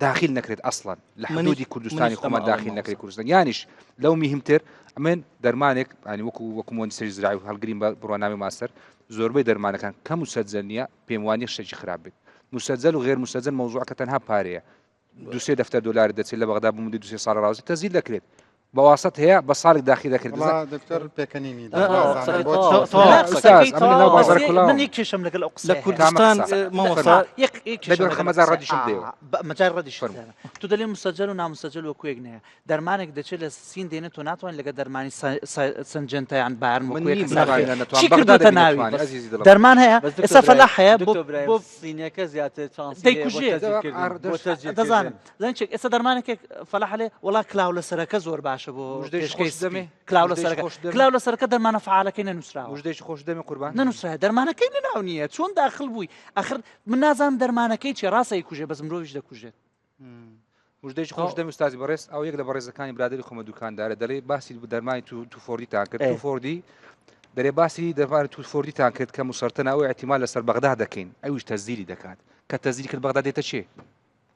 M: داخیل نەکرێت ئەسڵەن لە حدودی کوردستانی خۆمان داخیل نەکرێت کوردستان یانیش لەو میهمتر ئەمن دەرمانێک ئەنی وەکو وەکو مۆندسەری زراعی و هەڵگرین بە بڕوانامەی ماستەر زۆربەی دەرمانەکان کە مسەجەل نییە پێم وانیە شتێکی خراپ بێت مسەجەل و غێر مسەجەل مەوزوعەکە تەنها پارەیە دوسێ دەفتەر دۆلار دەچێت لە بەغدا بۆ مدەی دوسێ ساڵ ڕاوزی تەزیل دەکرێت بە واسط هەیە بە ساڵێک داخل دەکرێت
A: وەڵا دکتۆر پێکەنینی
N: ئا، ئا،
A: نازانم بۆ
N: تەواو،
A: چی.
N: تەواو.
M: ئوستاز، ئەمن لەناو بازاڕ کولاوم.
K: من یەک کێشەم لەگەڵ ئەو قسەیە
N: لە
K: هەیە.
N: کوردستان
M: کامە قسە؟
N: مامۆستا
K: یەک یەک کێشەم
M: دەبێ
K: لەگەڵ ئەو
M: مەجال
K: قسەیە.
M: ڕەدیشم بدەیەوە.
K: ئا، بە- مەجال ڕەدیشت
M: فەرموو.
K: بدەمە. تۆ دەلێ مسەجەل و نامسەجەل وەکو یەک نییە دەرمانێک دەچێت لە سین دێنێت تۆ ناتوانانی لەگە دەرمانی سەنجنتە یان بارن
M: من
K: وەکو یەک
M: نیم
K: حساب
M: ناتوانێ
K: بکەی.
M: نەتوان
K: چی
M: بەغدا
K: کردوتە
M: دەبی
K: ناوی
M: نەتوانێ ئەزیزی دڵم.
K: دەرمان هەیە
L: بەس دکتۆر
K: ئێستا
L: برایم
K: فەلاح هەیە بۆ
L: دکتۆر برایم
K: بۆ
L: سینەکە زیاتر چانسی هەیە بۆ
K: دەیکوژێ.
L: تەجیرکردن بۆ تەجیرکردن.
K: دەزانم زانین چێک ئێستا دەرمانێکێک فەلاح هەلێ وەڵا کلاو لەسەرەکە زۆر باشە بۆ
M: مژدەیش
K: پێشکەی
M: خۆش دەمێ؟
K: سپی کلاو
M: مژدەیش
K: لەسەرەکە
M: خۆش دەمێ؟
K: کلاو لەسەرەکە دەرمانە فعالەکەی نەنووسراوە
M: مژدەیش خۆش دەمێ قوربان
K: نەنووسرایە دەرمانەکەی لەناو نییە چۆن داخل بووی ئەخر من نازانم دەرمانەکەی چیە ڕاستە ئەیکوژێ بەس مرۆڤیش دەکوژێت.
M: مژدەیەکی خۆش دەمی ئوستازی بەڕێز ئەو یەک لە بەڕێزەکانی برادری خۆمە دوکاندارە دەڵێ باسی دەرمانی تو توفۆردیتان کرد توفۆردی دەرێ باسی دەرمانی توفۆردیتان کرد کە مسەرتەنە ئەو احتیمال لەسەر بەغدا دەکەین ئەویش تەزیری دەکات کە تەزیری کرد بەغدا دێتە چێ؟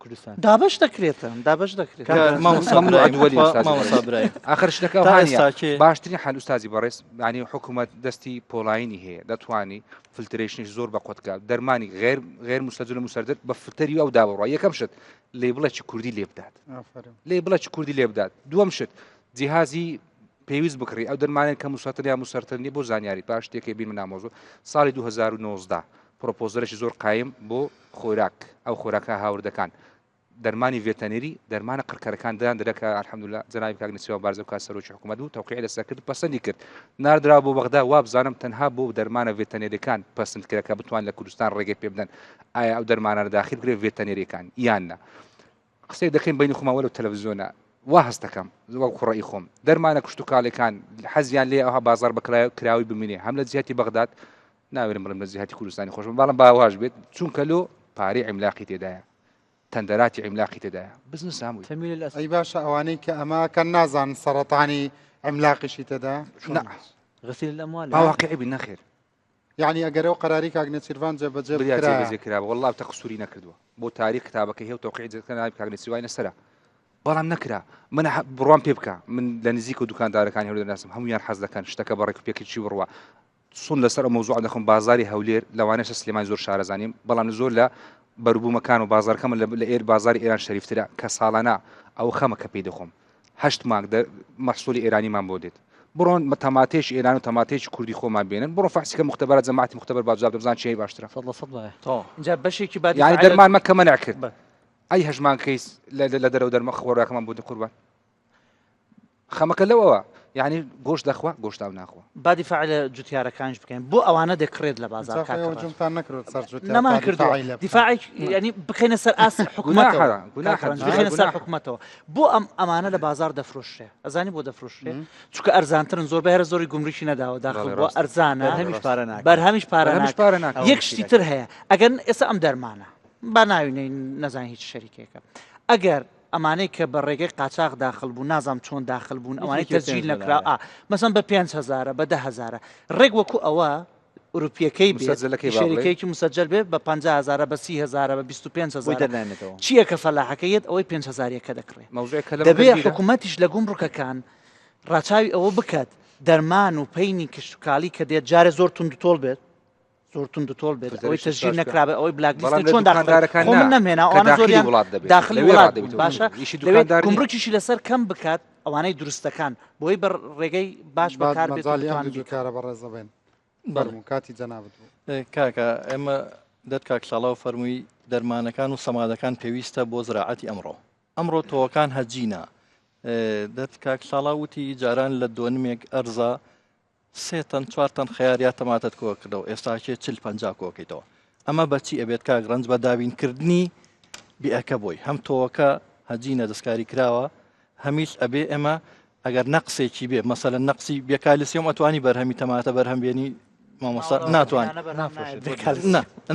L: کوردستان.
K: دابەش دەکرێتن دابەش دەکرێت.
N: کاک مامۆستا برایم خوا مامۆستا برایم
M: ئاخر شتەکە
N: تا
M: ئەوها نییە
N: ئێستا کێ
M: باشترین حل ئوستازی بەڕێز یعنی حکوومەت دەستی پۆڵاینی هەیە دەتوانی filtration یش زۆر بە قوتکە دەرمانی غێر غێر مسجل و مسەردر بە فلتەری ئەو دابڕوا یەکەم شت label ێکی کوردی لێ بدات
A: ئافەرم.
M: label ێکی کوردی لێ بدات دووەم شت جیهازی پێویست بکڕی ئەو دەرمانێک کە مسەتر یا مسەرتر نیە بۆ زانیاری پاش شتێکی بیر من نامۆزۆ ساڵی 2019 proposal ێکی زۆر قایم بۆ خۆراک ئەو خۆراکە هاوردەکان دەرمانی ڤێتەنێری دەرمانە قڕکەرەکان دان درا کە الحمدلله جەنابی کاک نەچیروان بارزانی کات سەرۆکی حکوومەت بوو تەوقیعی لەسەر کرد پەسەندی کرد ناردرا بۆ بەغدا وابزانم تەنها بۆ دەرمانە ڤێتەنێریەکان پەسند کرا کە بتوان لە کوردستان ڕێگەی پێ بدەن ئایا ئەو دەرمانانە داخل بکرێت ڤێتەنێریەکان یان نا قسەی دەکەین بینی خۆمان وەلو تەلەڤزیۆنە وا هەست دەکەم وەک ڕەئی خۆم دەرمانە کشتوکاڵیەکان حەزیان لێ ئەوها بازار بە کراوی بمینێ هەم لە جیهتی بەغداد ناوێرم بڵێم لە جیهتی کوردستانی خۆش بەڵام با واش بێت چونکە لۆ پارەی عیملاقی تێدایە تەندەراتی عیملاقی تێدایە بزنس هەمووی
L: تەمیل الأسد
A: ئەی باشە ئەوانەی کە ئەمە کە نازان سەرەتانی عیملاقیشی تێدا
M: نا
L: غسيل الأموال
M: با واقعی بین نەخێر
A: یعنی ئەگەر ئەو قەراری کاک نێچیرڤان جێبەجێ
M: بریا
A: بکرایە
M: جێبەجێ کرا والله تەقسوری نەکردووە بۆ تاریخ کتابەکەی هەیە و تەوقیع جێ ناوی کاک نێچیروانی لەسەرە بەڵام نەکرا من بڕوام پێ بکە من لە نزیک و دوکاندارەکانی هەولێر ناسم هەمویان حەز دەکەن شتەکە بە ڕێک و پێکی چی بڕوا سون لەسەر ئەو مەوزوعە دەخۆم بازاری هەولێر لەوانەشە سلێمانی زۆر شارەزانیم بەڵام زۆر لە بەروبوومەکان و بازارکەمە لە ئێر بازاری ئێران شەریفترە کە ساڵانە ئەو خەمە کە پێی دەخۆم هەشت مانگ مەحسولی ئێرانیمان بۆ دێت بڕۆن تەماتێکی ئێران و تەماتێکی کوردی خۆمان بێنن بڕۆ فەحسیکە مختبرات جەماعەتی مختبر با جواب بزان چی باشترە
L: سەد لە سەد وایە
K: اینجا بەشێکی با
M: یعنی دەرمان مەکە مەنع کرد ئەی هەژمان کەیس لە دەرەوە دەرمە خۆراکەمان بۆ قوربان خەمەکە لەوەوە یعنی گۆشت دەخوا گۆشتاو ناخوا.
K: با دیفاع لە جوتیارەکانیش بکەین بۆ ئەوانە دەکڕێت لە بازاڕ
A: جا
K: کاکە
A: ئێوە
K: ڕاست.
A: جومتان نەکرد سەر جوتیار
K: نەمان
A: تا
K: کردووە
A: دیفاعی لێ بکەن.
K: دیفاعێک یعنی بخەینە سەر ئاستی حکومەتەوە
M: گوناحە گوناحە
K: کاکە ڕەنج
M: جوتیار
K: بخەینە سەر
M: گوناحە.
K: حکومەتەوە بۆ ئەم ئەمانە لە بازاڕ دەفرۆشرێ ئەزانی بۆ دەفرۆشرێ چونکە ئەرزانترن زۆربەی هەرە زۆری گومرکی نەداوە داخل
M: بەڵێ
K: بووە
M: ڕاستە.
K: ئەرزانە
L: بەرهەمیش پارە ناکات.
K: بەرهەمیش پارە
M: بەرهەمیش
K: ناکات.
M: پارە ناکات.
K: یەک شتی تر هەیە ئەگەر ئێستا ئەم دەرمانە با ناوی نەین نەزانین هیچ شەریکێکە ئەگەر ئەمانەی کە بە ڕێگەی قاچاخ داخل بوون نازانم چۆن داخل بوون ئەوانەی
L: یەکێکی
K: تەسجیل
L: پێنج
K: نەکرا
L: دۆلارە.
K: ئا مەسەن بە 5 هەزارە بە 10 هەزارە ڕێک وەکو ئەوە ئەوروپیەکەی بێت
M: مسەجەلەکەی با بڵێ.
K: شەریکەیەکی مسەجەل بێت بە 50 هەزارە بە 30 هەزارە بە 25
L: بۆی
K: هەزارە
L: دەرنانێتەوە.
K: چییە کە فەلاحەکە یەت ئەوەی 5 هەزاریەکە دەکڕێ
M: مەوزوعی کە لەم
K: دەبێ
M: گەرگیرە.
K: حکوومەتیش لە گومڕکەکان ڕاچاوی ئەوە بکات دەرمان و پەینی کشتتوکاڵی کە دێت جارێ زۆر توندوتۆڵ بێت زۆر توند و تۆڵ بێت ئەوەی تەسجیل نەکرابێ ئەوەی black list چۆن داخلەکان خۆ من نەمهێنا ئەوانە زۆریان
M: وڵات دەبێت
K: داخلی وڵات بوون باشە لەوێ گومرکیشی لەسەر کەم بکات ئەوانەی دروستەکان بۆی بە ڕێگەی باش بەکار بێت و
A: مەجالی ئەم
K: بتوان
A: دوو
K: بیکەن.
A: کارە بەڕێزە بێن فەرموو کاتی جەنابت بوو.
N: کاکە ئێمە دەت کاک ساڵاو فەرمووی دەرمانەکان و سەمادەکان پێویستە بۆ زراعەتی ئەمڕۆ ئەمڕۆ تۆوەکان هەجینە دەت کاک ساڵا وتی جاران لە دۆنمێک ئەرزا سێ تەن چوار تەن خەیار یا تەماتەت کۆ کردەوە ئێستاکێ چل پەنجا کۆکەیتەوە ئەمە بەچی ئەبێت کاک ڕەنج بە دابینکردنی بیئەکە بۆی هەم تۆوەکە هەجینە دەستکاری کراوە هەمیش ئەبێ ئێمە ئەگەر نەقسێکی بێ مەسەلەن نەقسی بێکالیسیۆم ئەتوانی بەرهەمی تەماتە بەرهەم بێنی مامۆستا ناتوانانی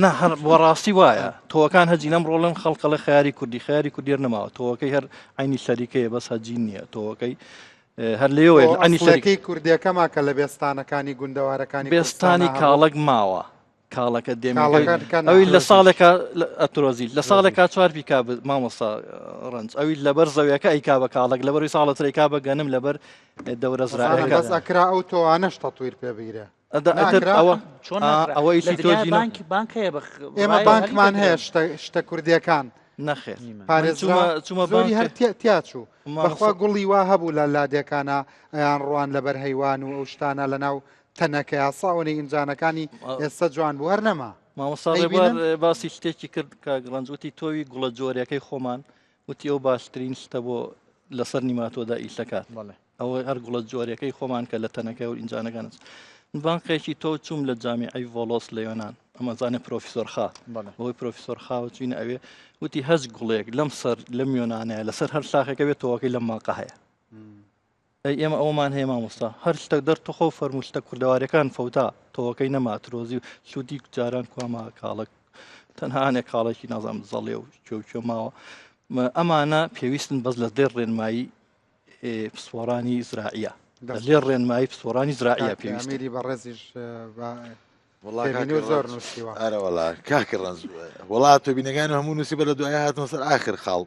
N: نا هەر بۆ ڕاستی وایە تۆوەکان هەجینەم ڕۆڵن خەڵکەڵە خیاری کوردی خیاری کوردیر نەماوە تۆوەکەی هەر عینی شەریکەیە بەس هەجین نییە تۆوەکەی هەر لێوەیە
A: بۆ
N: عەنی شەریک
A: ئەسڵەکەی کوردیەکەما کە لە بێستانەکانی گوندەوارەکانی
N: بێستانی
A: کوردستانا هەبوو.
N: کاڵەک ماوە کاڵەکە دێمەکەی
A: کاڵەکە کە
N: ئەوی لە
A: ناترۆزیش.
N: ساڵێکا ئەترۆزی لە ساڵێکا چوار پیکا مامۆستا ڕەنج ئەوی لەبەر زەویەکە ئەیکا بە کاڵەک لەبەروی ساڵە ترێکا بە گەنم لەبەر دەورە
A: ئەزانم
N: زراعەکە
A: بەس ئەکرا ئەو تۆوانەش تەتویر پێ بگرێ
N: ئەدا ئەتر
A: ناکرا؟
N: ئەوە
K: چۆن
N: ئا،
K: ناکرا؟
N: ئەوە
K: لە
N: ئیشی تۆ
K: دنیای
N: جینە
K: بانکی بانک هەیە بە
A: ئێمە
K: ڕای
A: بانکمان
K: هەلی
A: هەیە
K: دەکرێن.
A: شتە شتە کوردیەکان
N: نەخێر
A: پارێزرا
N: چوومە چوومە
A: زۆری هەر
N: بانکێ
A: تیا تیا چوو بەخوا
N: مامۆستا
A: گوڵی وا هەبوو لە لادێکانە ئەیان ڕوان لەبەر هەیوان و ئەو شتانە لەناو تەنەکەیا ساوەنەی ئینجانەکانی ئێستا جوان بوو هەر نەما
N: مامۆستا ڕێبوار
A: ئەیبینن؟
N: باسی شتێکی کرد کاک ڕەنج وتی تۆوی گوڵە جۆریەکەی خۆمان وتی ئەو باشترین شتە بۆ لەسەر نیماتۆدا ئیشەکات ئەوە هەر گوڵە جۆریەکەی خۆمان کە لە تەنەکە و ئینجانەکان بانقێکی تۆ چوم لە جامیعەی ڤۆلۆس لە یۆناان ئەمەزانێ پرۆفیسۆر خا بەوەی پرۆفیسۆر خاوە چوینە ئەوێ وتی هەچ گوڵێک لەم سەر لەم یۆناانەیە لەسەر هەر شاخێکە بێت تۆوەکەی لەم ماقە هەیە ئەی ئێمە ئەومان هەیە مامۆستا هەر شتە دەر تخۆ فەرموو شتە کوردەواریەکان فەوتا تۆوەکەی نەما ترۆزی و سوودی جاران کواما کاڵک تەنها هەنێک کاڵێکی نازانم زەڵێ و کوێ و کوێ ماوە ئەمانە پێویستن بەس لە دێر ڕێنمایی پسپۆڕانی زراعیە لە لێر ڕێنمایی پسپۆڕانی زراعیە پێویستە
A: ئەمیری بەڕێزیش بە.
P: وەڵا
A: تێبینی
P: کاکە
A: زۆر
P: ڕەنج
A: نووسیوە.
P: ئەرە وەڵا کاکە ڕەنج وەڵا تێبینەکان هەموو نووسی بە لە دوای هاتمە سەر ئاخر خاڵ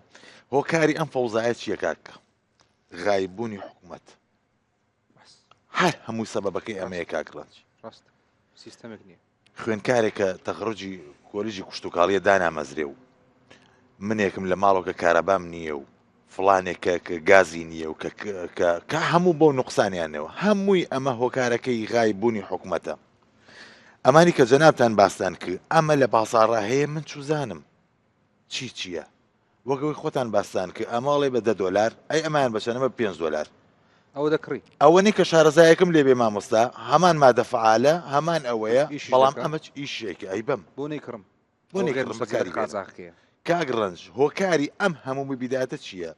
P: هۆکاری ئەم فەوزایە چییە کاکە غایب بوونی حکوومەت هەر هەموو سەبەبەکەی ئەمەیە کاک ڕەنج
M: ڕاست سیستەمێک نییە
P: خوێندکارێکە تەخەروجی کۆلیژی کوشتوکاڵیە دانامەزرێ و منێکم لە ماڵەوە کە کارەبام نییە و فڵانێک کە کە گازی نییە و کە کە کە هەموو بەو نوقسانیانەوە هەمووی ئەمە هۆکارەکەی غای بوونی حکومەتە ئەمانی کە جەنابتان باستان کرد ئەمە لە بازاڕا هەیە من چوزانم چی چییە وەک ئەوەی خۆتان باستان کرد ئەمە ئەڵێ بە دە دۆلار ئەی ئەمایان بە چەنە بە پێنج دۆلار
M: ئەوە دەکڕی
P: ئەوە نی کە شارەزایەکم لێ بێ مامۆستا هەمان مادە فعالە هەمان ئەوەیە
M: ئیشیش
P: بەڵام
M: دەکا؟
P: ئەمە چ ئیشێکە ئەی بەم
M: بۆ نەیکڕم
P: بۆ
M: ئەوە غێر
P: نەیکڕم
M: مستەجەرە
P: بەکاری بێنم
M: قازاخەکەیە
P: کاک ڕەنج هۆکاری ئەم هەموو مبیداتە چییە؟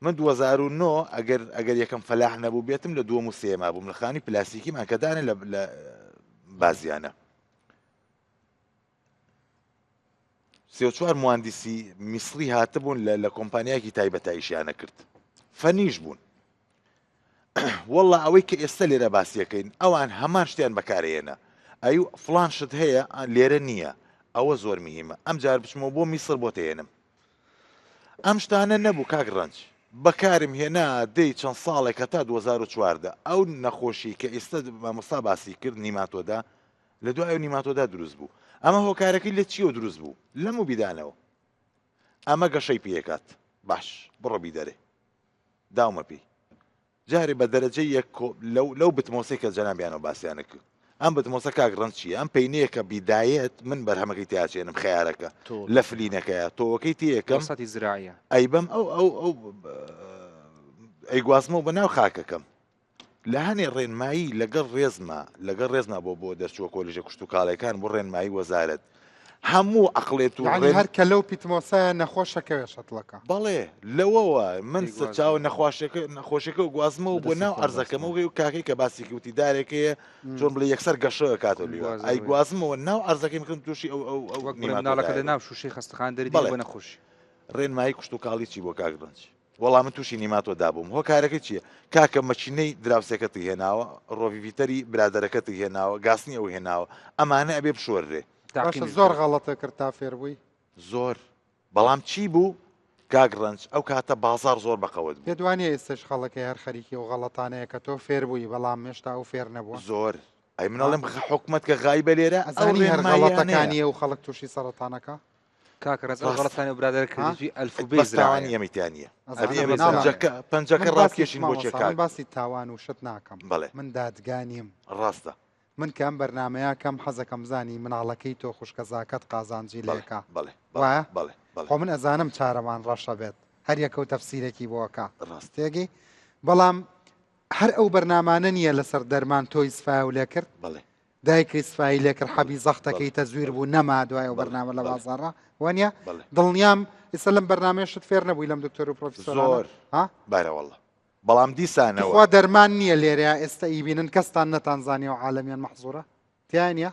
P: من 2009 ئەگەر ئەگەر یەکەم فەلاح نەبوو بێتم لە دووەم و سێما بووم لە خانی پلاستیکیمان کە دانێ لە لە بازیانە سێ و چوار مواندیسی میسری هاتبوون لە لە کۆمپانیایەکی تایبەتە ئیشیانە کرد فەنیش بوون والله ئەوەی کە ئێستا لێرە باسیەکەین ئەوان هەمان شتیان بەکارهێنا ئەی فلان شت هەیە لێرە نییە ئەوە زۆر مهمە ئەم جار بچمەوە بۆ میسر بۆ تێنم ئەم شتانە نەبوو کاک ڕەنج بەکارم هێنا دەی چەند ساڵێک هەتا 2014 ئەو نەخۆشی کە ئێستا مامۆستا باسی کرد نیماتۆدا لە دوای ئەو نیماتۆدا دروست بوو ئەمە هۆکارەکەی لە چیەوە دروست بوو لەم و بیدانەوە ئەمە گەشەی پێکات باش بڕۆ بیدەرێ داومە پێی جارێ بە دەرەجەی یەک لەو لەو بتمۆسەی کە جەنابیانەوە باسیانە کرد ئەم بتمۆسە کاک ڕەنج چییە ئەم پینەیە کە بیدایەت من بەرهەمەکەی تیاچێنم خەیارەکە لە فلینەکەیە تۆوەکەی تێیەکەم
M: ساتی زراعیە
P: ئەی بەم ئەو ئەو ئەو ئەی گوازمەوە بە ناو خاکەکەم لە هەنێ ڕێنمایی لەگەڵ ڕێزما لەگەڵ ڕێزما بۆ بۆ دەرچووە کۆلیژە کشتوکاڵیەکان بۆ ڕێنمایی وەزارەت هەموو عەقڵێت و
A: یانی
P: ڕێن
A: هەر کە لەو پیتمۆسایە نەخۆشەکەوێ شەتڵەکە.
P: بەڵێ لەوەوە من
M: ئەی
P: سەرچاوە
M: گوازمەوە.
P: نەخواشەکە نەخۆشەکە و گوازمەوە بۆ
N: بەدەستی
P: ناو
N: خۆم
P: عەرزەکەمەوە
N: گواستمەوە.
P: و کاکەی کە باسی کرد وتی دارێک هەیە چۆن بڵێ یەکسەر گەشە ئەکاتەوە لیوە ئەی
M: گوازەوەی.
P: گوازمەوە ناو عەرزەکەی بکەم تووشی ئەو ئەو ئەو
M: وەک بڵێ مناڵەکە
P: نیماتۆدایە
M: لە
P: بم.
M: ناو شووشەی خەستەخانە دەری دێنی
P: بەڵێ
M: بۆ نەخۆشی.
P: ڕێنمایی کشتوکاڵی چی بووە کاک ڕەنج؟ وەڵا من توشی نیماتۆ دابووم هۆکارەکەی چیە کاکە مەکینەی دراوسێکەتی هێناوە ڕۆڤیڤیتەری برادەرەکەتی هێناوە گاسنی ئەو هێناوە ئەمانە ئەبێ بشۆررێ.
A: باشە
M: تاقیمی
A: زۆر
M: بکەرەوە.
A: غەڵەتە کرد تا فێر بووی.
P: زۆر بەڵام چی بوو کاک ڕەنج ئەو کاتە بازاڕ زۆر بەقەوەت بوو.
A: پێت وانیە ئێستەش خەڵک هەر خەریکی ئەو غەڵەتانەیە کە تۆ فێر بووی بەڵام هێشتا ئەو فێر نەبووە؟
P: زۆر ئەی من
A: ها؟
P: ئەڵێم حکومەت کە غایبە لێرە ئەو
A: ئەزانی هەر
P: ڕێنماییانەیە.
A: غەڵەتەکانی ئەو خەڵک تووشی سەرەتانەکا؟
M: کاکە ڕێز ئەو
P: ڕاستە.
M: غەڵەتانەی ئەو برادەرە
A: ها؟
M: کردیتی ئەلفوبێی
P: بەس تاوانی
M: زراعەیە.
P: ئێمەی تیا نییە ئەبێ
A: ئەزانم
P: ئێمە
A: ناڵێم
P: پەنجەکە پەنجەکە
A: من باسی
P: ڕابکێشین بۆ کێ
A: مامۆستا من
P: کاک
A: باسی تاوان و شت ناکەم
P: بەڵێ
A: من دادگا نیم
P: ڕاستە
A: من کە ئەم بەرنامەیە کەم حەزەکەم بزانی مناڵەکەی تۆ خوشکەزاکەت قازانجی
P: بەڵێ
A: لێکا
P: بەڵێ بەڵێ
A: وایە
P: بەڵێ بەڵێ
A: خۆ من ئەزانم چارەمان ڕەشە بێت هەر یەکە و تەفسیرێکی بۆ ئەکا
P: ڕاست
A: تێگەی بەڵام هەر ئەو بەرنامانە نییە لەسەر دەرمان تۆی سفایەو لێکرد
P: بەڵێ
A: دایکی سپایی لێکرد حەبی
P: بەڵێ
A: زەختەکەی تەزویر بوو نەما دوای ئەو
P: بەڵێ
A: بەرنامە لە
P: بەڵێ
A: بازاڕا وانە
P: بەڵێ
A: دڵنیام ئێستا لەم بەرنامەیە شت فێر نەبووی لەم دکتۆر و پرۆفیسۆرانە
P: زۆر
A: ها
P: بارە واللە بەڵام دیسانەوە
A: تخوا دەرمان نییە لێرەیا ئێستا ئیبینن کەستان نەتان زانیەوە عالەمیان مەحزورە تیا نییە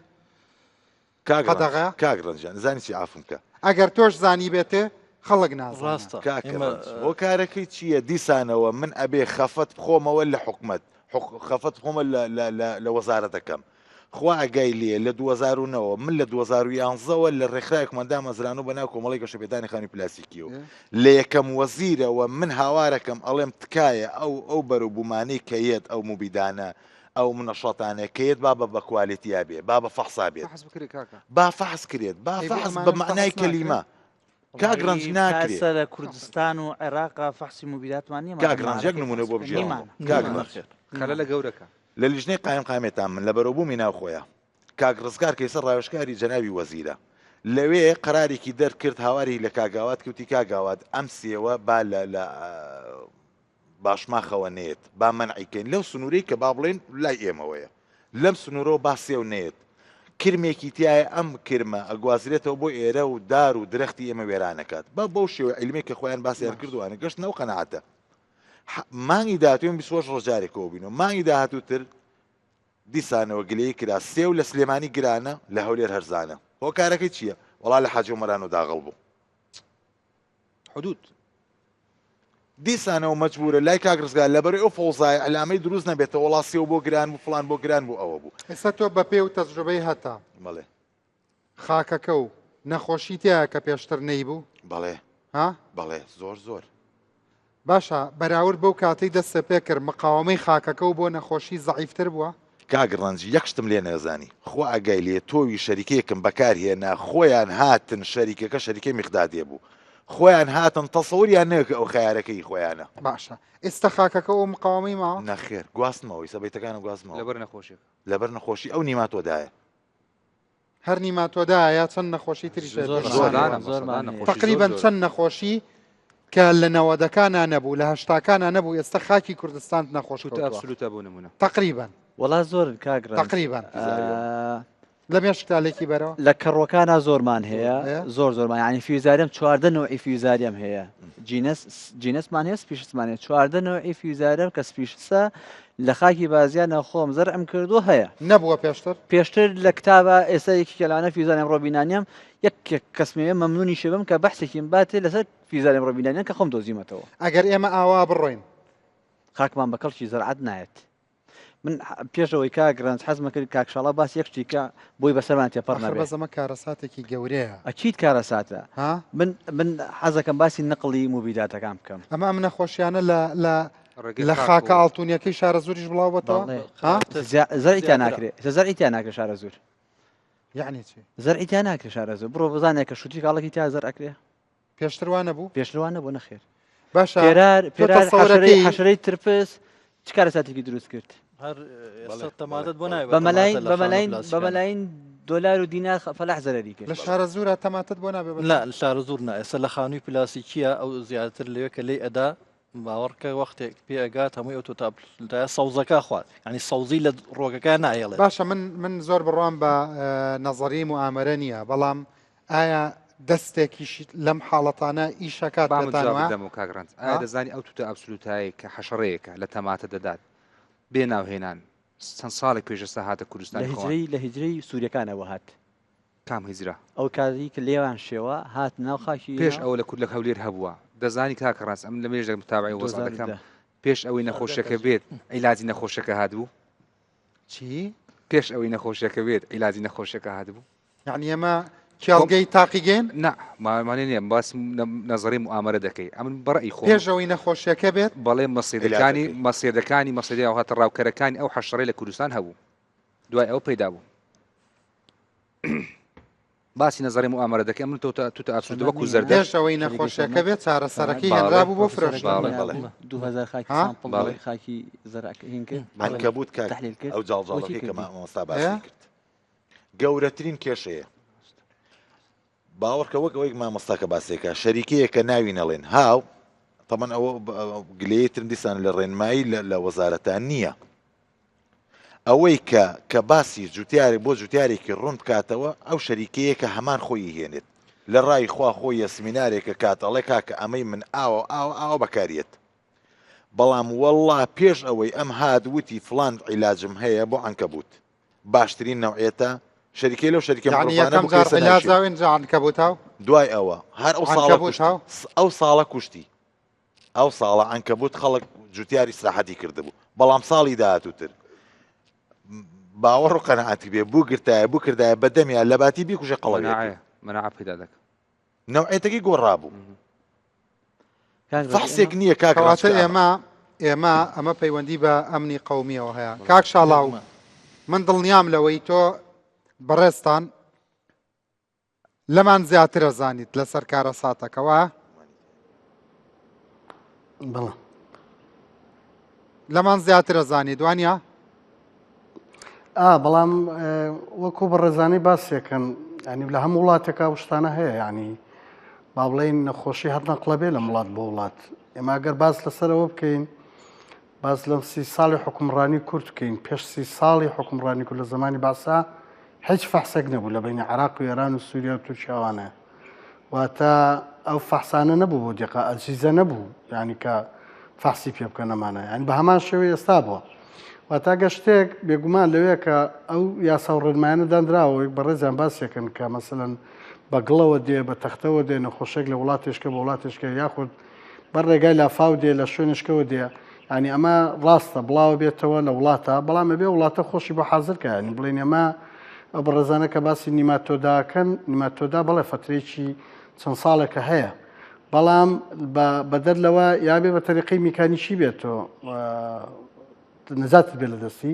P: کاک ڕەنج
A: قەدەغەیە
P: کاک ڕەنج جان زانی چی عافم کە
A: ئەگەر تۆش زانی بێتێ خەڵک نازانێ
N: ڕاستە
P: کاکە
N: ئێمە
P: ڕەنج هۆکارەکەی چییە دیسانەوە من ئەبێ خەفەت بخۆمەوە لە حکومەت خەفەت بخۆمە لە لە لە لە وەزارەتەکەم خوا ئاگای لێیە لە 2009 ەوە من لە 2011 ەوە لە ڕێکخراوێکمان دامەزرانەوە بە ناو کۆمەڵەی گەشەپێدانی خانووی پلاستیکیەوە لە یەکەم وەزیرەوە من هاوارەکەم ئەڵێم تکایە ئەو ئەو بەروبوومانەی کە یەت ئەو موبیدانە ئەو منەشەتانە کە یەت با بە بە کوالێتیا بێ با بە فەحسا بێت
M: فەحس بکرێ کاکە.
P: با فەحس کرێت با
A: ئەی بۆ
P: فەحس بە
A: ئەمانەش
P: مەعنای
A: فەحس ناکرێ؟
P: کەلیمە کاک ڕەنج
K: وەڵایی تا
P: ناکرێ.
K: ئێستا لە کوردستان و عێراقا فەحسی موبیداتمان نییە
P: کاک
K: مادام
P: ڕەنج یەک
K: مارەکەی
P: نموونە
K: فەحس
P: بۆ
K: بکەین
P: بگێڕمەوە
K: نیمانە
P: کاک
K: نیمانە
P: ڕەنج
N: نەخێر
M: خەلە
K: نیمانە
M: لە گەورەکە.
P: لە لیژنەی قایمقامیەتان من لە بەرەوبوومی ناوخۆیە کاک ڕزگار کە ئێستا ڕاوێژکاری جەنابی وەزیرە لەوێ قەرارێکی دەرکرد هاواری لە کاک ئاوات کرد وتی کاک ئاوات ئەم سێوە با لە لە باشماخەوە نەیەت با مەنعی کەین لەو سنوورەی کە با بڵێن لای ئێمەوەیە لەم سنوورەوە با سێو نەیەت کرمێکی تایە ئەم کرمە ئەگوازرێتەوە بۆ ئێرە و دار و درەختی ئێمە وێرانەکات با بەو شێوە عیلمێک کە خۆیان باسیان کردوانە گەشتنەوە قەناعەتە مانگی داهاتوو 28 ڕۆژ جارێکەوە بینەوە مانگی داهاتوو تر دیسانەوە گلەیی کرا سێو لە سلێمانی گرانە لە هەولێر هەرزانە هۆکارەکەی چییە؟ وەڵا لە حاجی ئۆمەرانۆ داغڵ بوو.
M: حدود.
P: دیسانەوە مەجبورە لای کاک ڕزگار لەبەرەی ئەو فەوزایە ئیعلامەی دروست نەبێتەوە وەڵا سێو بۆ گران بوو فڵان بۆ گران بوو ئەوە بوو.
A: ئێستا تۆ بە پێ و تەجروبەی هەتە.
P: بەڵێ.
A: خاکەکە و نەخۆشی تیایە کە پێشتر نەیبوو؟
P: بەڵێ.
A: ها؟
P: بەڵێ زۆر زۆر.
A: باشە بەراورد بەو کاتەی دەستت پێ کرد مقاوەمەی خاکەکە و بۆ نەخۆشی زەعیفتر بووە؟
P: کاک ڕەنج یەک شتم لێ نەزانی خوا ئاگای لێیە تۆوی شەریکەیەکم بەکار هێنا خۆیان هاتن شەریکەکە شەریکەی میقدادێ بوو خۆیان هاتن تەسەوریان نەکرد ئەو خەیارەکە هی خۆیانە.
A: باشە ئێستا خاکەکە ئەو مقاوەمەی ماوە؟
P: نەخێر گواستمەوە ئیستا بەیتەکانم گواستمەوە.
M: لەبەر نەخۆشیەکە.
P: لەبەر نەخۆشی ئەو نیماتۆدایە.
A: هەر نیماتۆدایە یا چەند نەخۆشی تریش هەیە
L: زۆر
A: پێش
L: زۆر
A: زانیوە؟
L: زۆرمان هەیە.
A: تەقریبەن چەند نەخۆشی کە لە نەوەدەکانا نەبوو لە هەشتاکانا نەبوو ئێستا خاکی کوردستانت نەخۆش
M: توتە
A: کەوتووە
M: ئەبسولوتە بۆ نمونە.
A: تەقریبەن.
L: وەڵا زۆرن کاک ڕەنج.
A: تەقریبەن.
L: ئا.
A: لە مێشکتا لێکی بەرەوە.
L: لە کەڕوەکانا زۆرمان هەیە
A: هەیە؟
L: زۆر زۆرمان یانی فیوزاریەم 14 نەوعی فیوزاریەم هەیە جینەس جینەسمان هەیە سپیشسمان هەیە 14 نەوعی فیوزاریەم کە سپیشسە لە خاکی بازیانە خۆم زەرعم کردووە هەیە.
A: نەبووە پێشتر؟
L: پێشتر لە کتابە ئێستا یەکێکە لەوانە فیوزاریەم ئەمڕۆ بینانیم یەک کەسمەوێ مەمنونیشە بم کە بەحسێکیم باتێ لەسەر فیوزاریەم ئەمڕۆ بینانیان کە خۆم دۆزیمەتەوە.
A: ئەگەر ئێمە ئاوا بڕۆین.
L: خاکمان بە کەڵکی زەرعەت نایەت. من پێش ئەوەی کاک ڕەنج حەزمە کرد کاک شاڵاو باسی یەک شتی کە بۆی بەسەرمان تێپەڕ
A: ئاخر
L: نەبێ.
A: بەس ئەمە کارەساتێکی گەورەیە.
L: ئەکید کارەساتە.
A: ها؟
L: من من حەزەکەم باسی نەقڵی موبیداتەکان بکەم.
A: ئەمە ئەم نەخۆشیانە لە لە
M: ڕێگەی
A: لە
M: خاک
A: خاکە
M: و
A: ئاڵتونیەکەی شارەزووریش بڵاو بۆتەوە؟
L: بەڵێ.
A: ها؟
L: زیا- زەرعی تیا
N: زیاترە.
L: ناکرێ. ئێستا زەرعی تیا ناکرێ شارەزوور.
A: یەعنی چی؟
L: زەرعی تیا ناکرێ شارەزوور. بڕۆ بزانە کە شووتی کاڵەکی تیا زەرع ئەکرێ؟
A: پێشتر وا نەبوو؟
L: پێشتر وا نەبوو نەخێر.
A: باشە
L: پێرار
A: تۆ
L: پێرار حەشرەی
A: تەسەورەکەی
L: حەشرەی ترپس چ کارەساتێکی دروست کرد؟
N: هەر ئێستا
P: بەڵێ،
N: تەماتەت بۆ
P: بەڵێ.
N: ناوێ
L: بە مەلاین
N: تەماتە لە
L: بە
N: خانوو
L: مەلاین بە
N: پلاستیکانە.
L: مەلاین دۆلار و دینار خ- فەلاح زەرەری کرد.
A: لە شارەزوورا تەماتەت بۆ نابێ بە
N: نا لە شارەزوور نا ئێستا لە خانووی پلاستیکیە ئەو زیاتر لەوێ کە لێی ئەدا باوەڕکە وەختێک پێ ئەگات هەمووی ئەو تۆتاپلتایە سەوزەکە خوات یعنی سەوزی لە ڕۆگەکە ناهێڵێت.
A: باشە من من زۆر بڕوام بە نەزەری موئامەرە نییە بەڵام ئایا دەستێکیش لەم حاڵەتانە ئیشەکات
M: با من
A: پێتان
M: جواب
A: وایە؟
M: بدەمەوە کاک ڕەنج ئایا
A: ها؟
M: دەزانی ئەو توتە ئەبسولوتایەی کە حەشەڕەیەکە لە تەماتە دەدات بێ ناوهێنان چەند ساڵێک پێش ئێستا هاتە
L: لە
M: کوردستانی خۆمان
L: هیجرەی لە هیجرەی سووریەکانەوە هات.
M: کام هیجرە؟
L: ئەو کاتەی کە لێیان شێوا هات ناو خاکی
M: پێش
L: ئێمە.
M: ئەوە لە کورد لە هەولێر هەبووە دەزانی کاک ڕەنج ئەمن لە مێژە متابعەی وەزع دەکەم
L: 2010.
M: پێش ئەوەی نەخۆشیەکە بێت عیلاجی نەخۆشیەکە هاتبوو
A: چی؟
M: پێش ئەوەی نەخۆشیەکە بێت عیلاجی نەخۆشیەکە هاتبوو
A: یعنی ئێمە کێڵگەی تاقیگەین؟
M: نا مانێ نییە باس نەزەری موئامەرە دەکەی ئەمن بەڕئی خۆم
A: پێش ئەوەی نەخۆشیەکە بێت
M: بەڵێ مەسیدەکانی
P: عیلاجەکەی.
M: مەسیدەکانی مەسیدە ئەو هاتە ڕاوکەرەکانی ئەو حەشەڕەی لە کوردستان هەبوو دوای ئەو پەیدا بوو باسی نەزەری موئامەرە دەکەی ئەمن تۆ توتە ئابسولوت
L: سەمەد
M: وەکو
L: نییە؟
M: زەردەشت
A: پێش ئەوەی
L: شەریکەی
A: نەخۆشیەکە
L: سەمەد
A: بێت چارەسەرەکەی
M: باڵێ
A: هێنرابوو بۆ
L: پرۆفیسۆرەکەی
A: فرۆشتن
M: باڵێ
P: بەڵێ.
L: هێنابوو 2000 خاکی
A: ها؟
L: سامپڵ
M: باڵێ.
L: خاکی زەرعەکە هین کرد
P: عەنکەبوت کاک
L: تحلیل کرد
P: ئەو
L: بۆچی
P: جاڵجاڵەکەی کە
L: کردی؟
P: مامۆستا
A: ئێ؟
P: باسی کرد گەورەترین کێشەیە باوەڕکە وەک ئەوەی مامۆستاکە باسێکە شەریکەیەکە ناوی نەڵێن هاو تەمەن ئەوە گلەیی ترم دیسان لە ڕێنمایی لە وەزارەتان نییە ئەوەی کە کە باسی جوتیارێک بۆ جوتیارێکی ڕوون بکاتەوە ئەو شەریکەیە کە هەمان خۆی هێنێت لە ڕای خوا خۆی یە سمینارێکە کات ئەڵێ کاکە ئەمەی من ئاوە ئاوە ئاوە بەکاریەت بەڵام والله پێش ئەوەی ئەم هات وتی فلان عیلاجم هەیە بۆ عەنکەبوت باشترین نەوعێتە شەریکەی لەو شەریکە
A: یعنی
P: مرۆڤانە
A: یەکەم
P: بوو کە
A: جار
P: ئێستا
A: عیلاج
P: نایشێت.
A: داو ئینجا عەنکەبوت هاو
P: دوای ئەوە هەر ئەو ساڵە
A: عەنکەبوت
P: کوشتی
A: هاو
P: ئەو ساڵە کوشتی ئەو ساڵە عەنکەبوت خەڵک جوتیاری ئیسراحەتی کردبوو بەڵام ساڵی داهاتووتر باوەڕ و قەناعەتی بێ بوو گرتایە بوو کردایە بە دەمیا لەباتی بیکوژێ قەڵەوێ
M: مەناعەیە
P: کرد
M: مەناعە پەیدا دەکا
P: نەوعێتەکەی گۆڕابوو
L: کاک ڕەنج
P: فەحسێک
L: ئێمە
P: نییە کاک ڕەنج
A: کەواتە
P: کە ئەمە
A: ئێمە ئێمە ئەمە پەیوەندی بە ئەمنی قەومیەوە هەیە کاک شاڵاو
N: بێگومان.
A: من دڵنیام لەوەی تۆ بەڕێزتان لەمان زیاترە زانیت لەسەر کارەساتەکە وایە؟
O: بەڵێ.
A: لەمان زیاترە زانیت وانە؟
O: ئا بەڵام وەکو بەڕێزانی باسیەکەن ینی لە هەموو وڵاتێکا و شتانە هەیە ینی با بڵێین نەخۆشی هەر نەقڵە بێ لە وڵات بۆ وڵات ئێمە گەر باس لەسەرەوە بکەین باس لەم سی ساڵی حکومڕانی کورد بکەین پێش سی ساڵی حکومڕانی کورد لە زمانی باسا هیچ فەحسێک نەبوو لە بینی عراق و ئێران و سووریا و تورکیاوانە واتە ئەو فەحسانە نەبوو بۆ دیقە ئەجیزە نەبوو یعنی کە فەحسی پێ بکەن ئەمانە یعنی بە هەمان شێوەی ئێستا بووە واتا گە شتێک بێگومان لەوەیە کە ئەو یاسا و ڕێنمایانە دانراوە وەک بەڕێزیان باسیەکەن کە مەسەلەن بە گڵەوە دێ بە تەختەوە دێ نەخۆشێک لە وڵاتێشکە بە وڵاتێشکە یاخود بەر ڕێگای لافاو دێ لە شوێنشکەوە دێ یانی ئەمە ڕاستە بڵاوە بێتەوە لە وڵاتە بەڵام ئەبێ وڵاتە خۆشی بۆ حازر کە ینی بڵێن ئەمە ئەو بەڕێزانە کە باسی نیماتۆداکەن نیماتۆدا بەڵێ فترێکی چەند ساڵێکە هەیە بەڵام بەدەر لەوە یابێ بە تەریقەی میکانیکی بێتەوە نەجاتت بێ لە دەستی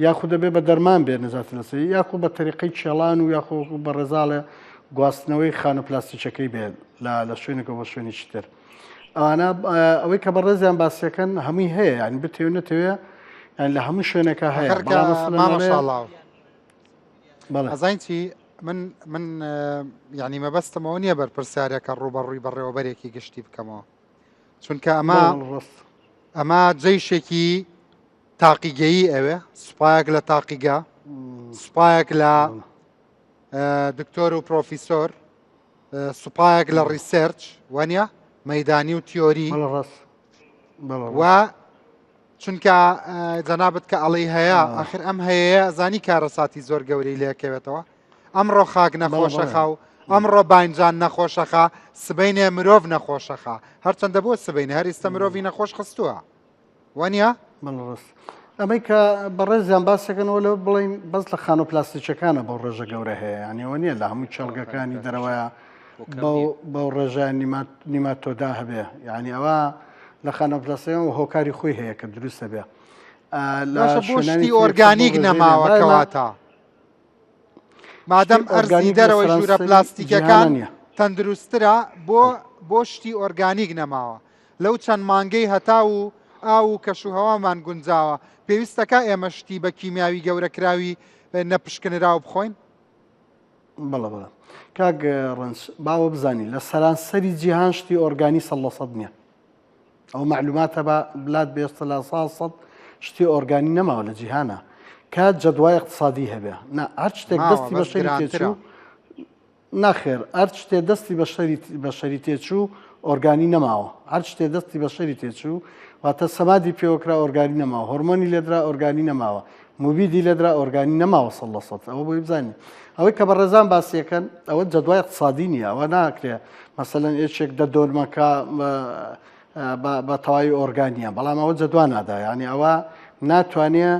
O: یاخود دەبێ بە دەرمان بێ نەجاتت لە دەستی یاخود بە تەریقەی کێڵان و یاخۆ بە ڕێزاڵێ گواستنەوەی خانە پلاستیکەکەی بێت لە لە شوێنێکەوە بۆ شوێنێکی تر ئەوانە ئەوەی کە بەڕێزیان باسیەکەن هەمووی هەیە یعنی بتەوێ نەتەوێ یان لە هەموو شوێنێکە هەیە بەڵام مەسەلەن
A: مامە
O: ئەڵێ
A: شاڵاو
O: بەڵێ.
A: ئەزین چی من من یعنی مەبەستمەوە نییە بەرپرسیارەکە ڕووبەڕووی بەڕێوەبەرێکی گشتی بکەمەوە چونکە ئەمە ئەمە جەیشێکی تاقیگەیی ئەوێ سوپایەک لە تاقیگە سوپایەک لە دکتۆر و پرۆفیسۆر سوپایەک لە research وانە مەدانی و تیۆری و چونکە جەنابەت کە ئەڵی هەیە ئاخر ئەم هەیە زانی کارەساتی زۆر گەورەی لێکەوێتەوە ئەمڕۆ خاک نەخۆشەخا و ئەمڕۆ باینجان نەخۆشەخا سبەینێ مرۆڤ نەخۆشەخا هەرچەندە بۆ سبەینێ هەر ئیستە مرۆڤی نەخۆش خستووە وانە؟
O: بەڵێ ڕاست. ئەمەی کە بەڕێزیان باسەکەنەوە لەوە بڵین بەس لە خانە پلاستیکەکانە بەو ڕێژە گەورە هەیە یعنی ئەوە نییە لە هەموو کێڵگەکانی دەرەوەیە بەو ڕێژە نیماتۆدا هەبێ یعنی ئەوە لە خانە پلاستیکەکان هۆکاری خۆی هەیە کە دروستە بێ
A: لە شتی ئۆرگانیک نەماوە کەواتە مادەم ئەرزی دەرەوەی ژوورە پلاستیکەکان تەندروسترە بۆ بۆ شتی ئۆرگانیک نەماوە لەو چەند مانگەی هەتاو و ئاو و کەش و هەوامان گونجاوە پێویستەکە ئێمە شتی بە کیمیاوی گەورەکراوی نەپشکنراو بخۆین؟
O: بەڵێ بەڵێ کاک ڕەنج باوە بزانین لە سەرانسەری جیهان شتی ئۆرگانی سەد لە سەد نییە ئەو مەعلوماتە بە بلات بێستە لە سا سەد شتی ئۆرگانی نەماوە لە جیهانە کە جەدوای اقتصادی هەبێ نا هەر شتێک دەستی بە شەری تێچوو ناخێر هەر شتێ دەستی بە شەری بە شەری تێچوو ئۆرگانی نەماوە هەر شتێ دەستی بە شەری تێچوو واتە سەمادی پێوەکرا ئۆرگانی نەماوە هۆرمۆنی لێدرا ئۆرگانی نەماوە موبیدی لێدرا ئۆرگانی نەماوە سەد لە سەد ئەوە بۆی بزانین ئەوەی کە بەڕێزان باسیەکەن ئەوە جەدوای اقتصادی نییە ئەوە ناکرێ مەسەلەن یەکێک دە دۆنمەکە بە تەواوی ئۆرگانیە بەڵام ئەوە جەدوا نادا یعنی ئەوە ناتوانێ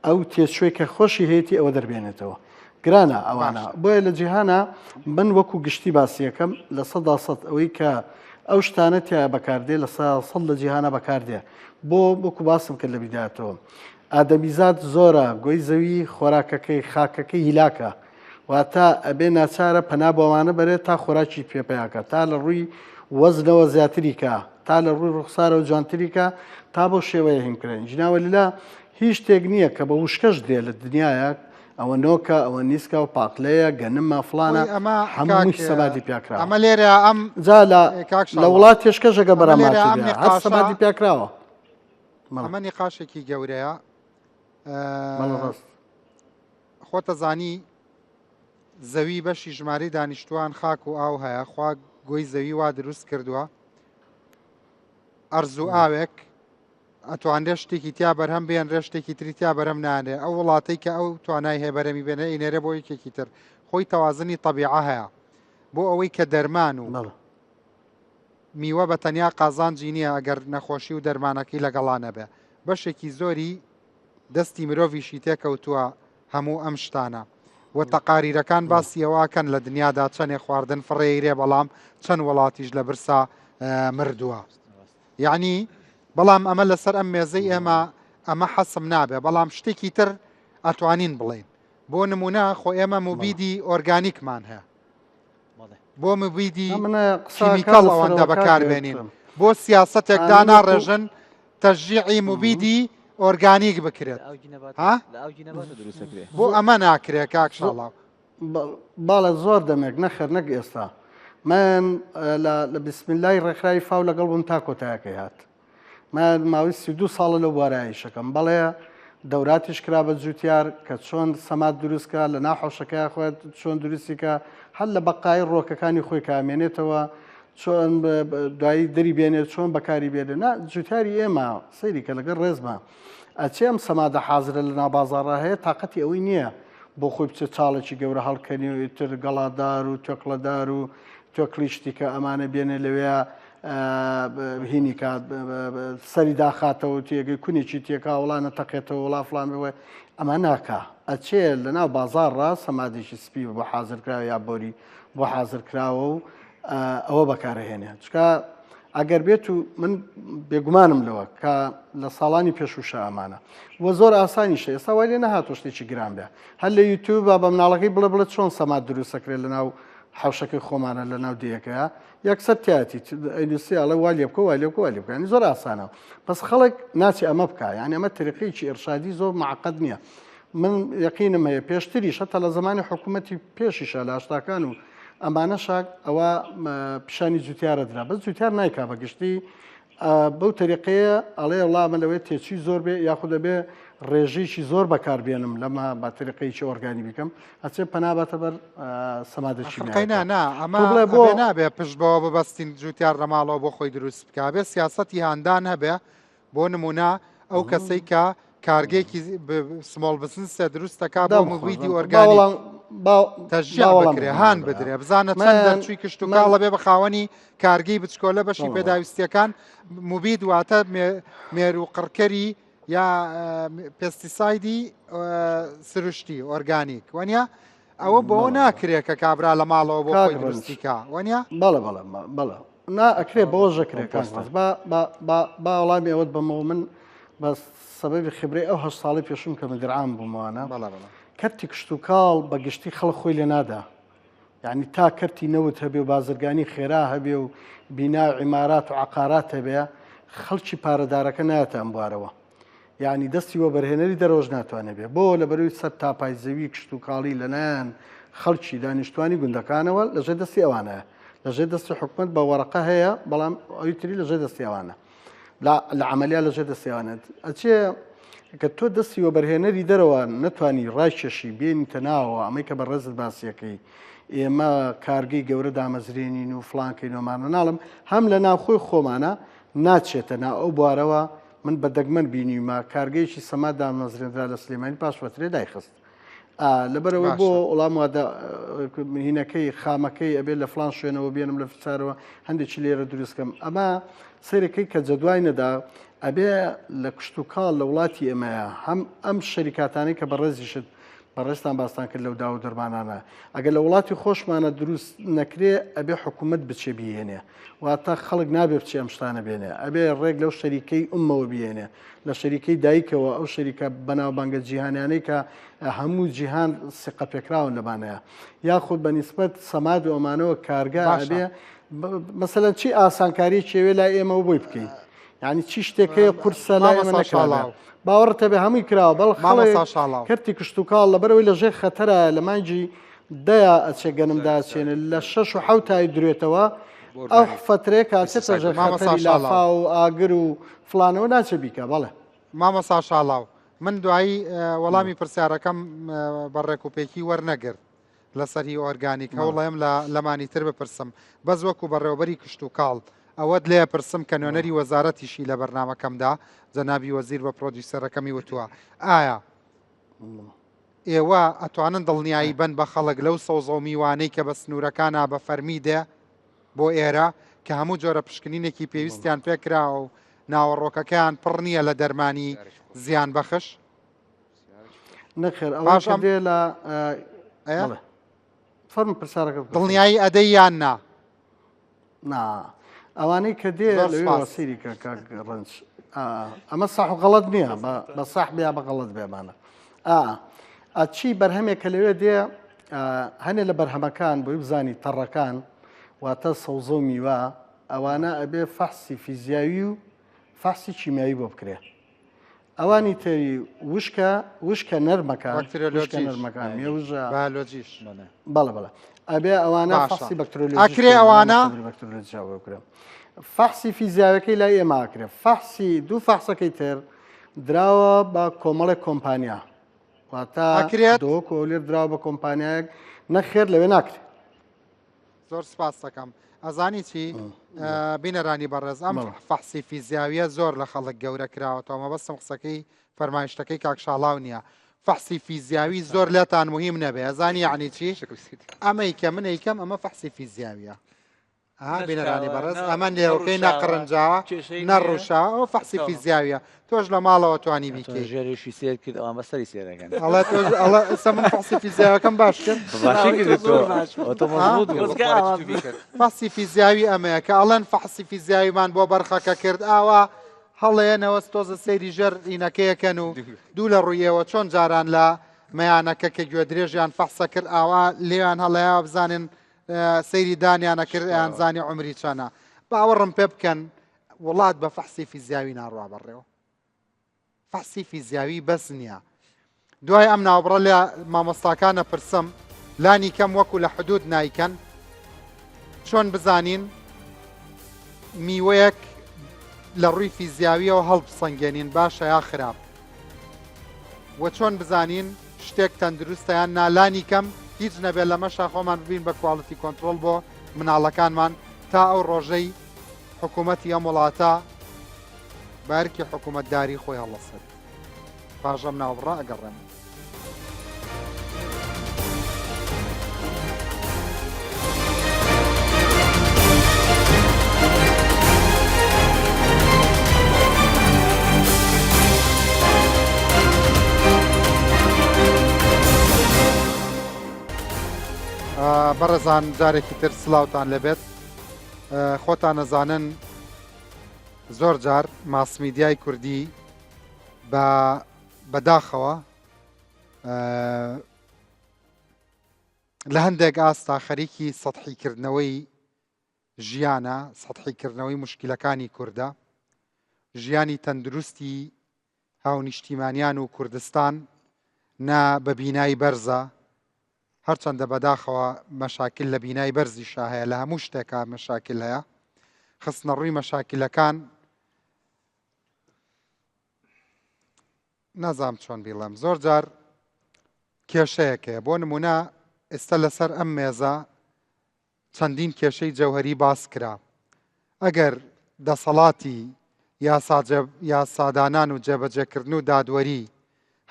O: ئەو تێچووی کە خۆشی هەیەی ئەوە دەربێنێتەوە گرانە ئەوانە بۆیە لە جیهانە من وەکو گشتی باسیەکەم 100% ئەوەی کە ئەو شتانە تیا بەکاردێ 100% لە جیهانە بەکاردێ بۆ وەکو باسم کرد لە بیداتەوە ئادەمیزاد زۆرە گۆی زەوی خۆراکەکەی خاکەکەی هیلاکە واتە ئەبێ ناچارە پەنا بۆ ئەوانە بەرێت تا خۆراکی پێ پەیاکە تا لە ڕووی وەزنەوە زیاتری کا تا لە ڕووی ڕوخسارەوە جوانتری کا تا بەو شێوەیە هین بکرێن جناوە للا هیچ شتێک نییە کە بە وشکەش دێ لە دنیاە ئەوە نۆکە ئەوە نیسکە و پاقلەیە گەنمە فڵانە
A: خۆی ئەمە
O: هەمووی
A: کاک
O: سەبادی پیاکراوە
A: ئەمە لێرە ئەم
O: جا لە
A: کاک
O: لە
A: شاڵاو
O: وڵات تێشکەشەکە
A: ئەمە لێرە
O: بەراماتی
A: ئەم
O: بێ هەر
A: نیقاشە
O: سەبادی پیاکراوە بەڵێ
A: ئەمە نیقاشێکی گەورەیە
O: بەڵێ ڕاست
A: خۆتەزانی زەوی بەشی ژمارەی دانیشتوان خاک و ئاو هەیە خوا گۆی زەوی وا دروست کردووە ئەرز و ئاوێک ئەتوانرێت شتێکی تیا بەرهەم بێنرێ شتێکی تری تیا بەرهەم نانرێ ئەو وڵاتەی کە ئەو توانای هەیە بەرەمی بێنێ ئینێرە بۆ یەکێکی تر خۆی تەوازنی تەبیعە هەیە بۆ ئەوەی کە دەرمان و میوە بە تەنیا قازانجی نییە ئەگەر نەخۆشی و دەرمانەکەی لەگەڵا نەبێ بەشێکی زۆری دەستی مرۆڤیشی تێکەوتووە هەموو ئەم شتانە و تەقاریرەکان باسی ئەوە ئەکەن لە دنیادا چەنێ خواردن فڕێیرێ بەڵام چەند وڵاتیش لە برسا مردووە یعنی بەڵام ئەمە لەسەر ئەم مێزەی ئێمە ئەمە حەسم نابێ بەڵام شتێکی تر ئەتوانین بڵێین بۆ نمونە خۆ ئێمە موبیدی ئۆرگانیکمان هەیە بۆ مبیدی کیمیکەڵ ئەوەندە بەکاربێنین بۆ سیاسەتێک داناڕێژن تەشجیعی مبیدی ئۆرگانیک بکرێت ها بۆ ئەمە ناکرێت کاک شاڵاو
O: باڵە زۆر دەمێک نەخێر نەک ئێستا من لە بسمیلای ڕێکخراوی فاو لەگەڵ بووم تا کۆتایەکەی هات من ماوەی 32 ساڵە لەو بوارە ئیشەکەم بەڵێ دەوراتیش کرا بە جوتیار کە چۆن سەماد دروستکە لە ناو حەوشەکەی خۆیت چۆن دروستیکە هەر لە بەقای ڕۆکەکانی خۆی کامێنێتەوە چۆن دوایی دەری بێنێت چۆن بەکاری بێنێت نا جوتیاری ئێمە سەیری کە لەگەڵ ڕێزمە ئەچێ ئەم سەمادە حازرە لە ناو بازاڕا هەیە تااقەتی ئەوەی نییە بۆ خۆی بچێت چاڵێکی گەورە هەڵکەنی و ئیتر گەڵادار و تۆکڵەدار و تۆکڵی شتیکە ئەمانە بێنێ لەوێ. هینی کات سەری داخاتەوە تێگەی کونێکی تێکا وڵا نەتەقێتەوە وڵا فلان بێ ئەمە ناکا ئەچێ لەناو بازاڕ سەمادێکی سپی بۆ حازر کراوە یا بۆری بۆ حازر کراوە و ئەوە بەکارهێنێ چکە ئەگەر بێت و من بێگومانم لەوە کە لە ساڵانی پێشوشە ئەمانە وە زۆر ئاسانیشە ئێستا وای لێ نەهاتۆ شتێکی گران بێ هەر لە یوتیوب با بە مناڵەکەی بڵێ بڵێ چۆن سەماد دروستەکرێت لە ناو حەوشەکەی خۆمانە لە ناو دێیەکەیە یەکسەر تیاتی ئەینوسی ئەڵێ وا لێ بکە وا لێ بکە وا لێ بکە یعنی زۆر ئاسانە بەس خەڵک ناچێ ئەمە بکە یعنی ئەمە تەریقەیەکی ئیرشادی زۆر معقد نییە من یەقینم هەیە پێشتریش هەتا لە زمانی حکوومەتی پێشیشە لە هەشتاکان و ئەمانە شاک ئەوە پیشانی جوتیارە درا بەس جوتیار نایکا بە گشتی بەو تەریقەیە ئەڵێ وڵا ئەمە لەوەیە تێچووی زۆر بێ یاخود دەبێ ڕێژەیەکی زۆر بەکاربێنم لەمە بە تەریقەیەکی ئۆرگانی بیکەم ئەچێ پەنا باتە بەر سەمادە
A: قەی نا نا ئەمە بڵێ بۆ نابێ پشت بەوە ببەستین جوتیار لە ماڵەوە بۆ خۆی دروست بکە بێ سیاسەتی هاندان هەبێ بۆ نمونە ئەو کەسەی کە کارگەیەکی small business ە دروست دەکا بۆ مبیدی ئۆرگانی تەشجیع بکرێ هان بدرێ بزانە چەند دەرچووی کشتوکاڵە بێ بە خاوەنی کارگەی بچکۆلە بەشی پێداویستیەکان مبید واتە مێرو قڕکەری یا pesticide ی سروشتی ئۆرگانیک وەنیە ئەوە بۆ ناکرێت کە کابرا لە ماڵەوە بۆ خۆی دروستیکا وەنیە
O: بەڵێ بەڵێ بەڵێ نا ئەکرێ بەوەش ئەکرێ کاک ڕەز با با با با وەڵامی ئەوەت بەمەوە من بە سەبەبی خبرەی ئەو هەشت ساڵی پێشوم کە مدیر عام بوومەوانە
A: بەڵێ بەڵێ.
O: کەرتی کشتوکاڵ بە گشتی خەڵک خۆی لێ نادا یعنی تا کەرتی نەوت هەبێ و بازرگانی خێرا هەبێ و بینا و عیمارات و عقارات هەبێ خەڵکی پارەدارەکە نایەتە ئەم بوارەوە یانی دەستی وەبەرهێنەری دەرەوەش ناتوانێت بێ بۆ لەبەرەوەی سەر تاپای زەوی کشتوکاڵی لەلایەن خەڵکی دانیشتوانی گوندەکانەوە لەژێر دەستی ئەوانەیە لەژێر دەستی حکومت بە وەرەقە هەیە بەڵام ئەوی تری لەژێر دەستی ئەوانە لە عملیا لەژێر دەستی ئەوانە ئەچێ کە تۆ دەستی وەبەرهێنەری دەرەوە نەتوانی ڕایکێشی بێنیتە ناوەوە ئەمەی کە بەڕێزت باسیەکەی ئێمە کارگەی گەورە دامەزرێنین و فلانکەی نۆمانە ناڵم هەم لە ناوخۆی خۆمانە ناچێتە نا ئەو بوارەوە من بە دەگمەن بینیومە کارگەیەکی سەما دامەزرێنرا لە سلێمانی پاش فەترێ دایخست. لەبەرەوەی بۆ وەڵام وادە هینەکەی خامەکەی ئەبێ لە فلان شوێنەوە بێنم لە فچارەوە هەندێکی لێرە دروستکەم ئەمە سەیرەکەی کە جەدوای نەدا ئەبێ لە کشت و کاڵ لە وڵاتی ئێمەیە هەم ئەم شەریکاتانەی کە بەڕێزیشت بەڕێزتان باستان کرد لەو داو و دەرمانانە ئەگەر لە وڵاتی خۆشمانە دروست نەکرێ ئەبێ حکوومەت بچێ بیهێنێ واتە خەڵک نابێ بچێ ئەم شتانە بێنێ ئەبێ ڕێک لەو شەریکەی ئومەوە بیێنێ لە شەریکەی دایکەوە ئەو شەریکە بەناوبانگە جیهانیانەی کە هەموو جیهان سقە پێکراون لەمانەیە یاخود بە نیسبەت سەماد و ئەمانەوە کارگە ئەبێ مەسەلەن چی ئاسانکاری چێوێ لای ئێمەوە بۆی بکەین یعنی چی شتێک هەیە قورسە لای ئێمە نەکراوە باوەڕت هەبێ هەمووی کراوە بەڵ خەڵک کەرتی کشتوکاڵ لەبەرەوەی لە ژێر خەتەرە لە مانگی دەیا ئەچێ گەنم داچێنێ لە شەش و حەوتای درێتەوە ئەو فەترەیە کە ئەچێتە ژێر خەتەری لافاو و ئاگر و فڵانەوە ناچێ بیکا بەڵێ.
A: مامۆستا شاڵاو من دوایی وەڵامی پرسیارەکەم بە ڕێک و پێکی وەرنەگرت لەسەر هی ئۆرگانیک هەوڵەیەم لە لەمانی تر بپرسم بەس وەکو بەڕێوەبەری کشتوکاڵ ئەوەت لێ پرسم کە نوێنەری وەزارەتیشی لە بەرنامەکەمدا جەنابی وەزیر بە پرۆدیوسەرەکەمی وتووە ئایا ئێوە ئەتوانن دڵنیایی بەن بە خەڵک لەو سەوزە و میوانەی کە بە سنوورەکانا بە فەرمی دێ بۆ ئێرە کە هەموو جۆرە پشکنینێکی پێویستیان پێکراوە و ناوەڕۆکەکەیان پڕ نییە لە دەرمانی زیان بەخش؟
O: نەخێر ئەوەی کە دێ لە بەڵێ فەرموو پرسیارەکە بکە.
A: دڵنیایی ئەدەی یان نا؟
O: نا ئەوانەی کە دێ
A: زۆر
O: لەوێوە
A: سپاس.
O: سەیری کە کاک ڕەنج ئا، ئەمە ساح و غەڵەت نییە بە بە ساح بێ یا بە غەڵەت بێ ئەمانە ئا ئا چی بەرهەمێک کە لەوێ دێ ئا، هەنێ لە بەرهەمەکان بۆی بزانی تەڕەکان واتە سەوزە و میوە ئەوانە ئەبێ فەحسی فیزیاوی و فەحسی کیمیاوی بۆ بکرێ ئەوانی تری وشکە وشکە نەرمەکان وشکە
A: بەکتریۆلۆجیش
O: نەرمەکان مێوژە
A: بایۆلۆجیش
O: بەڵێ بەڵێ ئەبێ ئەوانە
A: باشە
O: فەحسی بەکتریۆلۆجیش
A: ئەکرێ
O: بکرێن
A: ئەوانە
O: مختبری بەکتریۆلۆجی بۆ بکرێن فەحسی فیزیاویەکەی لای ئێمە ئەکرێ فەحسی دوو فەحسەکەی تر دراوە بە کۆمەڵێک کۆمپانیا واتە
A: ئەکرێت
O: دهۆک و هەولێر دراوە بە کۆمپانیایەک نەخێر لەوێ ناکرێت
A: زۆر سپاس دەکەم ئەزانی چی بینەرانی بەڕێز ئەم فەحسی فیزیاویە زۆر لە خەڵک گەورە کراوەتەوە مەبەستم قسەکەی فەرمایشتەکەی کاک شاڵاو نییە فەحسی فیزیاوی زۆر لێتان مهم نەبێ ئەزانی یعنی چی ئەمەی کە منەی کەم ئەمە فەحسی فیزیاویە. ها بینەرانی بەڕێز ئەمە لێوەکەی نەقڕنجاوە نەڕوشاوە ئەو فەحسی فیزیاویە تۆش لە ماڵەوە توانی بیکەی
L: ژێرێکی سێر کرد ئەوان بەسەری سێرەکەن
A: ئەڵێ تۆش ئەڵێ ئێستا من فەحسی فیزیاوەکەم باش کرد
L: باشی کرد تۆ ئەوە مەزبوط بوو.
A: فەحسی فیزیاوی ئەمەیە کە ئەڵێن فەحسی فیزیاویمان بۆ بەرخەکە کرد ئاوا هەڵێنەوە تۆزە سەیری ژێر ئینەکەیەکەن و دوو لە ڕوویەوە چۆن جاران لە مەیانەکە کە گوێدرێژیان فەحسە کرد ئاوا لێیان هەڵەیە بزانن سەیری دانیانە کرد یان زانی عمری چەنە باوەڕم پێ بکەن وڵات بە فەحسی فیزیاوی ناڕوا بەڕێوە فەحسی فیزیاوی بەس نییە دوای ئەم ناوبڕە لە مامۆستاکانە پرسم لانی کەم وەکو لە حدود نایکەن چۆن بزانین میوەیەک لە ڕووی فیزیاویەوە هەڵبسەنگێنین باشە یا خراپ وە چۆن بزانین شتێک تەندروستە یان نا لانی کەم هیچ نەبێت لەمەشا خۆمان ببین بە quality control بۆ مناڵەکانمان تا ئەو ڕۆژەی حکوومەتی ئەم وڵاتە بە ئەرکی حکوومەتداری خۆی هەڵەسێت پاش ئەم ناوبڕە ئەگەڕێم. بەڕێزان جارێکی تر سلااوان لەبێت خۆتان نەزانن زۆر جار ماسمیدیای کوردی بە بەداخەوە لە هەندێک ئاستا خەریکی سەحیکردنەوەی ژیانە، سەتحیکردنەوەی موشکیلەکانی کوردە، ژیانی تەندروستی هاونیشتیمانیان و کوردستان نە بە بینای بەرزە، هەرچەندە بەداخەوە مەشاکل لە بینای بەرزیشا هەیە، لە هەموو شتێکا مەشاکل هەیە، خستنەڕووی مەشاکلەکان نازانم چۆن بیڵێم زۆر جار کێشەیەک هەیە بۆ نمونە ئێستا لەسەر ئەم مێزە چەندین کێشەی جەوهەری باس کرا. ئەگەر دەسەڵاتی یاسادانان و جێبەجێکردن و دادوەری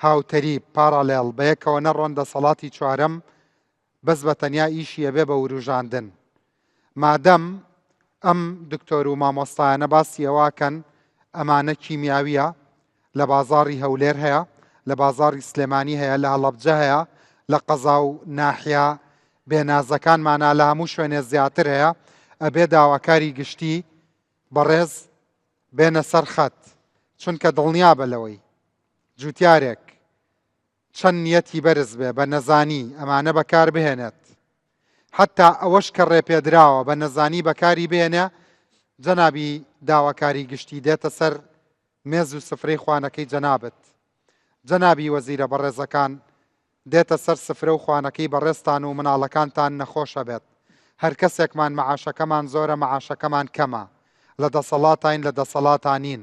A: هاوتەریب، پاراڵێڵ، بەیەکەوە نەڕۆن دەسەڵاتی چوارەم بەس بە تەنیا ئیشی ئەبێ بە وروژاندن. مادەم ئەم دکتۆر و مامۆستایانە باسی ئەوە ئەکەن ئەمانە کیمیاویە، لە بازاڕی هەولێر هەیە، لە بازاڕی سلێمانی هەیە، لە هەڵەبجە هەیە، لە قەزا و ناحیە بێنازەکانمانا لە هەموو شوێنێ زیاتر هەیە، ئەبێ داواکاری گشتی بەڕێز بێنە سەر خەت، چونکە دڵنیابە لەوەی جوتیارێک چەند نیەتی بەرز بێ بە نەزانی ئەمانە بەکار بهێنێت حەتا ئەوەش کە ڕێپێدراوە بە نەزانی بەکاری بهێنێ جەنابی داواکاری گشتی دێتە سەر مێز و سفرەی خوانەکەی جەنابت جەنابی وەزیرە بەڕێزەکان دێتە سەر سفرە و خوانەکەی بەڕێزتان و مناڵەکانتان نەخۆشەبێت هەرکەسێکمان مەعاشەکەمان زۆرە مەعاشەکەمان کەمە لە دەسەڵاتاین لە دەسەڵاتا نین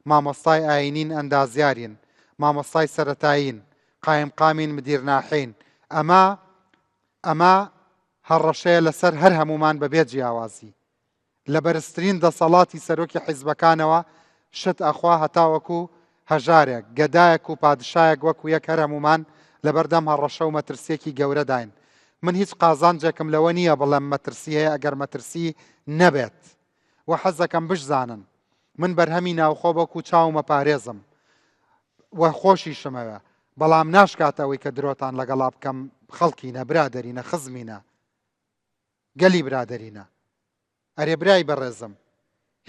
A: مامۆستای ئاینین ئەندازیارین مامۆستای سەرەتایین قایمقامین مدیر ناحێین ئەمە ئەمە هەڕەشەیە لەسەر هەر هەموومان بەبێ جیاوازی لە بەرزترین دەسەڵاتی سەرۆکی حیزبەکانەوە شت ئەخوا هەتاوەکو هەژارێک، گەدایەک و پادشایەک وەکو یەک هەر هەموومان لەبەردەم هەڕەشە و مەترسیەکی گەورەداین. من هیچ قازانجێکم لەوە نییە بڵێم مەترسی هەیە ئەگەر مەترسی نەبێت و حەزەکەم بشزانن من بەرهەمی ناوخۆ وەکو چاوم ئەپارێزم و خۆشیشمەوێ بەڵام ناشکاتە ئەوەی کە درۆتان لەگەڵا بکەم خەڵکینە برادەرینە خزمینە گەلی برادەرینە. ئەرێ برای بەڕێزم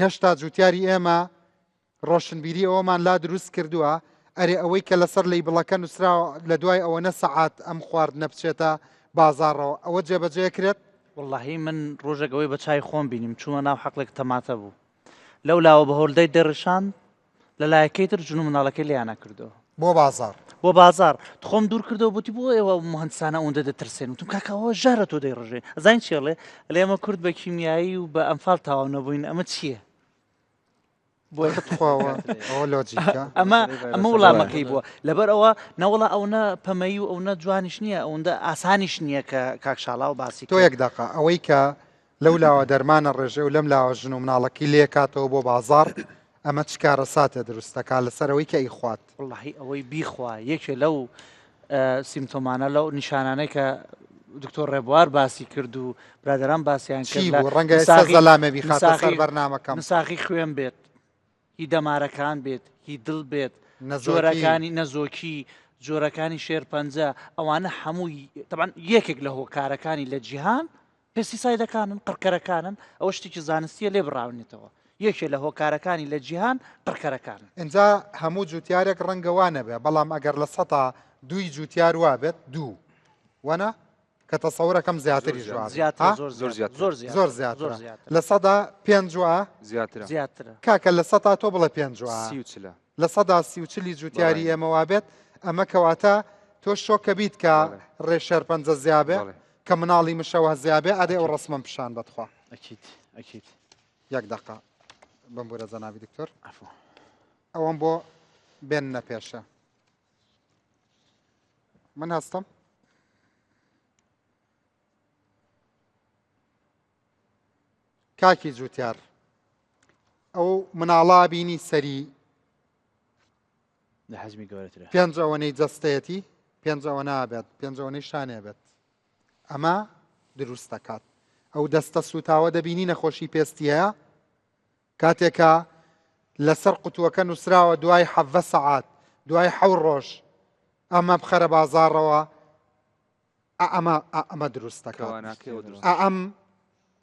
A: هێشتا جوتیاری ئێمە ڕۆشنبیری ئەوەمان لا دروست کردووە ئەرێ ئەوەی کە لەسەر لەیبڵەکە نووسراوە لە دوای ئەوەنە سەعات ئەم خواردنە بچێتە بازاڕەوە ئەوە جێبەجێ کرێت؟
K: وەڵاهی من ڕۆژێک ئەوەی بە چای خۆم بینیم چوومە ناو حەقلێک تەماتە بوو لەو لاوە بە هۆلدەی دەڕشاند لە لایەکەی تر ژن و مناڵەکەی لێیانە کردەوە
A: بۆ بازاڕ
K: بۆ بازاڕ خۆم دوور کردەوە بوتی بۆ ئێوە مهندسانە ئەوەندە دەترسێن وتم کاکە ئەوە ژارە تۆ دەیڕژێ ئەزانی چێڵێ لە ئێمە کورد بە کیمیایی و بە ئەنفال تەواو نەبووین ئەمە چییە؟
A: بۆ خواوە ئەوە لۆجیکە
K: ئەمە ئەمە وڵامەکەی بووە لەبەر ئەوە نەوەڵا ئەوە پەمەیی و ئەوە جوانیش نییە ئەوەندە ئاسانیش نییە کە کاک شاڵاو باسی
A: تۆ یەک دەقە ئەوەی کە لەو لاوە دەرمانە ڕێژێ و لەم لاوە ژن و مناڵەکەی لێکاتەوە بۆ بازاڕ ئەمە چ کارەساتێ دروست دەکا لەسەر ئەوەی کە ئەیخوات.
K: وەڵاهی ئەوەی بیخوا یەکێ لەو symptom انە لەو نیشانانەی کە دکتۆر ڕێبوار باسی کرد و برادران باسییان
A: کرد ڕەنگە زەلامێ بیخاتە سەر بەرنامەکەم
K: نساخی خوێن بێت هی دەمارەکان بێت هی دڵ بێت جۆرەکانی نەزۆکی جۆرەکانی شێرپەنجە ئەوانە هەمووی تەبعەن یەکێک لە هۆکارەکانی لە جیهان پێستیسایدەکانن قڕکەرەکانن ئەوە شتێکی زانستیە لێ بڕاونێتەوە یەکێ لە هۆکارەکانی لە جیهان قڕکەرەکانن.
A: ئینجا هەموو جوتیارێک ڕەنگە وا نەبێ بەڵام ئەگەر لە سەتا دووی جوتیار وابێت دوو وەنا کە تەسەورەکەم زیاتریش
K: زۆر زیاتر
A: ها؟
K: زۆر زۆر زیاتر زۆر زیاتر
A: زۆر
K: زۆر
A: زیاترە
K: زیاتر
A: لە سەدا پێنج وا
M: زیاترە
K: زیاترە
A: کاکە لە سەتا تۆ بڵێ پێنج وا
M: سی و چلە
A: لە سەدا سی و چلی جوتیاری
M: بەڵێ.
A: ئێمە وابێت ئەمە کەواتە تۆ شۆکە بیت کە
M: بەڵێ.
A: ڕێ شێرپەنجە زیابێ
M: بەڵێ.
A: کە مناڵی مشەوە زیابێ ئەدەی ئەو ڕسمم پیشان بەتخوا
L: ئەکید ئەکید
A: یەک دقە بمبورە جەنابی دکتۆر
L: عەفو
A: ئەوەم بۆ بێننە پێشە من هەستم کاکی جوتیار ئەو مناڵا بینی سەری
L: لە حەجمی گەورەترە
A: پێنج ئەوەنەی جەستەیەتی پێنج ئەوە نابێت پێنج ئەوەنەی شانێ بێت ئەمە دروست دەکات ئەو دەستە سوتاوە دەبینی نەخۆشی پێستی هەیە کاتێکە لەسەر قوتووەکە نووسراوە دوای حەڤە سەعات دوای حەو ڕۆژ ئەمە بخەرە بازاڕەوە ئەمە ئەمە دروست دەکات ئەم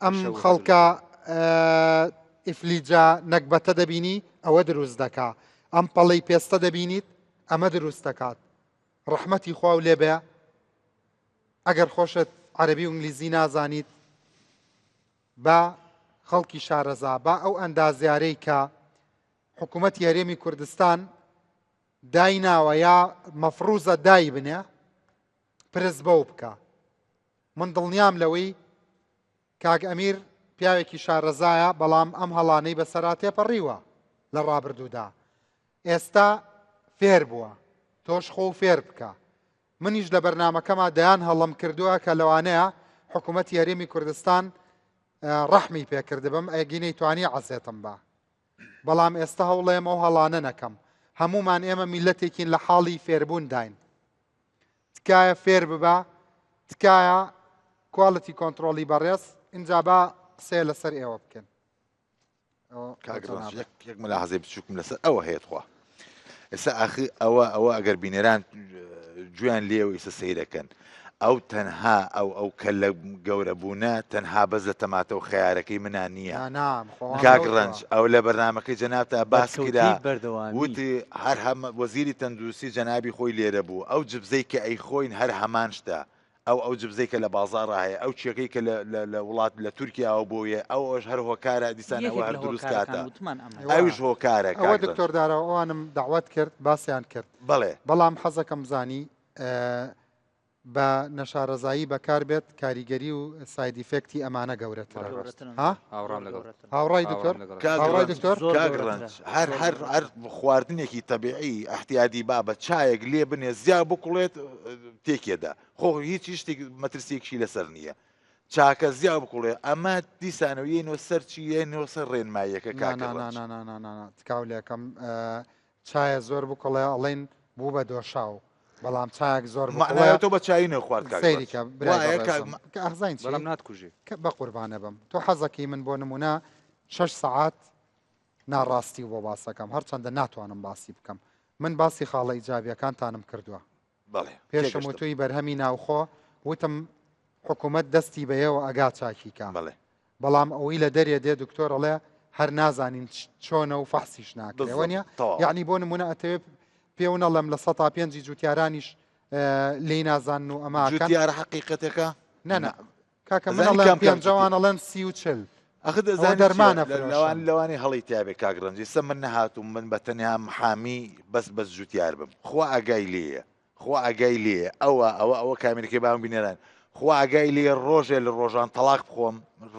A: ئەم خەڵکە ئیفلیجا نەگبەتە دەبینی ئەوە دروست دەکا ئەم پەڵی پێستە دەبینیت ئەمە دروست دەکات ڕەحمەتی خوا و لێبێ ئەگەر خۆشت عەربی و ئینگلیزی نازانیت با خەڵکی شارەزا، با ئەو ئەندازیارەی کە حکوومەتی هەرێمی کوردستان دایناوە یا مەفروزە دایبنێ پرس بەو بکە. من دڵنیام لەوەی کاک ئەمیر پیاوێکی شارەزایە بەڵام ئەم هەڵانەی بەسەرا تێپەڕیوە لە ڕابردوودا ئێستا فێر بووە تۆش خۆ فێر بکە منیش لە بەرنامەکەما دەیان هەڵەم کردووە کە لەوانەیە حکوومەتی هەرێمی کوردستان ڕەحمی پێکردبم ئەگی نەیتوانی عەزێتم بە بەڵام ئێستا هەوڵێم ئەو هەڵانە نەکەم هەمومان ئێمە میلەتێکین لە حاڵی فێربوون داین تکایە فێر ببە تکایە quality control ی بەڕێز اینجا با قسەیە لەسەر ئێوە بکەن
P: کاک ڕەنج یەک یەک ملاحەزەی بچووکم لەسەر ئەوە هەیە تخوا ئێستا ئاخر ئەوە ئەوە ئەگەر بینەران گوێیان لێوە ئیسە سەیرەکەن ئەو تەنها ئەو ئەو کە لە گەورە بوونە تەنها بەس لە تەماتە و خەیارەکەی منا نییە کاک ڕەنج ئەو لە بەرنمەکەی جەنابتا باس کرا وتی هەر هەم وەزیری تەندروستی جەنابی خۆی لێرە بوو ئەو جبزەی کە ئەی خۆین هەر هەمان شتە ئەو ئەو جبزەی کە لە بازاڕا هەیە ئەو چیەکەی کە لە لە لە وڵات لە تورکیاوە بۆ یە ئەو ئەوش هەر هۆکارە دیسان ئەوە
K: یەکێک
P: هەر
K: لە
P: دروست
K: هۆکارەکان
P: کاتە
K: وتمان ئەمە
A: ئەوە
P: ئەویش هۆکارە
A: ئەوە
P: کاک ڕەنج
A: دکتۆر دارا ئەوانم دەعوەت کرد باسیان کرد
P: بەڵێ.
A: بەڵام حەزەکەم زانی بە نەشارەزایی بەکار بێت کاریگەری و side effect ی ئەمانە گەورەترە
K: گەورەترن
A: ها
M: هاوڕام
K: زۆر
M: لەگەڵ
K: گەورەترن
A: هاوڕای
M: هاوڕام
A: دکتۆر
M: لەگەڵ
P: کاک
A: هاوڕای
P: ڕەنج
A: دکتۆر
K: زۆر
P: کاک
K: گەورەترە
P: ڕەنج هەر
K: زۆر
P: هەر
K: گەورەترە
P: هەر خواردنێکی تەبیعی ئەحتیادی با بە چایەک لێ بنێ زیا بکوڵێت تێکێدا خۆ هیچ شتێک مەترسیەکشی لەسەر نییە چاکە زیا بکوڵێ ئەمە دیسانەوە یەینەوە سەر چی یەینەوە سەر ڕێنماییەکە
A: نا
P: کاکە
A: نا نا
P: ڕەنج
A: نا نا نا نا نا تکاو لێکەم چایە زۆر بکوڵێ ئەڵێن بوو بە دۆشاو بەڵام چایەک زۆر بکوڵێ
P: مەعنایە تۆ بە چایی نەخوارد کاک
A: سەیری
P: ڕەنج
A: کە برای
P: وایە کاک
A: بەڕێزم کە ئەخزین چی
M: بەڵام ناتکوژێ
A: کە بە قوربانە بم تۆ حەزەکەی من بۆ نمونە شەش سەعات ناڕاستی و بۆ باسەکەم هەرچەندە ناتوانم باسی بکەم من باسی خاڵە ئیجابیەکانتانم کردووە
P: بەڵێ
A: پێشم
P: تێگەشتم.
A: وتووی بەرهەمی ناوخۆ وتم حکوومەت دەستی بەیەوە ئەگا چاکی کا
P: بەڵێ.
A: بەڵام ئەوەی لە دەرێ دێ دکتۆر ئەڵێ هەر نازانین چۆنە و فەحسیش ناکرێ
P: بالضبط.
A: وەنیە
P: تەواو.
A: یعنی بۆ نمونە ئەتەوێ پێو نەڵێم 5%ی جوتیارانیش لێی نازانن و ئەمە ئەکەن.
P: جوتیار حەقیقەتەکە؟
A: نە نە کاکە من
P: ئەزانی
A: ئەڵێم
P: کام کام
A: پێنجەوان
P: جوتیار؟
A: ئەڵێن 30 و 40
P: ئەخر
A: ئەوە
P: دەزانی چیە
A: دەرمانە
P: لە لەوان
A: فرۆشن.
P: لەوانەیە هەڵی تیابێ کاک ڕەنج ئێستا من نەهاتووم من بە تەنیا محامی بەس بەس جوتیار بم خوا ئاگای لێیە خوا ئاگای لێیە ئەوە ئەوە ئەوە کامێرەکەی باوم بینەران خوا ئاگای لێیە ڕۆژێ لە ڕۆژان تەڵاق بخۆم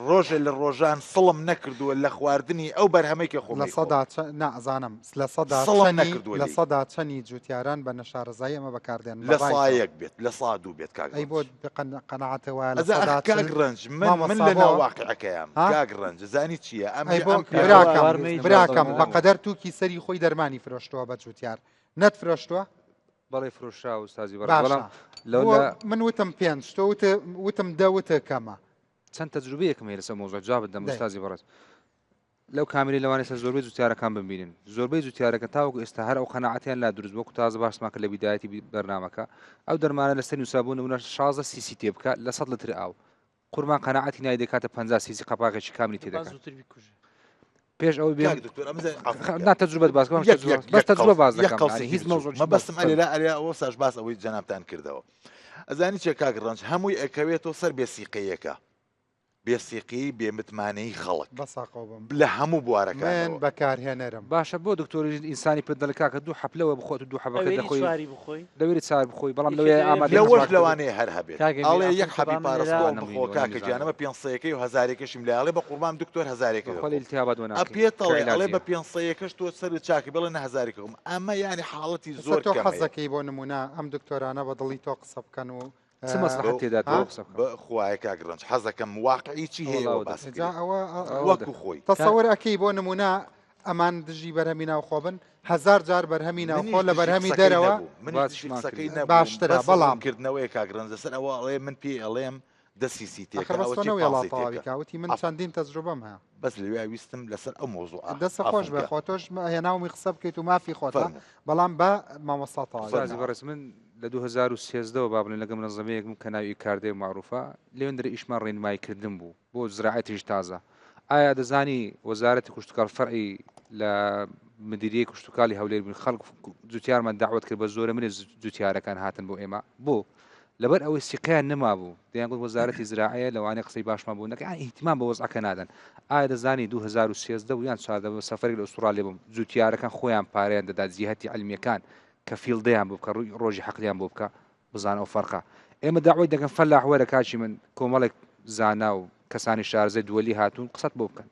P: ڕۆژێ لە ڕۆژان سڵم نەکردووە لە خواردنی ئەو بەرهەمەی کە خۆم
A: لە
P: ئەیخۆم.
A: سەدا چە نا ئەزانم لە سەدا
P: سڵم
A: چەنی
P: نەکردووە
A: لە
P: لێی.
A: سەدا چەنی جوتیاران بە نەشارەزایی ئەمە بەکاردێنن بە
P: لە
A: ڕای
P: سا
A: تۆ؟
P: یەک بێت لە سا دوو بێت کاک
A: ئەی بۆ
P: ڕەنج.
A: قەناعەتە وایە لە
P: ئەزا ئەخ
A: سەدا
P: کاک
A: 40
P: ڕەنج من من
A: مامۆستا
P: لە
A: بۆ
P: ناو واقعەکەیام
A: ها؟
P: کاک ڕەنج زانی چییە ئەم
A: ئەی بۆ
P: ئەم پیاوە
A: براکەم براکەم بە قەدەر تووکی سەری خۆی دەرمانی فرۆشتووە بە جوتیار نەت فرۆشتووە؟
M: بەڵێ فرۆشراوە ئوستازی بەڕێز
A: باشە
M: بەڵام لەو
A: بۆ
M: لە
A: من وتم پێنج تۆ وتێ وتم دە وتێ کەمە.
M: چەند تەجروبەیەکم هەیە لەسەر مەوزوع جوابت دەم
A: دەی.
M: ئوستازی بەڕێز لەو کامێرەی لەوانەیە سەر زۆربەی جوتیارەکان بمبینن زۆربەی جوتیارەکە تاوەکو ئێستا هەر ئەو قەناعەتیان لا دروست وەکو تازە باسمان کرد لە بیدایەتی بەرنامەکە ئەو دەرمانە لەسەر نووسرا بۆ نمونە 16 سیسی تێ بکە لە 100 لتر ئاو قوربان قەناعەتی نای دەکاتە 50 سیسی قەپاغێکی کاملی تێ
K: با
M: دەکات
K: زووتر بیکوژێ
M: پێش ئەوەی بێم
P: کاک دکتۆر ئەمە زانی عەفو
M: خ-
P: بکە.
M: نا تەجروبەت باس کەم
P: یەک
M: تەجروبە
P: یەک
M: بەس
P: یەک
M: تەجروبە
P: قەوس
M: باس
P: یەک
M: دەکەم یعنی
P: قەوسێکی
M: هیچ
P: بچووک
M: مەوزوعێکی
P: مەبەستم
M: بەس
P: ئەلێ لا ئەلێ ئەوە ساش باس ئەوەی جەنابتان کردەوە ئەزانی چیە کاک ڕەنج هەمووی ئەکەوێتەوە سەر بێسیقەیەکە بێسیقی بێ متمانەیی خەڵک
A: بەساقەوە بم
P: لە هەموو
A: من
P: بوارەکانەوە.
A: بەکارهێنەرم.
M: باشە بۆ دکتۆر ئینسانی پێت دەڵێ کاکە دوو حەپ لەوە بخۆ ئەتوو دوو حەبەکە
K: ئەوێری
M: دەخۆی
K: چواری بخۆی
M: دەوێری چار بخۆی بەڵام
K: یەکێ
M: لەوێ
K: دەوێ
M: ئامادەی
P: لەوەش
M: مەسواک کردن.
P: لەوانەیە هەر هەبێت
L: کاک ئەمیر
P: ئەڵێ یەک
L: عەفوم کە
P: حەبی
L: با من لێرە
P: پاراسکۆڵ
M: نەمبینیوە
P: بخۆ کاکە
M: نەمزانیوە.
P: گیان ئەمە پێنسەیەکەی و هەزارێکەشیم لای ئەڵێ بە قوربان دکتۆر هەزارێکە
M: بەخوا لە
P: دەخۆم
M: ئیلتیهابات وە ناکەین
P: ئەپێت
M: کە
P: ئەڵێ ئەڵێ
M: عیلاجیە.
P: بە پێنسەیەکەش تۆ سەرت چاکە بڵێ نە هەزارێکە خۆم ئەمە یانی حاڵەتی
A: ئێستا
P: زۆر
A: تۆ
P: کەم هەیە.
A: حەزەکەی بۆ نمونە ئەم دکتۆرانە بە دڵی تۆ قسە بکەن و
M: چ مەسلحەت تێدا تۆ قسە بکەم؟
P: بە خوایە کاک ڕەنج حەزەکەم واقعی چی هەیە
M: وەڵا
P: ئەوە
M: ئەوە
P: باس
M: دەکەم.
A: جا
P: بکرێت
A: ئەوە
M: ئەوە
P: وەکو
M: دەکەم.
P: خۆی.
A: تەسەور ئەکەی بۆ نمونە ئەمان دژی بەرهەمی ناوخۆ بن هەزار جار بەرهەمی ناوخۆ
P: منیش
A: لە
P: دژی
A: بەرهەمی
P: قسەکەی
A: دەرەوە
P: نەبووم منیش دژی
M: باسیشمان
P: قسەکەی
M: کرد.
P: نەبووم
A: باشترە
P: بەس
A: بەڵام
P: ڕوونکردنەوەیە کاک ڕەنج لەسەر ئەوە ئەڵێ من پێی ئەڵێم دە سیسی
A: ئەخر
P: تێکە
A: بەس
P: ئەوە
A: تۆ
P: چی
A: نەوێڵا
P: پانزەی
A: تەواوی
P: تێکە
A: کا وتی من
P: عەفو
A: چەندین تەجروبەم هەیە.
P: بەس لەویا ویستم لەسەر ئەو مەوزوعە
A: دەستت خۆش
P: عەفوم
A: بێ
P: کە.
A: خۆ تۆش هێناومی قسە بکەیت و مافی خۆتە
P: فەرموو.
A: بەڵام با مامۆستا تەواوی
M: ئوستازی
A: کا.
M: بەڕێز من لە 2013 وە با بڵێن لەگەڵ منەزەمەیەک بووم کە ناوی ئیکاردێ و مەعروفە لەوێندەرێ ئیشمان ڕێنمایی کردن بوو بۆ زراعەتیش تازە ئایا دەزانی وەزارەتی کشتوکاڵ فەرعی لە مدیریەی کشتوکاڵی هەولێر بووین خەڵک جوتیارمان داوت کرد بە زۆرە منێ جوتیارەکان هاتن بۆ ئێمە بۆ لەبەر ئەوەی سیقەیان نەمابوو دەیانگوت وەزارەتی زراعەیە لەوانەیە قسەی باشمان بۆ نەکەن یان ئیهتیمام بە وەزعەکە نادەن ئایا دەزانی 2013 بوو یان 14 بوو سەفەرێک لە ئوستوڕالیا بووم جوتیارەکان خۆیان پارەیان دەدا جیهەتی عیلمیەکان کە فیڵدەیان بۆ بکە ڕووی ڕۆژی حەقلیان بۆ بکە بزانە ئەو فەرقە ئێمە داوای دەکەن فەلاح وەرە کاکی من کۆمەڵێک زانا و کەسانی شارەزای دووەلی هاتوون قسەت بۆ بکەن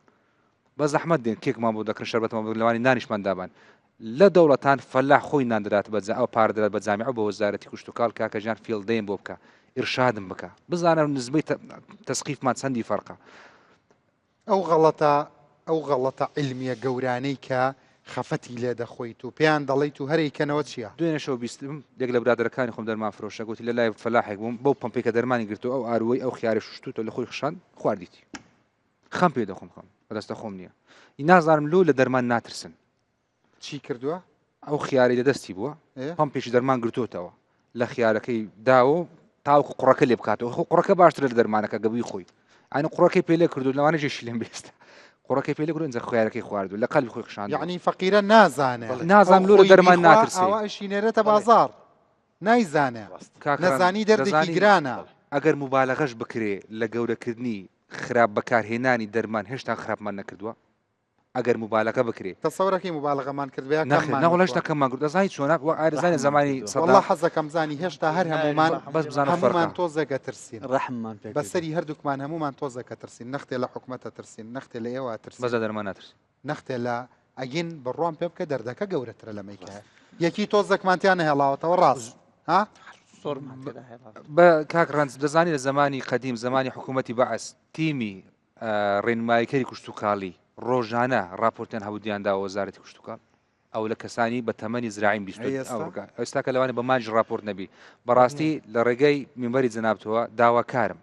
M: بە زەحمەت دێن کێکمان بۆ دەکڕن شەربەتمان بۆ لەوانی نانیشمان دابان لە دەوڵەتان فەلاح خۆی نان دەدات بە ئەو پارە دەدات بە جامیعە و بە وەزارەتی کشتوکاڵ کاکە ژیان فیڵدەیم بۆ بکە ئیرشادم بکە بزانە نزبەی تەسقیفمان چەندی فەرقە.
A: ئەو غەڵەتە ئەو غەڵەتە عیلمیە گەورانەی کە خەفەتی لێ دەخۆیت و پێیان دەڵێیت و هەر ئەیکەنەوە چیە؟
M: دوێنێ شەو بیستم یەک لە برادەرەکانی خۆم دەرمان فرۆشە گوتی لە لای فەلاحێک بووم بەو پەمپەی کە دەرمانی گرتووە ئەو ئاروەی ئەو خیارەی شوشتووتەوە لە خۆی خشاند خواردیتی خەم پێ دەخۆم خەم بەدەستە خۆم نییە نازانم لۆ لە دەرمان ناترسن
A: چی کردووە؟
M: ئەو خیاری لە دەستی بووە پمپێکی دەرمان گرتوتەوە لە خیارەکەی داوە تاوکو قوڕەکە لێ بکاتەوە خۆ قوڕەکە باشترە لە دەرمانەکە گەبووی خۆی ئەنی قوڕەکەی پێ لێ کردو لەوانە جێشی لێم بێستە قوڕەکەی پێ لێ کردو ئینجا خیارەکەی خواردو لە قەلبی خۆی خشاند
A: یعنی فەقیرە نازانێ
M: نازانم لۆ لە دەرمان ناترسێ
A: ئەوە ئەشی نێرێتە بازاڕ نایزانێ نەزانی دەردێکی گرانە.
M: ئەگەر موبالەغەش بکرێ لە گەورەکردنی خراپ بەکارهێنانی دەرمان هێشتا خراپمان نەکردووە ئەگەر موبالەغە بکرێ.
A: تەسەورەکەی موبالەغەمان کردبێ یا
M: نەخێر
A: کەممان
M: نا وەڵا
A: وتووە؟
M: هێشتا کەممان کردووە دەزانی چۆنە وە ئایا دەزانی لە زەمانی سەدام
A: وەڵا حەزەکەم زانی هێشتا هەر هەموومان
M: بەس بزانە
A: هەموومان
M: فەرقە.
A: تۆزێک ئەترسین
L: ڕەحممان پێ کردن.
A: بەسەری هەردووکمان هەموومان تۆزێک ئەترسین نەختێ لە حکومەت ئەترسین نەختێ لە ئێوە ئەترسین
M: بەس لە دەرمان ناترسین.
A: نەختێ لە ئەگین بڕوام پێ بکە دەردەکە گەورەترە لەمەی کە یەکی تۆزێکمان تیا نەهێڵاوەتەوە ڕاست ها؟
K: زۆرمان تێدا هێڵاوەتەوە.
M: بە کاک ڕەنج دەزانی لە زەمانی قەدیم زەمانی حکوومەتی بەعس تیمی ڕێنماییکەری کشتوکاڵی ڕۆژانە ڕاپۆرتیان هەبوو دیان داوە وەزارەتی کشتوکاڵ ئەو لە کەسانی بە تەمەنی زراعیم بیست
A: ئەی ئێستا؟
M: ئێستا کە لەوانە بە مانج ڕاپۆرت نەبی بەڕاستی لە ڕێگەی مینبەری جەنابتەوە داواکارم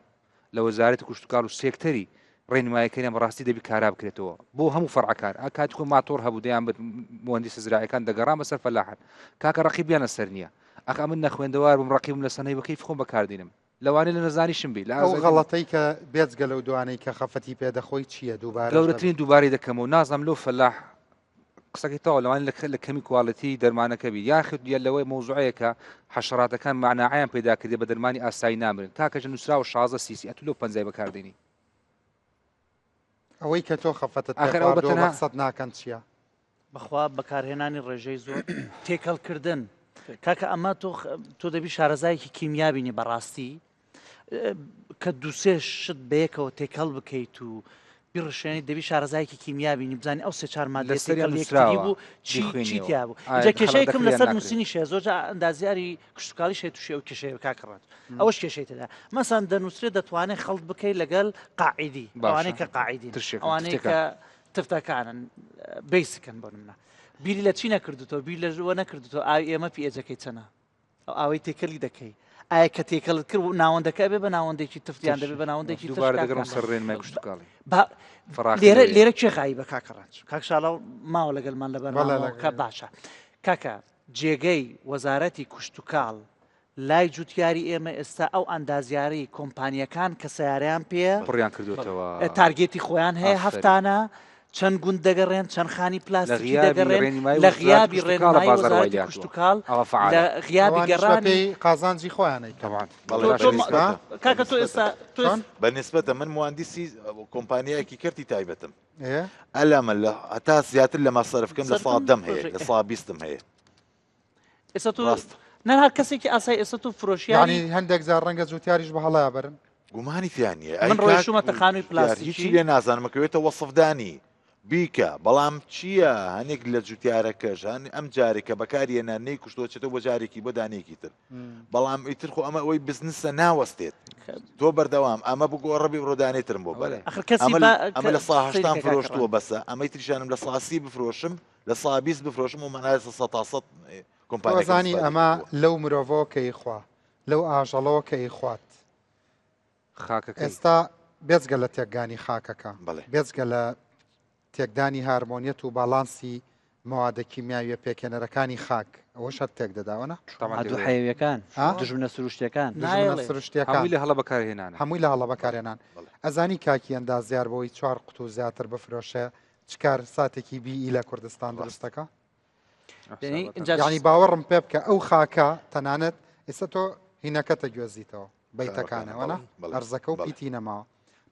M: لە وەزارەتی کشتوکاڵ و سێکتەری ڕێنماییکەریان بەڕاستی دەبی کارا بکرێتەوە بۆ هەموو فەرعەکان ئا کاتی خۆی ماتۆڕ هەبوو دەیان بت موەندیسە زراعیەکان دەگەڕان بەسەر فەلاحان کاکە ڕەقیبیان لەسەر نییە ئەخ ئەمن نەخوێندەوار بووم ڕەقیبم لەسەر نەی بە کەیفی خۆم بەکاردینم لەوانەیە لە نەزانیشم بی لە
A: ئەو
M: ئازادی
A: غەڵەتەی کە بێجگە لەو دوانەی کە خەفەتی پێ دەخۆی چییە دووبارەش
M: گەورەترین
A: دەبێت.
M: دووبارەی دەکەمەوە نازانم لۆ فەلاح قسەکەی تەواو لەوانەیە لە لە کەمی کواڵێتی دەرمانەکە بی یاخود یە لەوەی مەوزوعەیەکە حەشەراتەکان مەناعەیان پەیدا کردیە بە دەرمانی ئاسایی نامرن کاکە ژن نووسراوە 16 سیسی ئەتوو لۆ پەنجای بەکاردێنی
A: ئەوەی کە تۆ خەفەتت پێ
M: ئاخر ئەوە بە
A: خواردووە بە
M: تەنها
A: قسەت ناکەن چییە؟
K: بەخوا بەکارهێنانی ڕێژەی زۆر تێکەڵکردن کاکە ئەمە تۆ تۆ دەبی شارەزایەکی کیمیا بینی بەڕاستی کە دووسێ شت بەیەکەوە تێکەڵ بکەیت و بیڕشێنی دەبی شارەزایەکی کیمیا بینی بزانانی ئەو سێ چار مادەیە
M: لەسەریان
K: تێکەڵ یەکتری
M: نووسراوە
K: بوو چی چی
M: بیخوێنیەوە
K: تیا بوو
M: ئایا
K: جا
M: خەڵک
K: کێشەیەکم
M: دەکرێ یان
K: لەسەر
M: ناکرێ
K: نووسینی شێ زۆر جا ئەندازیاری کشتتوکاڵی شێ تووشی ئەو کێشەیە کاکە ڕەنج ئەوەش کێشەی تێدا مەسەن دەنووسرێت دەتوانێت خەڵت بکەیت لەگەل قاعیدی
M: باشە
K: ئەوانەی کە قاعیدین
M: ترشێکن
K: ئەوانەی
M: تفتەکان
K: کە تفتەکانن بیسکن بۆ نمونە بیری لە چی نەکردوتەوە بیر لە وە نەکردوتەوە ئاوی ئێمە پی ئێجەکەی چەنە؟ ئەو ئاوەی تێکەلی دەکەی ئایا کە تێکەڵت کرد و ناوەندەکە ئەبێ بە ناوەندێکی تفت یان دەبێ بە ناوەندێکی ترش
M: دووبارە
K: کاکە
M: دەگەڕم
K: ڕەنج؟
M: سەر ڕێنمای کشتوکاڵی.
K: با
M: فەراخی
K: لێرە
M: لەوێ.
K: لێرە کێ غایبە کاکە ڕەنج کاک شاڵاو ماوە لەگەلمان لە
A: بەڵێ
K: بەرنامەوە
A: لەگەڵ
K: کە باشە کاکە جێگەی وەزارەتی کشتوکاڵ لای جوتیاری ئێمە ئێستا ئەو ئەندازیارەی کۆمپانیەکان کە سەیارەیان پێیە
M: پڕیان کردوێتەوە
K: تارگێتی خۆیان هەیە
M: ئافەرین.
K: هەفتانە چەند گوند دەگەڕێن چەند خانی
M: لە
K: پلاستیکی
M: غیابی
K: دەگەڕێن
M: ڕێنمایی
K: لە
M: وەزارەتی
K: غیابی
M: کشتوکاڵە
K: ڕێنمایی
M: بازاڕ وای
K: وەزارەتی
M: لێهاتووە.
K: کشتوکاڵ
M: ئەوە فەعالە.
K: لە غیابی
A: ئەوانیش
K: گەڕانی
A: بەپێی قازانجی خۆیان ئەیکەن.
M: تەبعەن.
P: بەڵێ
K: تۆ
P: بە
K: تۆ
P: نیسبەتە.
K: کاکە تۆ ئێستا تۆ
A: چۆن؟
P: بە نیسبەتە من مواندیسی کۆمپانیایەکی کەرتی تایبەتم.
A: ئێ؟
P: ئەلامە لە هەتا زیاتر لەمە سەرف بکەم لە
K: سەرفم
P: سا دەم هەیە
K: پرۆژەی
P: لە سا بیستم هەیە.
K: ئێستا تۆ
P: ڕاستە.
K: نا هەر کەسێکی ئاسایی ئێستا تۆ فرۆشیاری
A: یانی هەندێک جار ڕەنگە جوتیاریش بە هەڵەیا بەرن.
P: گومانی تیا نییە ئەی
K: من
P: کاک
K: ڕۆیشتوومەتە خانووی
P: جوتیار
K: پلاستیکی.
P: هیچی لێ نازانم ئەکەوێتە وەسفدانی بیکە بەڵام چییە هەنێک لە جوتیارەکەش هەن ئەم جارێک کە بەکاریەنا نەیکوشتووە چێتەوە بۆ جارێکی بۆ دانەیەکی تر بەڵام ئیتر خۆ ئەمە ئەوەی بزنسە ناوەستێت تۆ بەردەوام ئەمە بگۆڕە بێ بڕۆ دانەی ترم بۆ بەرە
K: ئەخر کەسی
P: ئەمە
K: با
P: ئەمە لە سا
K: سەیری
P: هەشتام
K: کە کاکە
P: فرۆشتووە
K: ڕەنج.
P: بەسە ئەمەی تریشانم لە ساسی بفرۆشم لە 20% بفرۆشم و مەعنای سەتا سەد
A: تۆ
P: کۆمپانیاکەم
A: ئەزانی
P: ئیسفادەی
A: ئەمە
P: کردووە.
A: لەو مرۆڤەوە کە ئیخوا لەو ئاژەڵەوە کە ئیخوات
M: خاکەکەی.
A: ئێستا بێجگە لە تێکگانی خاکەکە
P: بەڵێ.
A: بێجگە لە تێکدانی هارمۆنیەت و باڵانسی مەوادە کیمیاویە پێکهێنەرەکانی خاک ئەوەش هەر تێک دەدا وەنا؟
M: تەبعەن
L: عەدوو
M: تێک دەدا.
L: حەیەویەکان،
A: ها؟
L: دوژمنە سروشتیەکان.
A: دوژمنە
K: نایەڵێ.
A: سروشتیەکان.
M: هەمووی لە هەڵە بەکارهێنانە.
A: هەمووی لە هەڵە بەکارهێنان.
P: بەڵێ.
A: ئەزانی کاکی ئەندازیار بۆی چوار قوتوو زیاتر بفرۆشێ چ کارساتێکی بیئی لە کوردستان دروست دەکا؟ یعنی باوەڕم پێ بکە ئەو خاکە تەنانەت ئێستا تۆ هینەکەتە گوێزیتەوە بیتەکانەوەە ئەرزەکە و پیتی نەماوە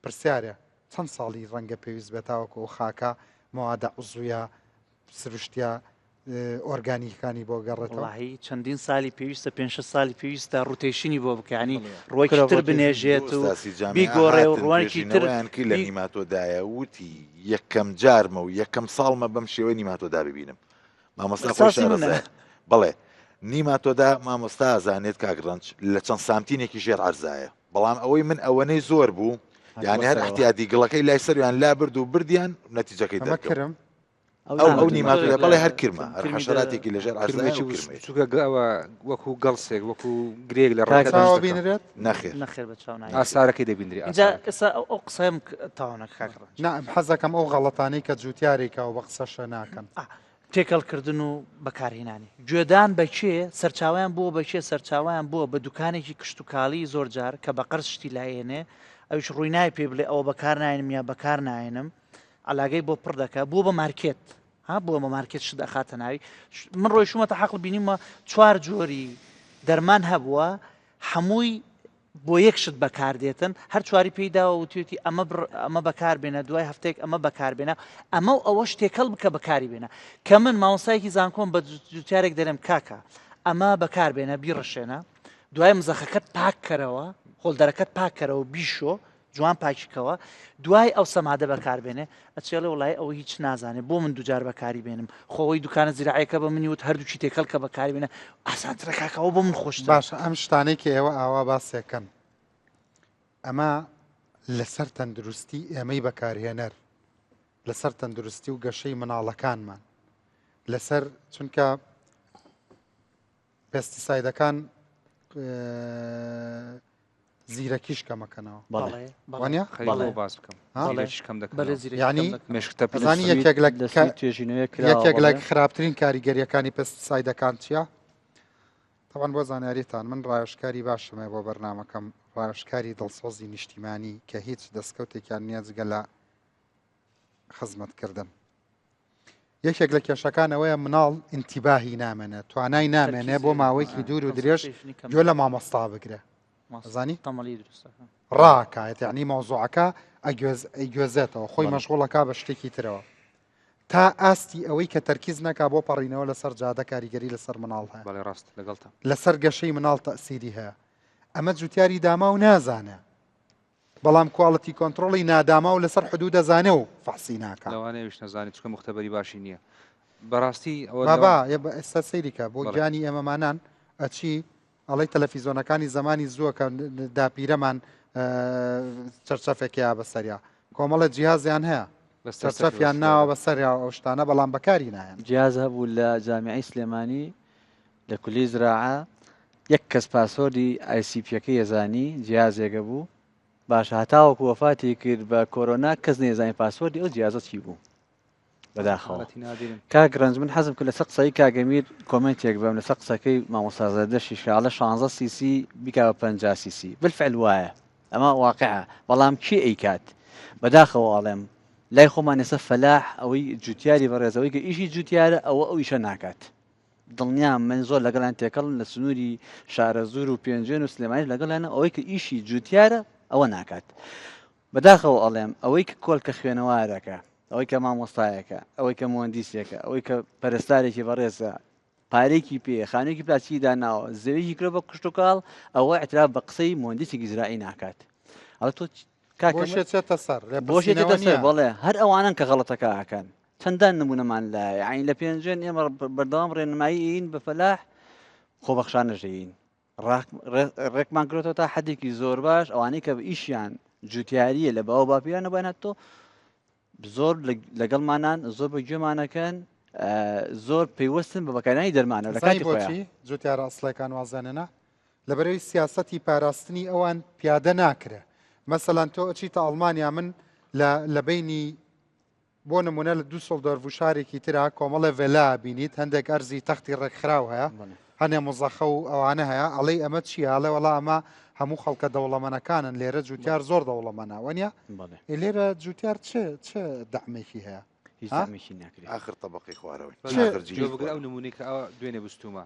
A: پرسیارە چەند ساڵی ڕەنگە پێویست بێت تاوەکو ئەو خاکە موادە عزویە سروشتە ئۆرگانیکانی بۆ گەڕێتەوە
K: وڵی چەندین سالی پێویستە پێ سالی پێویستە ڕوتێشنی بۆ بکانی ڕۆیکی تر بنێژێت و بیگۆڕێ و ڕوانکی تر
P: لە نیماتۆدایە وتی یەکەم جارمە و یەکەم ساڵمە بەم شێوەی نیماتۆدا ببینم مامۆستا خۆی
K: ئیحساسی منە.
P: شارەزایە بەڵێ نیماتۆدا مامۆستا زانێت کاک ڕەنج لە چەند سامتینێکی ژێر عەرزایە بەڵام ئەوەی من ئەوەنەی زۆر بوو یعنی هەر
L: سەرەوە.
P: احتیادی گڵەکەی لای سەریان لابرد و بردیان نەتیجەکەی
A: ئەمە
P: دەرکەوت
A: کرم
P: ئەو
L: نامەتۆدا.
P: ئەو نیماتۆدا بەڵێ هەر کرمە هەر
K: کرمی
P: حەشەراتێکی لەژێر عەرزایە
M: کرمێکی
P: و کرمەیە
M: بچووکە ئەوە وەکو گەڵسێک وەکو گرێک لە
L: کاک
M: ڕەکە
A: چاوە
M: دروست دەکا.
A: بینرێت
P: نەخێر
K: نەخێر بە چاو نایە
M: ئاسارەکەی دەبیندرێ
K: اینجا
M: ئاسارەکەی.
K: ئێستا ئەو ئەو قسەیەم تەواو نەکە کاک ڕەنج.
A: نا حەزەکەم ئەو غەڵەتانەی کە جوتیارێکە و بە قسەشە ناکەن.
K: تێکەڵکردن و بەکارهێنانی. گوێدان بە کێ، سەرچاوەیان بووە بە کێ، سەرچاوەیان بووە بە دوکانێکی کشتوکاڵی زۆر جار کە بە قەرز شتی لایێنێ، ئەویش ڕووی نایە پێی بڵێ ئەوە بەکار ناێنم یا بەکار ناێنم، عەلاگەی بۆ پڕ دەکا، بووە بە مارکێت، ها بووە بە مارکێت شت ئەخاتە ناوی. من ڕۆیشتوومەتە حەقل بینیومە چوار جۆری دەرمان هەبووە، هەمووی بۆ یەک شت بەکار دێتن، هەر چواری پێی داوە وتویەتی ئەمە بڕ ئەمە بەکار بێنە دوای هەفتەیەک ئەمە بەکار بێنە ئەمە و ئەوەش تێکەڵ بکە بەکاری بێنە کە من مامۆستایەکی زانکۆم بە جوتیارێک دەرێم کاکە ئەمە بەکار بێنە بیڕشێنە دوای مزەخەکەت پاک کەرەوە هۆڵدەرەکەت پاک کەرەوە بیشۆ جوان پاکی کەوە دوای ئەو سەمادە بەکار بێنێ ئەچێڵێ وڵی ئەوە هیچ نازانێ بۆ من دوجار بەکاری بێنم خۆی دوکانە زیراعەکە بە منی وت هەردووکی تێکەڵ کە بەکاری بێنە ئاسانترە کاکە ئەوە بۆ من خۆشترە.
A: باشە ئەم شتانەی کە ئێوە ئاوا باسێکەن ئەمە لەسەر تەندروستی ئێمەی بەکارهێنەر لەسەر تەندروستی و گەشەی مناڵەکانمان لەسەر چونکە پێستیسایدەکان زیرەکیش کەمەکەنەوە وانە
M: باس بکەم
A: ینی مێشکتەزانی یەکێک لە یەکێک لە خراپترین کاریگەریەکانی پێستیسایدەکان چییە؟ تەبعەن بۆ زانیاریتان من ڕاوێژکاری باشم هەیە بۆ بەرنامەکەم ڕاوێژکاری دڵسۆزی نیشتیمانی کە هیچ دەستکەوتێکیان نییە جگە لە خزمەتکردن یەکێک لە کێشەکان ئەوەیە مناڵ ئینتیباهی نامێنێت توانای نامێنێ بۆ ماوەیەکی دوور و درێژ گوێ لە مامۆستا بگرێ زانی ڕاکایەت یعنی مەوزوعەکە ئەگوێزێتەوە خۆی مەشغوڵەکە بە شتێکی ترەوە تا ئاستی ئەوەی کە تەرکیز نەکا بۆ پەڕینەوە لەسەر جادە کاریگەری لەسەر مناڵ هەیە
M: بەڵێ ڕاست لەگەڵتم
A: لەسەر گەشەی مناڵ تەسیری هەیە ئەمە جوتیاری داماو نازانێ بەڵام quality control ی ناداماو لەسەر حدود دەزانێ و فەحسی ناکا.
M: لەوانەیە ئەویش نەزانێت چونکە موختەبەری باشی نییە بەڕاستی ئەوە
A: بابا ئێستا سەیری کە بۆ گیانی ئێمەمانان ئەچی ئەڵێی تەلەفیزۆنەکانی زەمانی زووە کە داپیرەمان چەرچەفێکیا بەسەریا کۆمەڵە جیهازیان هەیە چەرچەفیان ناوە بەسەریا ئەو شتانە بەڵام بەکاری نایەن.
L: جیاز هەبوو لە جامیعەی سلێمانی لە کولیەی زراعە. یەک کەس password ی ICP یەکەی ئەزانی جیازێکە بوو باشە هەتاوەکو وەفاتی کرد بە کۆرۆنا کەس نەیزانی password ی ئەو جیازە چی بوو بەداخەوە کاک ڕەنج من حەزم کرد لەسەر قسەی کاک ئەمیر comment ێک بەم لەسەر قسەکەی مامۆستا زەردەشی شاڵە 16 سیسی بیکا بە 50 سیسی بالفعل وایە ئەمە واقعە بەڵام کێ ئەیکات بەداخەوە ئەڵێم لای خۆمان ئێستا فەلاح ئەوەی جوتیاری بەڕێزەوەی کە ئیشی جوتیارە ئەوە ئەو ئیشە ناکات دڵنیام من زۆر لەگەڵیان تێکەڵم لە سنووری شارەزوور و پێنجوێن و سلێمانیش لەگەڵیانە ئەوەی کە ئیشی جوتیارە ئەوە ناکات بەداخەوە ئەڵێم ئەوەی کە کۆلکە خوێنەوارەکە ئەوەی کە مامۆستایەکە ئەوەی کە مهندیسێکە ئەوەی کە پەرستارێکی بەڕێزە پارێکی پێ خانوویەکی پلاستیکی داناوە زەویەکی کرد بە کشتوکاڵ ئەوە اعتراف بە قسەی مهندسێکی زراعی ناکات ئەڵێ تۆ کاکە
A: بۆشێ چێتە سەر
L: بۆشێ چێتە سەر بەڵێ هەر ئەوانن کە غەڵەتەکە ئەکەن چەندان نمونەمان لایە یعنی لە پێنجوێن ئێمە بەردەوام ڕێنماییین بە فەلاح خۆبەخشانەش دەین ڕێکمان کرێتەوە تا حدێکی زۆر باش ئەوانەی کە ئیشیان جوتیاریە لە باو باپیرانە بۆیان هاتۆ زۆر لەگەڵمانان زۆر بە گوێمانەکەن زۆر پەیوەستن بە بەکارانی دەرمانە لە کاتی
A: بۆچی جوتیارە ئەسڵەکان وازانێنە لەبەرەوەی سیاسەتی پاراستنی ئەوان پیادە ناکرێ مەسەلەن تۆ ئەچیتە ئەڵمانیا من لە بینی بۆ نمونە لە دوسڵدۆرف و شارێکی ترا کۆمەڵێ ڤێلا بینیت هەندێک ئەرزی تەختی ڕێکخراو هەیە هەنێ مزەخە و ئەوانە هەیە ئەڵێی ئەمە چییە ئەڵێ وەڵا ئەمە هەموو خەڵکە دەوڵەمەنەکانن لێرە جوتیار زۆر دەوڵەمەنە وەنیە لێرە جوتیار چ چ دەعمێکی هەیە
L: هیچ دەعمێکی ناکرێت
P: ئاخر طبقی خوارەوەی
M: ئەو نمونەی کە ئەوە دوێنێ بستومە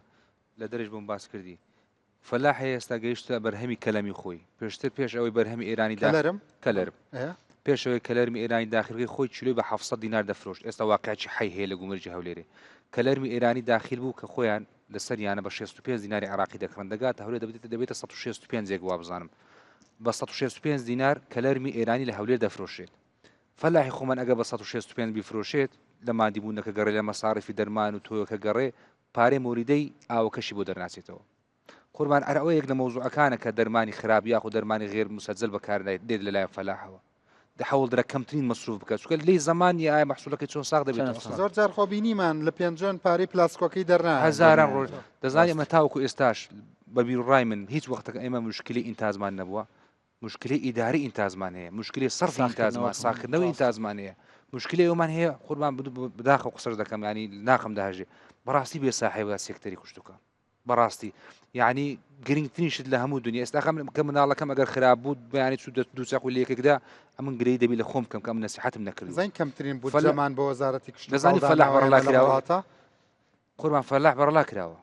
M: لە دەرش بۆم باس کردی فەلاح هەیە ئێستا گەیشتە بەرهەمی کەلەمی خۆی پێشتر پێش ئەوەی بەرهەمی ئێرانی
A: کەلەرم
M: کەلەرم پێش ئەوەی کەلەرمی ئێرانی داخلگەی خۆی کیلۆی بە 700 دینار دەفرۆشت ئێستا واقعی حی هەیە لە گومرگی هەولێرێ کەلەرمی ئێرانی داخل بوو کە خۆیان لەسەر یانە بە 65 دیناری عراقی دەکڕن دەگاتە هەولێر دەبێتە دەبێتە 165 ێک وابزانم بە 165 دینار کەلەرمی ئێرانی لە هەولێر دەفرۆشێت فەلاحی خۆمان ئەگە بە 165 بیفرۆشێت لە مادی بوونەکە گەڕێ لە مەساڕفی دەرمان و تۆیەکە گەڕێ پارەی مۆلیدەی ئاوەکەشی بۆ دەرناچێتەوە قوربان ئەر ئەوە یەک لە مەوزوعەکانە کە دەرمانی خراپ یاخود دەرمانی غێر مسەجل بەکار دێت لەلایەن فەلاحەوە دە هەوڵ درە کەمترین مەسروف بکە چونکە لێی زەمان نیە ئایا مەحسولەکەی چۆن ساغ دەبێت
A: زۆر جار خۆ بینیمان لە پێنجوێن پارەی پلاسکۆکەی دەرنا
M: هەزاران ڕۆژ دەزانی ئەمە تاوەکو ئێستاش بە بیروڕای من هیچ وەختەکە ئێمە مشکلی ئینتاجمان نەبووە مشکلی ئیداری ئینتاجمان هەیە مشکلی سەرفی ئینتاجمان ساخکردنەوەی ئینتاجمان هەیە مشکلی ئەومان هەیە قوربان بداخە قسەش دەکەم ینی ناخم دەهژێ بەڕاستی بێ ساحێبە سێکتەری کوشتوکە بەڕاستی یعنی گرنگترین شت لە هەموو دنیا ئێستا خەم کە مناڵەکەم ئەگەر خراپ بوو بەیانی چوو دوو چەقو لەیەکێکدا ئەمن گرەی دەبی لە خۆم بکەم کە ئەمن نەسیحەتم نەکردووە
A: زین کەمترین بودجەمان بۆ وەزارەتی کشتوکاڵ
M: دەزانی فەلاح
A: داناوە
M: بەڕەڵا
A: ئێمە لە
M: کراوە
A: وڵاتە
M: قوربان فەلاح بەڕەڵا کراوە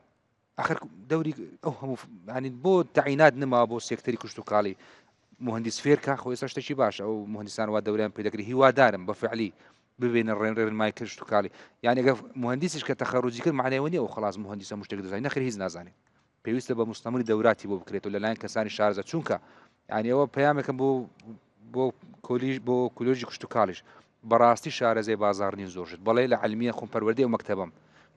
M: ئەخر دەوری ئەو هەموو ینی بۆ تەعینات نما بۆ سێکتەری کشتوکاڵی مهندس فێرکە خۆ ئێستا شتێکی باشە ئەو مهندسان وا دەوریان پێ دەکری هیوادارم بە فعلی ببینە ڕێن ڕێنمای کشتوکاڵی یعنی ئەگەر مهندسیش کە تەخەروجی کرد معنای ئەوە نییە ئەو خلاص مهندسە هەموو شتێک دەزانێت نەخێر هیچ نازانێت پێویستە بە مستەمری دەوراتی بۆ بکرێت و لەلایەن کەسانی شارەزا چونکە یعنی ئەوە پەیامێکم بۆ بۆ کۆلیژ بۆ کولۆژی کشتوکاڵیش بەڕاستی شارەزای بازاڕ نین زۆر شت بەڵێ لە عەلمیە خۆم پەروەردەی ئەو مەکتەبەم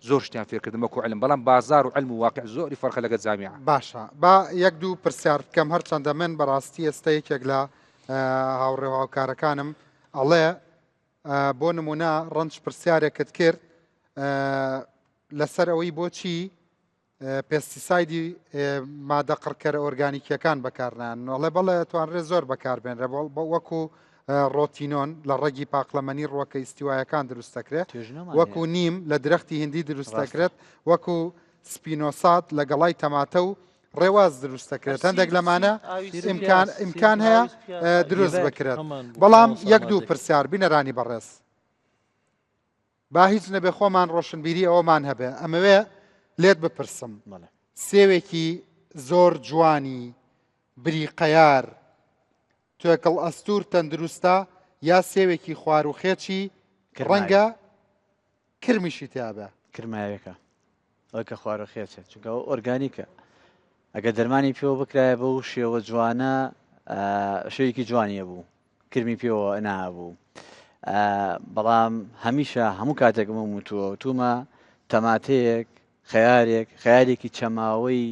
M: زۆر شتیان فێرکردم وەکو علم بەڵام بازاڕ و علم و واقع زۆری فەرقە لەگەڵ جامیعە.
A: باشە با یەک دوو پرسیار بکەم هەرچەندە من بەڕاستی ئێستا یەکێک لە هاوڕێ و هاوکارەکانم ئەڵێ بۆ نمونە ڕەنج پرسیارێکت کرد لەسەر ئەوەی بۆچی پێستیسایدی مادە قڕکەرە ئۆرگانیکیەکان بەکارنان ئەڵێ بەڵێ توانرێ زۆر بەکاربێنرە بۆ وەکو ڕۆتینۆن لە ڕەگی پاقلەمەنی ڕوەکە ئیستیوایەکان دروست دەکرێت وەکو نیم لە درەختی هندی دروست دەکرێت وەکو سپینۆسات لە گەڵای تەماتە و ڕێواز دروست دەکرێت هەندێک لەمانە ئیمکان ئیمکان هەیە دروست بکرێت بەڵام یەک دوو پرسیار بینەرانی بەڕێز با هیچ نەبێ خۆمان ڕۆشنبیری ئەوەمان هەبێ ئەمەوێ لێت بپرسم سێوێکی زۆر جوانی بریقەیار توێکڵ ئەستور تەندروستە یا سێوێکی خوار و خێچی ڕەنگە کرمیشی تیابە
L: کرماوێکە ئەوەی کە خوار و خێچە چونکە ئەوە ئۆرگانیکە ئەگەر دەرمانی پێوە بکرایە بەو شێوە جوانە شێوەیەکی جوانیە بوو کرمی پێوە نابوو بەڵام هەمیشە هەموو کاتێکم وتووە وتومە تەماتەیەک خەیارێک خەیارێکی چەماوەی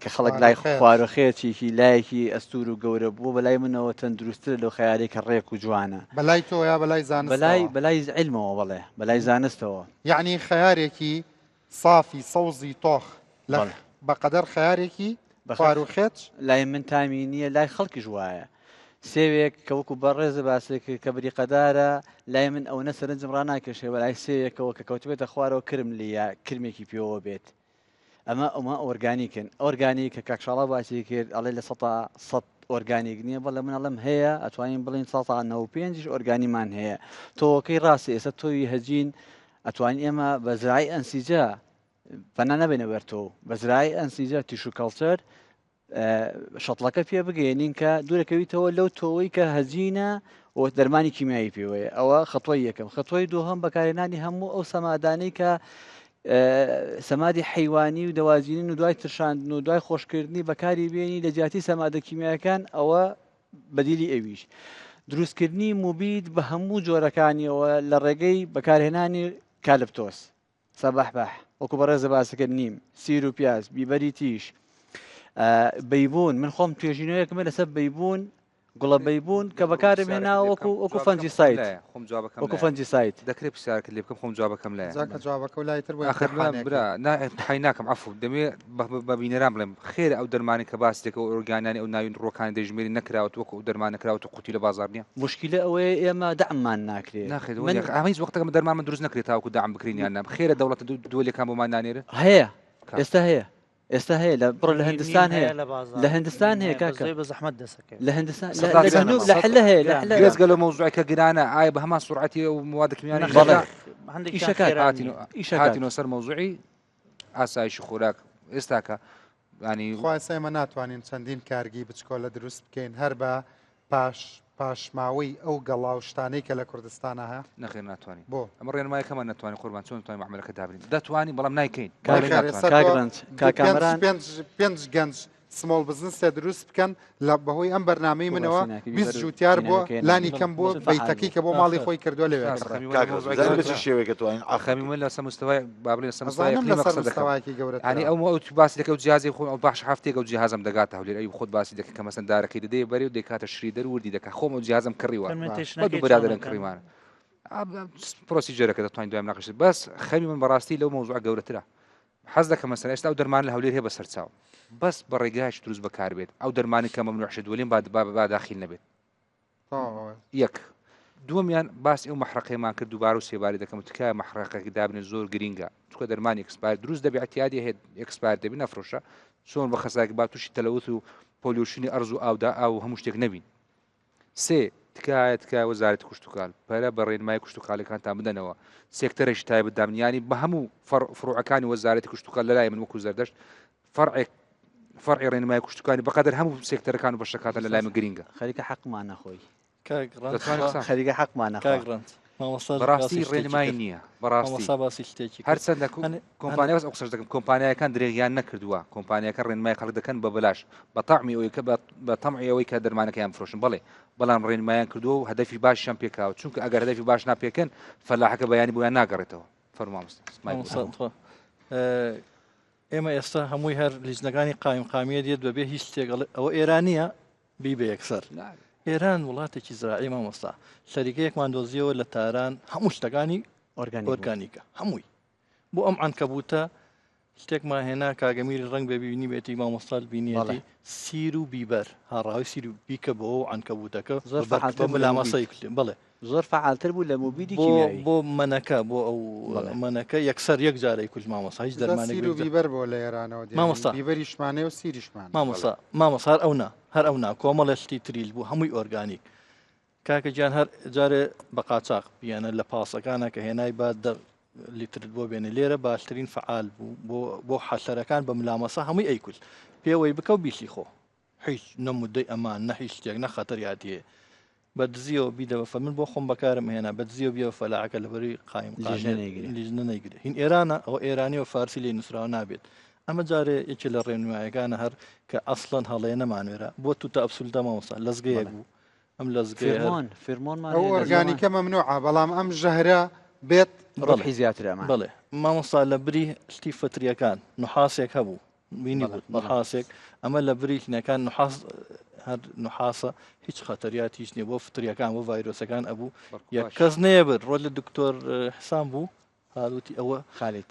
L: کە خەڵک لای خوارەخێچێکی لایەکی ئەستور و گەورە بووە بەلای منەوە تەندروستتر لەو خەیارێک کە ڕێک و جوانە
A: بەلای تۆ یا بەلای زانست
L: بەلای بەلای علمەوە بەڵێ بەلای زانستەوە
A: یعنی خەیارێکی سافی سەوزی تۆخ لە
L: بەڵێ.
A: بەقەدەر خەیارێکی خواروخێچ.
L: لای من تامی نییە لای خەڵکیش وایە. سێوێک کە وەکو بەڕێزە باسی کرد کە بریقەدارە لای من ئەوەنە سەرنجم ڕاناکێشێ بە لای سێوێکەوە کە کەوتبێتە خوارەوە کرم لێیە کرمێکی پێوە بێت ئەمە ئەمە ئۆرگانیکن ئۆرگانیک کە کاک شاڵاو باسی کرد ئەڵێ 100% ئۆرگانیک نییە بەڵێ من ئەڵێم هەیە ئەتوانین بڵین 95% یش ئۆرگانیمان هەیە تۆوەکەی ڕاستە ئێستا تۆوی هەجین ئەتوانین ئێمە بە زراعی ئەنسیجە پەنا نەبێنە بەر تۆ بە زراعی ئەنسیجە tissue culture شەتڵەکە پێ بگەێنین کە دوورەکەویتەوە لەو تۆوەی کە هەجینە و دەرمانی کیمیایی پێوەیە ئەوە خەتۆی یەکەم خەتۆی دووهەم بەکارهێنانی هەموو ئەو سەمادانەی کە سەمادی حیوانی و دەواجینین و دوای ترشاندن و دوای خۆشکردنی بەکاری بێنی لە جیاتی سەمادە کیمیایەکان ئەوە بەدیلی ئەویش دروستکردنی موبید بە هەموو جۆرەکانیەوە لە ڕێگەی بەکارهێنانی کالپتۆس سەبەحبەح وەکو بەڕێزە باسەکە نیم سیر و پیاز بیبەری تیش بەیبوون من خۆم توێژینەوەیەکمە لەسەر بەیبوون گوڵە بەیبوون کە بەکارم هێنا وەکو وەکو fungicide
M: خۆم جوابەکەم
L: وەکو fungicide
M: دەکرێت پرسیارکرد لێ بکەم خۆم جوابەکەم لایە
A: جاکە جوابەکە و لای تر بۆ
M: ئاخر برا نا امتحانی ناکەم عەفو دەمێ بە بینەران بڵێم خێرە ئەو دەرمانی کە باس دەکە و ئۆرگانیانی ئەو ناوین ڕۆکانی دەژمێری نەکراوە وەکو ئەو دەرمانە کراوە قوتی لە بازار نییە
L: مشکلە ئەوەیە ئێمە دەعممان ناکرێ
M: ناخێت من ئەمە هیچ وەختەکەم دەرمان من دروست نەکرێت تاوەکو دەعم بکرین یان نا خێرە دەوڵەتە دووەلیەکان بۆمان نانێرن
L: هەیە ئێستا هەیە ئێستا هەیە لە بڕۆ لە هندستان هەیە لە هندستان هەیە کاکە
K: بە زەحمەت دەسەکەوێت
L: لە هندستان لە جنوب لە حلە هەیە لە حلە
M: بێجگە لە مەوزوعی کە گرانە ئایا بە هەمان سورعەتی ئەو مواد کیمیانە
L: بەڵێ
K: هەندێک
L: ئیشەکات
M: هاتینەوە سەر مەوزوعی ئاسایشی خۆراک ئێستاکە ینی
A: خوا ئێستا ئێمە ناتوانین چەندین کارگی بچکۆلە دروست بکەین هەر بە پاش پاشماوەی ئەو گەڵا و شتانەی کە لە کوردستانا هەیە؟
M: نەخێر ناتوانین.
A: بۆ؟
M: ئەمە ڕێنمایەکەمان نەتوانین قوربان چۆن توانین مەعمەلەکە دابنین دەتوانین بەڵام نایکەین
L: کاک
M: بەڵێ
A: نەخێر
M: ناتوانین.
A: ئێستا
L: کاک
A: تۆ
L: ڕەنج کاک
A: پێنج
L: کامەران
A: پێنج پێنج گەنج small business ێ دروست بکەن لە بەهۆی ئەم بەرنامەی
L: بۆ
A: منەوە
L: باسی ناکەی
A: 20
L: بیبەر
A: جوتیار بۆ
L: بینەرەکەی
A: لانی
L: ناکەی
A: کەم بۆ
L: زۆر فەعال
A: بەیتەکەی
L: بوو
A: کە بۆ ماڵی
M: ئاخر
A: خۆی کردووە لەوێ
M: ڕاستە
A: بکڕێ
M: خەمی
P: کاک
M: وەلە
P: ڕەنج
M: مەوزوعی
P: بزانە بە چ
M: گەورەترە
P: شێوەیەکە توانین عەفو
M: خەمی
P: بکەین
M: من لەسەر مستەوای با بڵێین لەسەر مستەوای
A: ئەزانم
M: ئەقلیمە
A: لەسەر
M: قسە دەکەم
A: مستەوایەکی
M: یعنی
A: گەورەترە
M: ئەو ئەو باسی دەکە و جیازی خۆم ئەو باش هەفتەیەک ئەو جیهازم دەگاتە هەولێر ئەی خۆت باسی دەکە کە مەسەن دارەکەی دەدەیە بەرێ و دەیکاتە shredder وردی دەکا خۆم ئەو جیهازم کڕیوە بە دوو
K: fermentation ەکەی چۆن
M: برادەرم
K: ئەکەن؟
M: کڕیمانە procedure ەکە دەتوانین دوای مناقشە بەس خەمی من بەڕاستی لەو مەوزوعە گەورەترە حەز دەکەم مەسەلەن ئێستا ئەو دەرمانە لە هەولێر هەیە بە سەرچاو بەس بە ڕێگایش دروست بەکاربێت ئەو دەرمانی کە مەمنوع شدولین با با داخیل نەبێت یەک دووەمیان باسی ئەو مەحرەقەیەمان کرد دووبارە و سێباری دەکەم تکایە مەحرەقێک دابنێن زۆر گرینگە چونکە دەرمانی expire دروست دەبێ اعتیادی هەیە expire دەبی نەفرۆشە چۆن بە خەساک با تووشی تەلەوت و pollution ی ئەرز و ئاودا ئاو و هەموو شتێک نەبین سێ تکایە تکایە وەزارەتی کشتوکال پەرە بە ڕێنمای کشتوکالەکانتان بدەنەوە سێکتەرێکی تایبەت دامنیانی بە هەموو فروعەکانی وەزارەتی کشتوکال لەلای من وەکو زەردەشت فەرعێک فەرعی ڕێنمای کوشتکانی بەقەدەر هەموو سێکتەرەکان و بەشەکاتە لە لای من گرینگە.
L: خەریکە حەقمان نەخۆی.
N: کاک ڕەنج
M: دەتوانین قسە
L: خەریکە حەقمان نەخوا.
N: کاک ڕەنج مامۆستا
M: بەڕاستی
N: باسی شتێکی
M: ڕێنمایی
N: کرد.
M: نییە بەڕاستی
N: مامۆستا باسی شتێکی کرد.
M: هەرچەندە
N: هەنێ هەنێ
M: کۆمپانیا بەس ئەو قسەش دەکەم کۆمپانیاکان درێغیان نەکردووە کۆمپانیاکە ڕێنمای خەڵک دەکەن بە بەلاش بە تەعمی ئەوەی کە بە تەمعی ئەوەی کە دەرمانەکەیان بفرۆشن بەڵێ بەڵام ڕێنمایان کردووە و هەدەفی باشیان پێکاوە چونکە ئەگەر هەدەفی باش ناپێکن فەلاحەکە بەیانی بۆیان ناگەڕێتەوە فەرموو مامۆستا مایک
N: مامۆستا تخوا ئێمە ئێستا هەمووی هەر لیژنەکانی قایمقامیە دێت بەبێ هیچ شتێک ئەڵێ ئەوە ئێرانیە بیبە یەکسەر ئێران وڵاتێکی زراعی مامۆستا شەریکەیەکمان دۆزیەوە لە تاران هەموو شتەکانی ئۆرگانیکە هەمووی بۆ ئەم عەنکەبوتە شتێکمان هێنا کاگەمیری ڕنگ بێ بینی بێتی مامۆستال بینیەتی سیر و بیبەر هاڕاوی سیر و بیکە بۆ عەنکەبوتەکە
L: زۆر
N: بە ملامەسەی بڵێ
L: زۆر فەعالتر بوو لە موبیدی کیمیایی.
N: بۆ مەنەکە بۆ ئەو مەنەکە یەکسەر یەک جارەی کوشت مامۆستا هیچ دەرمانێک
A: سیر و بیبەر بۆ لە ئێرانەوە دێنین
N: مامۆستا
A: بیبەریشمانەیە و سیریشمان
N: مامۆستا مامۆستا هەر ئەو نا هەر ئەو نا کۆمەڵێ شتی تریش بوو هەمووی ئۆرگانیک کاکە گیان هەر جارێ بە قاچاق بیانە لە پاسەکانە کە هێنای با دە لیترت بۆ بێنێ لێرە باشترین فعال بوو بۆ بۆ حەشەرەکان بە ملامەسە هەمووی ئەیکوشت پێوەی بکە و بیسی خۆ هیچ نە مدەی ئەمان نە هیچ شتێک نە خەتەریاتی هەیە بە دزیەوە بیدە بە من بۆ خۆم بەکارم هێنا بە دزیەوە بیە فەلاعەکە لەبەری قایم
L: لیژنە نەیگرێ.
N: لیژنە نەیگرێ هین ئێرانە ئەوە ئێرانی و فارسی لێ نووسراوە نابێت ئەمە جارێ یەکێ لە ڕێنمایەکانە هەر کە ئەسڵەن هەڵەیە نەمانوێرا بۆ توتە ئەبسولتە مامۆستا لەزگەیەک بوو ئەم لەزگەیە هەر
L: فێرمۆن فێرمۆنمان
A: ئەو
L: هەیە لە زمان.
A: ئۆرگانیکە مەمنوعە بەڵام ئەم ژەهرە بێت
N: بەڵێ
L: ڕەبحی زیاترە ئەمان.
N: بەڵێ مامۆستا لە بری شتی فتریەکان نوحاسێک هەبوو بینی بوو نحاسێک ئەمە لە بری نەکان نحاس هەر نحاسە هیچ خەتەریات هیچ نییە بۆ فتریەکان بۆ ڤایرۆسەکان ئەبوو یەک کەس نەیەبرد ڕۆ لە دکتۆر حسام بوو هاوتی ئەوە
L: خالید.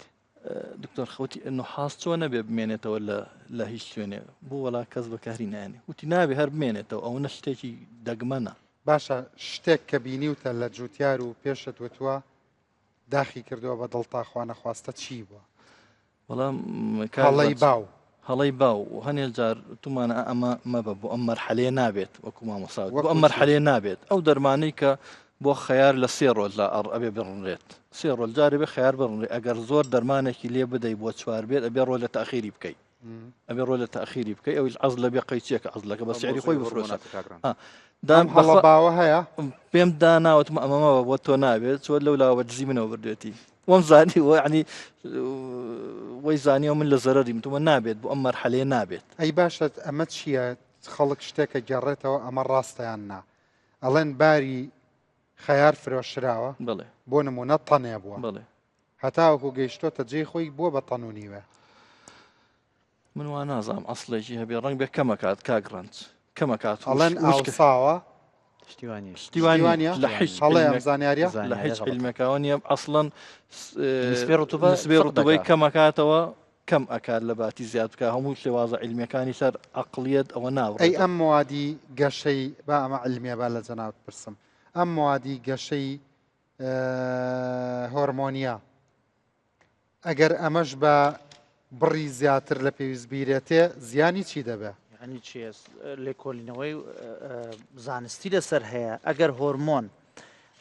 N: دکتۆر خەوتی نوحاس چۆ نەبێ بمێنێتەوە لە لە هیچ شوێنێ بۆ وەڵا کەس بەکاری نایەنێ وتی نابێ هەر بمێنێتەوە ئەوەنە شتێکی دەگمەنە.
A: باشە شتێک کە بینیوتە لە جوتیار و پێشت وتوە داخی کردوە بە دڵتا خوانەخواستە چی بوە؟
N: وەڵا
A: هەڵەی باو.
N: هەڵەی باو و هەنێ جار وتومانە ئەمە مەبە بۆ ئەم مەرحەلەیە نابێت وەکو مامۆستا بۆ ئەم مەرحەلەیە نابێت ئەو دەرمانەی کە بۆ خەیار لە سێ ڕۆژدا ئەڕ ئەبێ بڕنرێت سێ ڕۆژ جارێ بێ خەیار بڕنرێ ئەگەر زۆر دەرمانێکی لێ بدەی بۆ چوار بێت ئەبێ ڕۆژ لە تاخیری بکەی ئەبێ ڕۆژ لە تاخیری بکەی ئەویش عەز لە بێ قەیچێکە عەزلەکە بە سعری خۆی بفرۆشە
A: دام هەڵە باوە هەیە
N: پێم داناوتم ئەمەمەوە بۆ تۆ نابێت چۆ لەو لاوە دزی منەوە بردێتی وەم زانی وە ینی وەی زانیەوە من لە زەرەری متومە نابێت بۆ ئەم مەرحەلەیە نابێت
A: ئەی باشە ئەمە چییە خەڵک شتێکە گەڕێتەوە ئەمە ڕاستەیان نا ئەڵێن باری خەیار فرۆشراوە
N: بڵێ
A: بۆ نمونە تەنێ بووە
N: بڵێ
A: هەتاوەکو گەیشتۆتە جێی خۆی بووە بە تەن و نیوە.
N: من وا نازانم ئەسڵێکی هەبێ ڕەنگ بێ کەمەکات کاک ڕەنج کەمەکات
A: ئەڵێن ئاوساوە
L: شتیوانە
N: شتیوانە لە هیچ
A: هەڵەیە ئەم زانیاریە
N: لە هیچ علمێکەوە نییە ئەسڵەن
K: نسبەی ڕتوبە
N: نسبەی ڕتوبەی کەمەکاتەوە کەم ئەکات لە باتی زیاد بکە هەموو شێوازە علمیەکانی سەر عقلیت ئەوە ناوە
A: ئەی ئەم موادی گەشەی با ئەمە علمیە با لە جەنابت پرسم ئەم موادی گەشەی هۆرمۆنیە ئەگەر ئەمەش بە بڕی زیاتر لە پێویست بیرێتێ زیانی چی دەبێ؟
K: یعنی چی لێکۆلینەوەی زانستی لەسەر هەیە ئەگەر هۆرمۆن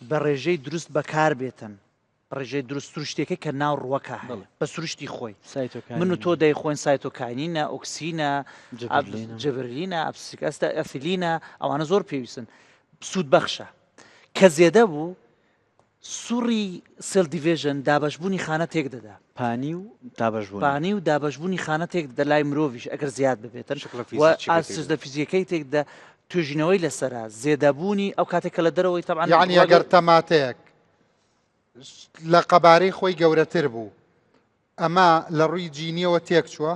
K: بە ڕێژەی دروست بەکار بێتن ڕێژەی دروست سروشتەکەی کە ناو ڕوەکە هەیە بە سروشتی خۆی من و تۆ دەیخۆین سایتۆکاینینە ئۆکسینە جبرلینە ئەپسیکەستە ئەفلینە ئەوانە زۆر پێویستن سوود بەخشە کە زێدە بوو سوڕی cell division دابەشبوونی خانە تێک دەدا.
L: پانی و دابەشبوونی.
K: پانی و دابەشبوونی خانە تێک دەدا لای مرۆڤیش ئەگەر زیاد ببێتن
M: شکڵە
K: و
M: فیزیکیەکەی تێک
K: ئاستش لە فیزیەکەی تێک دەدا توێژینەوەی لەسەرە زێدەبوونی ئەو کاتێک کە لە دەرەوەی تەبعەن
A: یەعنی ئەگەر تەماتەیەک لە قەبارەی خۆی گەورەتر بوو ئەمە لە ڕووی جینیەوە تێکچووە؟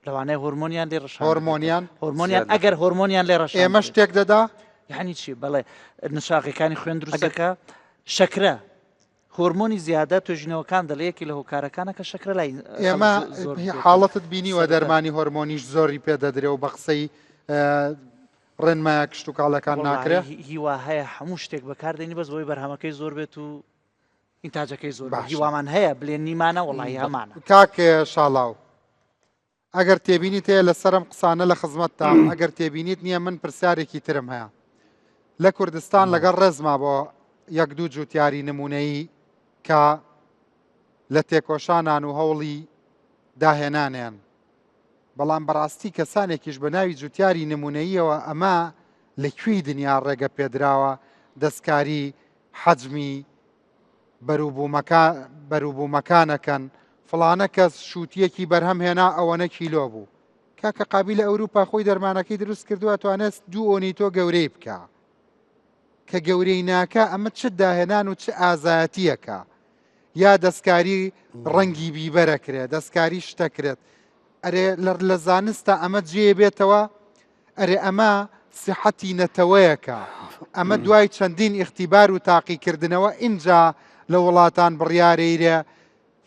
K: لەوانەیە هۆرمۆنیان لێ ڕشان
A: هۆرمۆنیان
K: هۆرمۆنیان ئەگەر هۆرمۆنیان لێ ڕەش
A: ئێمەش تێک دەدا
K: یعنی چی بەڵێ نشاقەکانی خوێن دروستەکە شەکرە هۆرمۆنی زیادە توێژینەوەکان دەڵێ یەکی لە هۆکارەکانە کە شەکرە لای
A: ئێمە حاڵەتت بینیوە دەرمانی هۆرمۆنیش زۆری پێ دەدرێ و بە قسەی ڕێنمایە کشتتوکاڵەکان ناکرێ
K: هیوا هەیە هەموو شتێک بەکاردێنی بەس بۆی بەرهەمەکەی زۆر بێت و ئینتاجەکەی زۆر باشە. هیوامان هەیە بلێن نیمانە وەڵی هەمانە.
A: کاک شاڵاو ئەگەر تێبینیت هەیە لەسەر ئەم قسانە لە خزمەتتام ئەگەر تێبینیت نییە من پرسیارێکی ترم هەیە لە کوردستان لەگەڵ ڕێزما بۆ یەک دوو جوتیاری نمونەیی کە لە تێکۆشانان و هەوڵی داهێنانیان بەڵام بەڕاستی کەسانێکیش بە ناوی جوتیاری نمونەییەوە ئەمە لە کوێی دنیا ڕێگە پێدراوە دەستکاری حەجمی بەروبوومەکانەکەن، فڵانە کەس شووتییەکی بەرهەم هێنا ئەوەنە کیلۆ بوو. کاکە قابیلە ئەوروپا خۆی دەرمانەکەی دروست کردووە توانێت دوو ئۆنی تۆ گەورەی بکا. کە گەورەی ناکا ئەمە چ داهێنان و چ ئازایەتییەکە؟ یا دەستکاری ڕەنگی بیبەرەکرێ، دەستکاری شتەکرێت. ئەرێ لە زانستا ئەمە جێ بێتەوە؟ ئەرێ ئەمە سیحەتی نەتەوەیەکە، ئەمە دوای چەندین ئیختیبار و تاقیکردنەوە ئینجا لە وڵاتان بڕیارەیرێ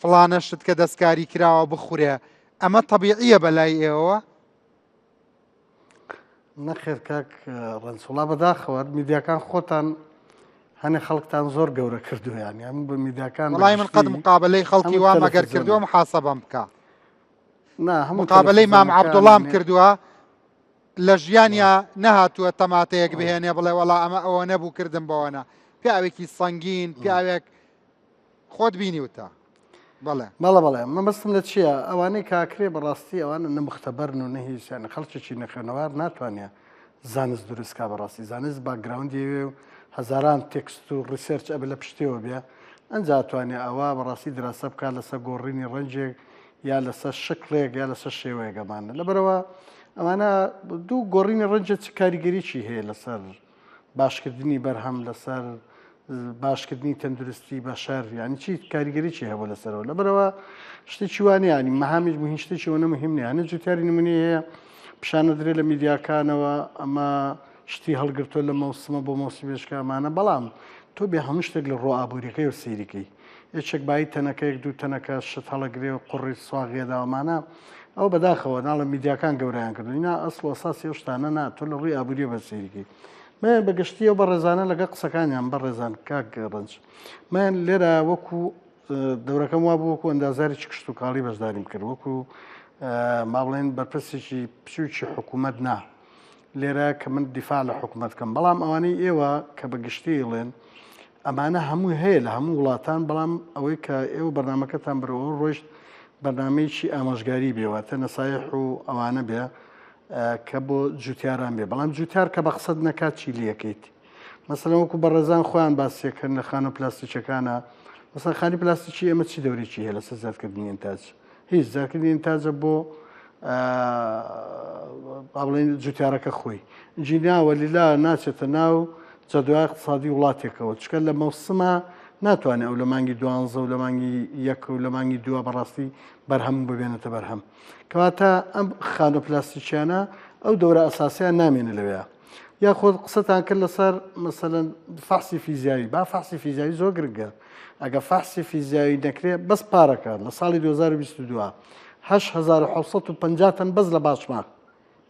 A: فڵانە شت کە دەستکاری کراوە بخورێ، ئەمە تەبیعیە بەلای ئێوەوە؟
O: نەخێر کاک ڕەنج وڵا بەداخەوە میدیاکان خۆتان هەنێ خەڵکتان زۆر گەورە کردو یانی ئەم بە میدیاکان
A: وڵای من قەت مقابلەی خەڵکی وام ئەگەر کردووە محاسبەم بکە مقابلەی مام عەبدوڵام کردووە لە ژیانیا نەهاتووە تەماتەیەک بهێنێ بڵێ وەڵا ئەمە ئەوە نەبوو کردم بەوەنە پیاوێکی سەنگین پیاوێک خۆت بینیوتە بەڵێ
O: بەڵێ بەڵێ مەبەستم لە چییە ئەوانەی کاکرێ بەڕاستی ئەوانە نە مختەبەرن و نە هیچیان خەڵکێکی نەخوێنەوار ناتوانێت زانست دروست کا بەڕاستی زانست background ی ئەوێ و هەزاران text و research ئەبێ لە پشتێوە بێ ئەنجا توانێ ئەوە بەڕاستی دراسە بکات لەسەر گۆڕینی ڕەنجێک یا لەسەر شکڵێک یا لەسەر شێوەیەک ئەمانە لەبەرەوە ئەمانە دوو گۆڕینی ڕەنجە چ کاریگەریی هەیە لەسەر باشکردنی بەرهەم لەسەر باشکردنی تەندروستی بەشەر یعنی چی کاریگەریی هەبوو لەسەرەوە لەبەرەوە شتێکی وانە ینی مەهامیش مهم شتێکی وەنە مهم نییە هەنە جوتیاری نمونەی هەیە پیشانە درێ لە میدیاکانەوە ئەمە شتی هەڵگرتووە لە مەوسمە بۆ مەوسمێشکە ئەمانە بەڵام تۆ بێ هەموو شتێک لە ڕۆ ئابووریەکەی و سەیریکەی. یەکێک بایی تەنەکەیەک دوو تەنەکە شت هەڵەگرێ و قوڕی سواغیەدا ئەمانە ئەو بەداخەوە ناڵم میدیاکان گەورەیان کردو نا ئەسڵ و ئەساسی ئەو شتانە نا تۆ لە ڕووی ئابووریە بە سەیریکەی من بە گشتی ئەو بەڕێزانە لەگەڵ قسەکانیان بەڕێزان کاک ڕەنج من لێرە وەکو دەورەکەم وا بوو وەکو ئەندازارێکی کشتوکاڵی بەشداریم کرد وەکو ما بڵێن بەرپرسێکی بچووکی حکوومەت نا لێرە کە من دیفاع لە حکوومەت کەم بەڵام ئەوانەی ئێوە کە بە گشتی ڵێن ئەمانە هەمووی هەیە لە هەموو وڵاتان بەڵام ئەوەی کە ئێوە بەرنمەکەتان بەرەوە ڕۆیشت بەرنمەیەکی ئامۆژگاری بێ واتە نەسایح و ئەوانە بێ کە بۆ جوتیاران بێ بەڵام جوتیار کە بە قسەت نەکات چی لەکەیت مەسەلەن وەکو بەڕێزان خۆیان باسیەکەن لە خانوو پلاستیکەکانە مەسەن خانی پلاستیکی ئێمە چی دەورێکی هەیە لەسەر زیادکردنی ئینتاج هیچ زیادکردنی ئینتاجە بۆ با بڵێین جوتیارەکە خۆی جینا وەلیلا ناچێتە ناو جەدوای اقتصادی وڵاتێکەوە چکە لە مەوسمە ناتوانێت ئەو لە مانگی دوانزە و لە مانگی یەک و لە مانگی دووە بەڕاستی بەرهەم ببێنێتە بەرهەم کەواتە ئەم خانە پلاستیکیانە ئەو دەورە ئەساسیان نامێنێ لەوەیە یاخود قسەتان کرد لەسەر مەسەلەن فەحسی فیزیایی با فەحسی فیزیایی زۆر گرنگە ئەگە فەحسی فیزیایی نەکرێ بەس پارەکە لە ساڵی 2022 8750 تەن بەس لە باشماخ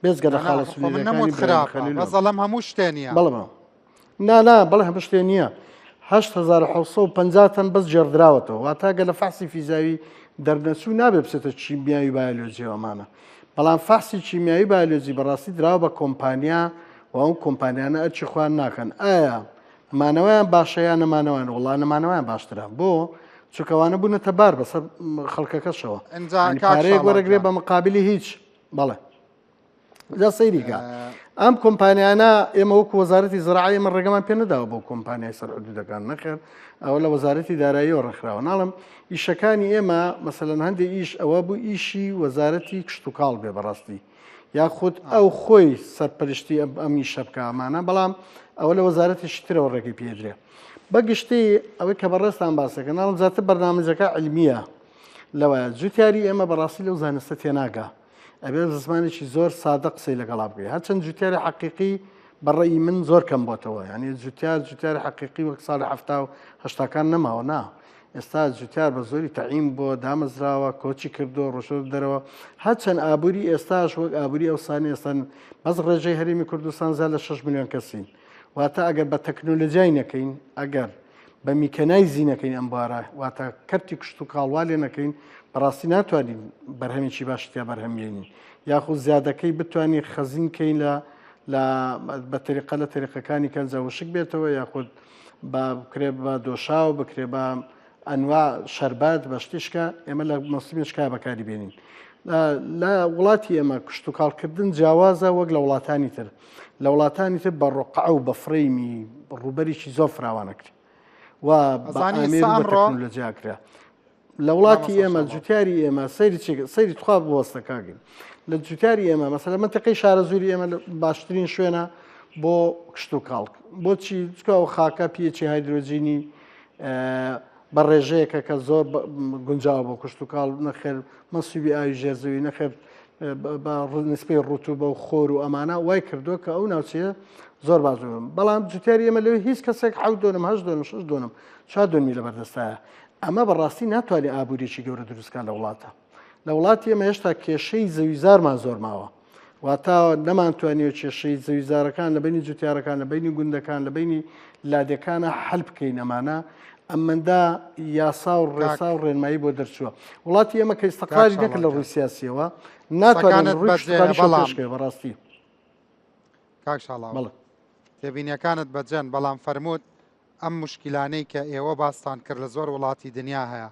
O: بێجگە لە خاڵە سنووریەکانی
A: خراپە بەس ئەڵێم هەموو شتێ نییە
O: بەڵێ بەڵێ نا نا بەڵێ هەموو شتێ نییە 8750 تەن بەس گێڕدراوەتەوە واتە گە لە فەحسی فیزیاوی دەرنەچوو نابێ بچێتە کیمیاوی بایۆلۆجیەوە ئەمانە بەڵام فەحسی کیمیاوی بایۆلۆجی بەڕاستی دراوە بە کۆمپانیا و ئەو کۆمپانیانە ئەرکی خۆیان ناکەن ئایا مانەوەیان باشە یان نەمانەوەیان وڵا نەمانەوەیان باشترە بۆ چونکەوانە بوونەتە بار بەسەر خەڵکەکەشەوە پارەیەک وەرەگرێ بە مقابلی هیچ بەڵێ جا سەیری کە ئەم کۆمپانیانە ئێمە وەکو وەزارەتی زراعی ئێمە ڕێگەمان پێ نەداوە بۆ کۆمپانیای سەر حدودەکان نەخێر ئەوە لە وەزارەتی داراییەوە ڕێکخراوە ناڵم ئیشەکانی ئێمە مەسەلەن هەندێک ئیش ئەوە بوو ئیشی وەزارەتی کشتتوکاڵ بێ بەڕاستی یاخود ئەو خۆی سەرپەرشتی ئەم ئیشە بکە ئەمانە بەڵام ئەوە لە وەزارەتێکی ترەوە ڕێگەی پێدرێ بەگشتی ئەوەی کە بەڕێزتان باسەکە ناڵم زیاتر بەرنامەجەکە علمیە لەوە جوتیاری ئێمە بەڕاستی لەو زانستە تێناگا ئەبێ بە زمانێکی زۆر سادە قسەی لەگەڵا بکەی هەرچەند جوتیاری حەقیقی بەڕێی من زۆر کەم بۆتەوە یعنی جوتیار جوتیاری حەقیقی وەک ساڵی حەفتا و هەشتاکان نەماوە نا ئێستا جوتیار بە زۆری تەعیم بۆ دامەزراوە کۆچی کردو ڕۆشۆ دەرەوە هەرچەند ئابووری ئێستاش وەک ئابووری ئەو سانی ئێستان بەس ڕێژەی هەرێمی کوردستان زیاد لە 6 میلیۆن کەسین واتە ئەگەر بە تەکنۆلۆژیای نەکەین ئەگەر بە میکەنایزی نەکەین ئەم بوارە واتە کەرتی کشتوکاڵ وا لێ نەکەین بەڕاستی ناتوانین بەرهەمێکی باشی تیا بەرهەم بێنین یاخود زیادەکەی بتوانین خەزین کەین لە لە بە تەریقە لە تەریقەکانی کەنجە وشک بێتەوە یاخود بە بکرێ بە دۆشاو بکرێ بە ئەنوا شەربەت بە شتیشکە ئێمە لە مەوسیمێشکا بەکاری بێنین لە وڵاتی ئێمە کشتتوکاڵکردن جیاوازە وەک لە وڵاتانی تر لە وڵاتانی تر بە ڕقعە و بە فرەیمی ڕووبەرێکی زۆر فراوانەکرێت و بە ئامێر و بە تەکنۆلۆژیا کرا لە وڵاتی ئێمە جوتیاری ئێمە سەیری سەیری تخوا بوەستە کاگن لە جوتیاری ئێمە مەسەلە منتیقەی شارەزووری ئێمە باشترین شوێنە بۆ کشتوکاڵ بۆچی چکە ئەو خاکە پیەکی هایدرۆجینی بە ڕێژەیەکە کە زۆر گونجاوە بۆ کشتوکاڵ نەخێر مەسوبی ئاوی ژێرزەوی نەخێر بە نسبەی ڕوتوبە و خۆر و ئەمانە وای کردووە کە ئەو ناوچەیە زۆر باش بن بەڵام جوتیاری ئێمە لەوێ هیچ کەسێک حەوت دۆنم هەشت دۆنم شەش دۆنم چوار دۆنمی لەبەردەستایە ئەمە بەڕاستی ناتوانێت ئابووریی گەورە دروستکات لە وڵاتە لە وڵاتی ئێمە هێشتا کێشەی زەویزارمان زۆر ماوە واتا نەمانتوانیوە کێشەی زەویزارەکان لە بینی جوتیارەکان لە بینی گوندەکان لە بینی لادێکانە حل بکەین ئەمانە ئەمەندا یاسا و ڕێسا و ڕێنمایی بۆ دەرچووە وڵاتی ئێمە کە ئیستقراری نەکرد لە ڕووی سیاسیەوە ناتوانێت ڕووی بەڵام بەڕاستی
A: کاک شاڵاو بەڵێ تێبینیەکانت بەجێن بەڵام فەرمووت ئەم مشکلانەی کە ئێوە باستان کرد لە زۆر وڵاتی دنیا هەیە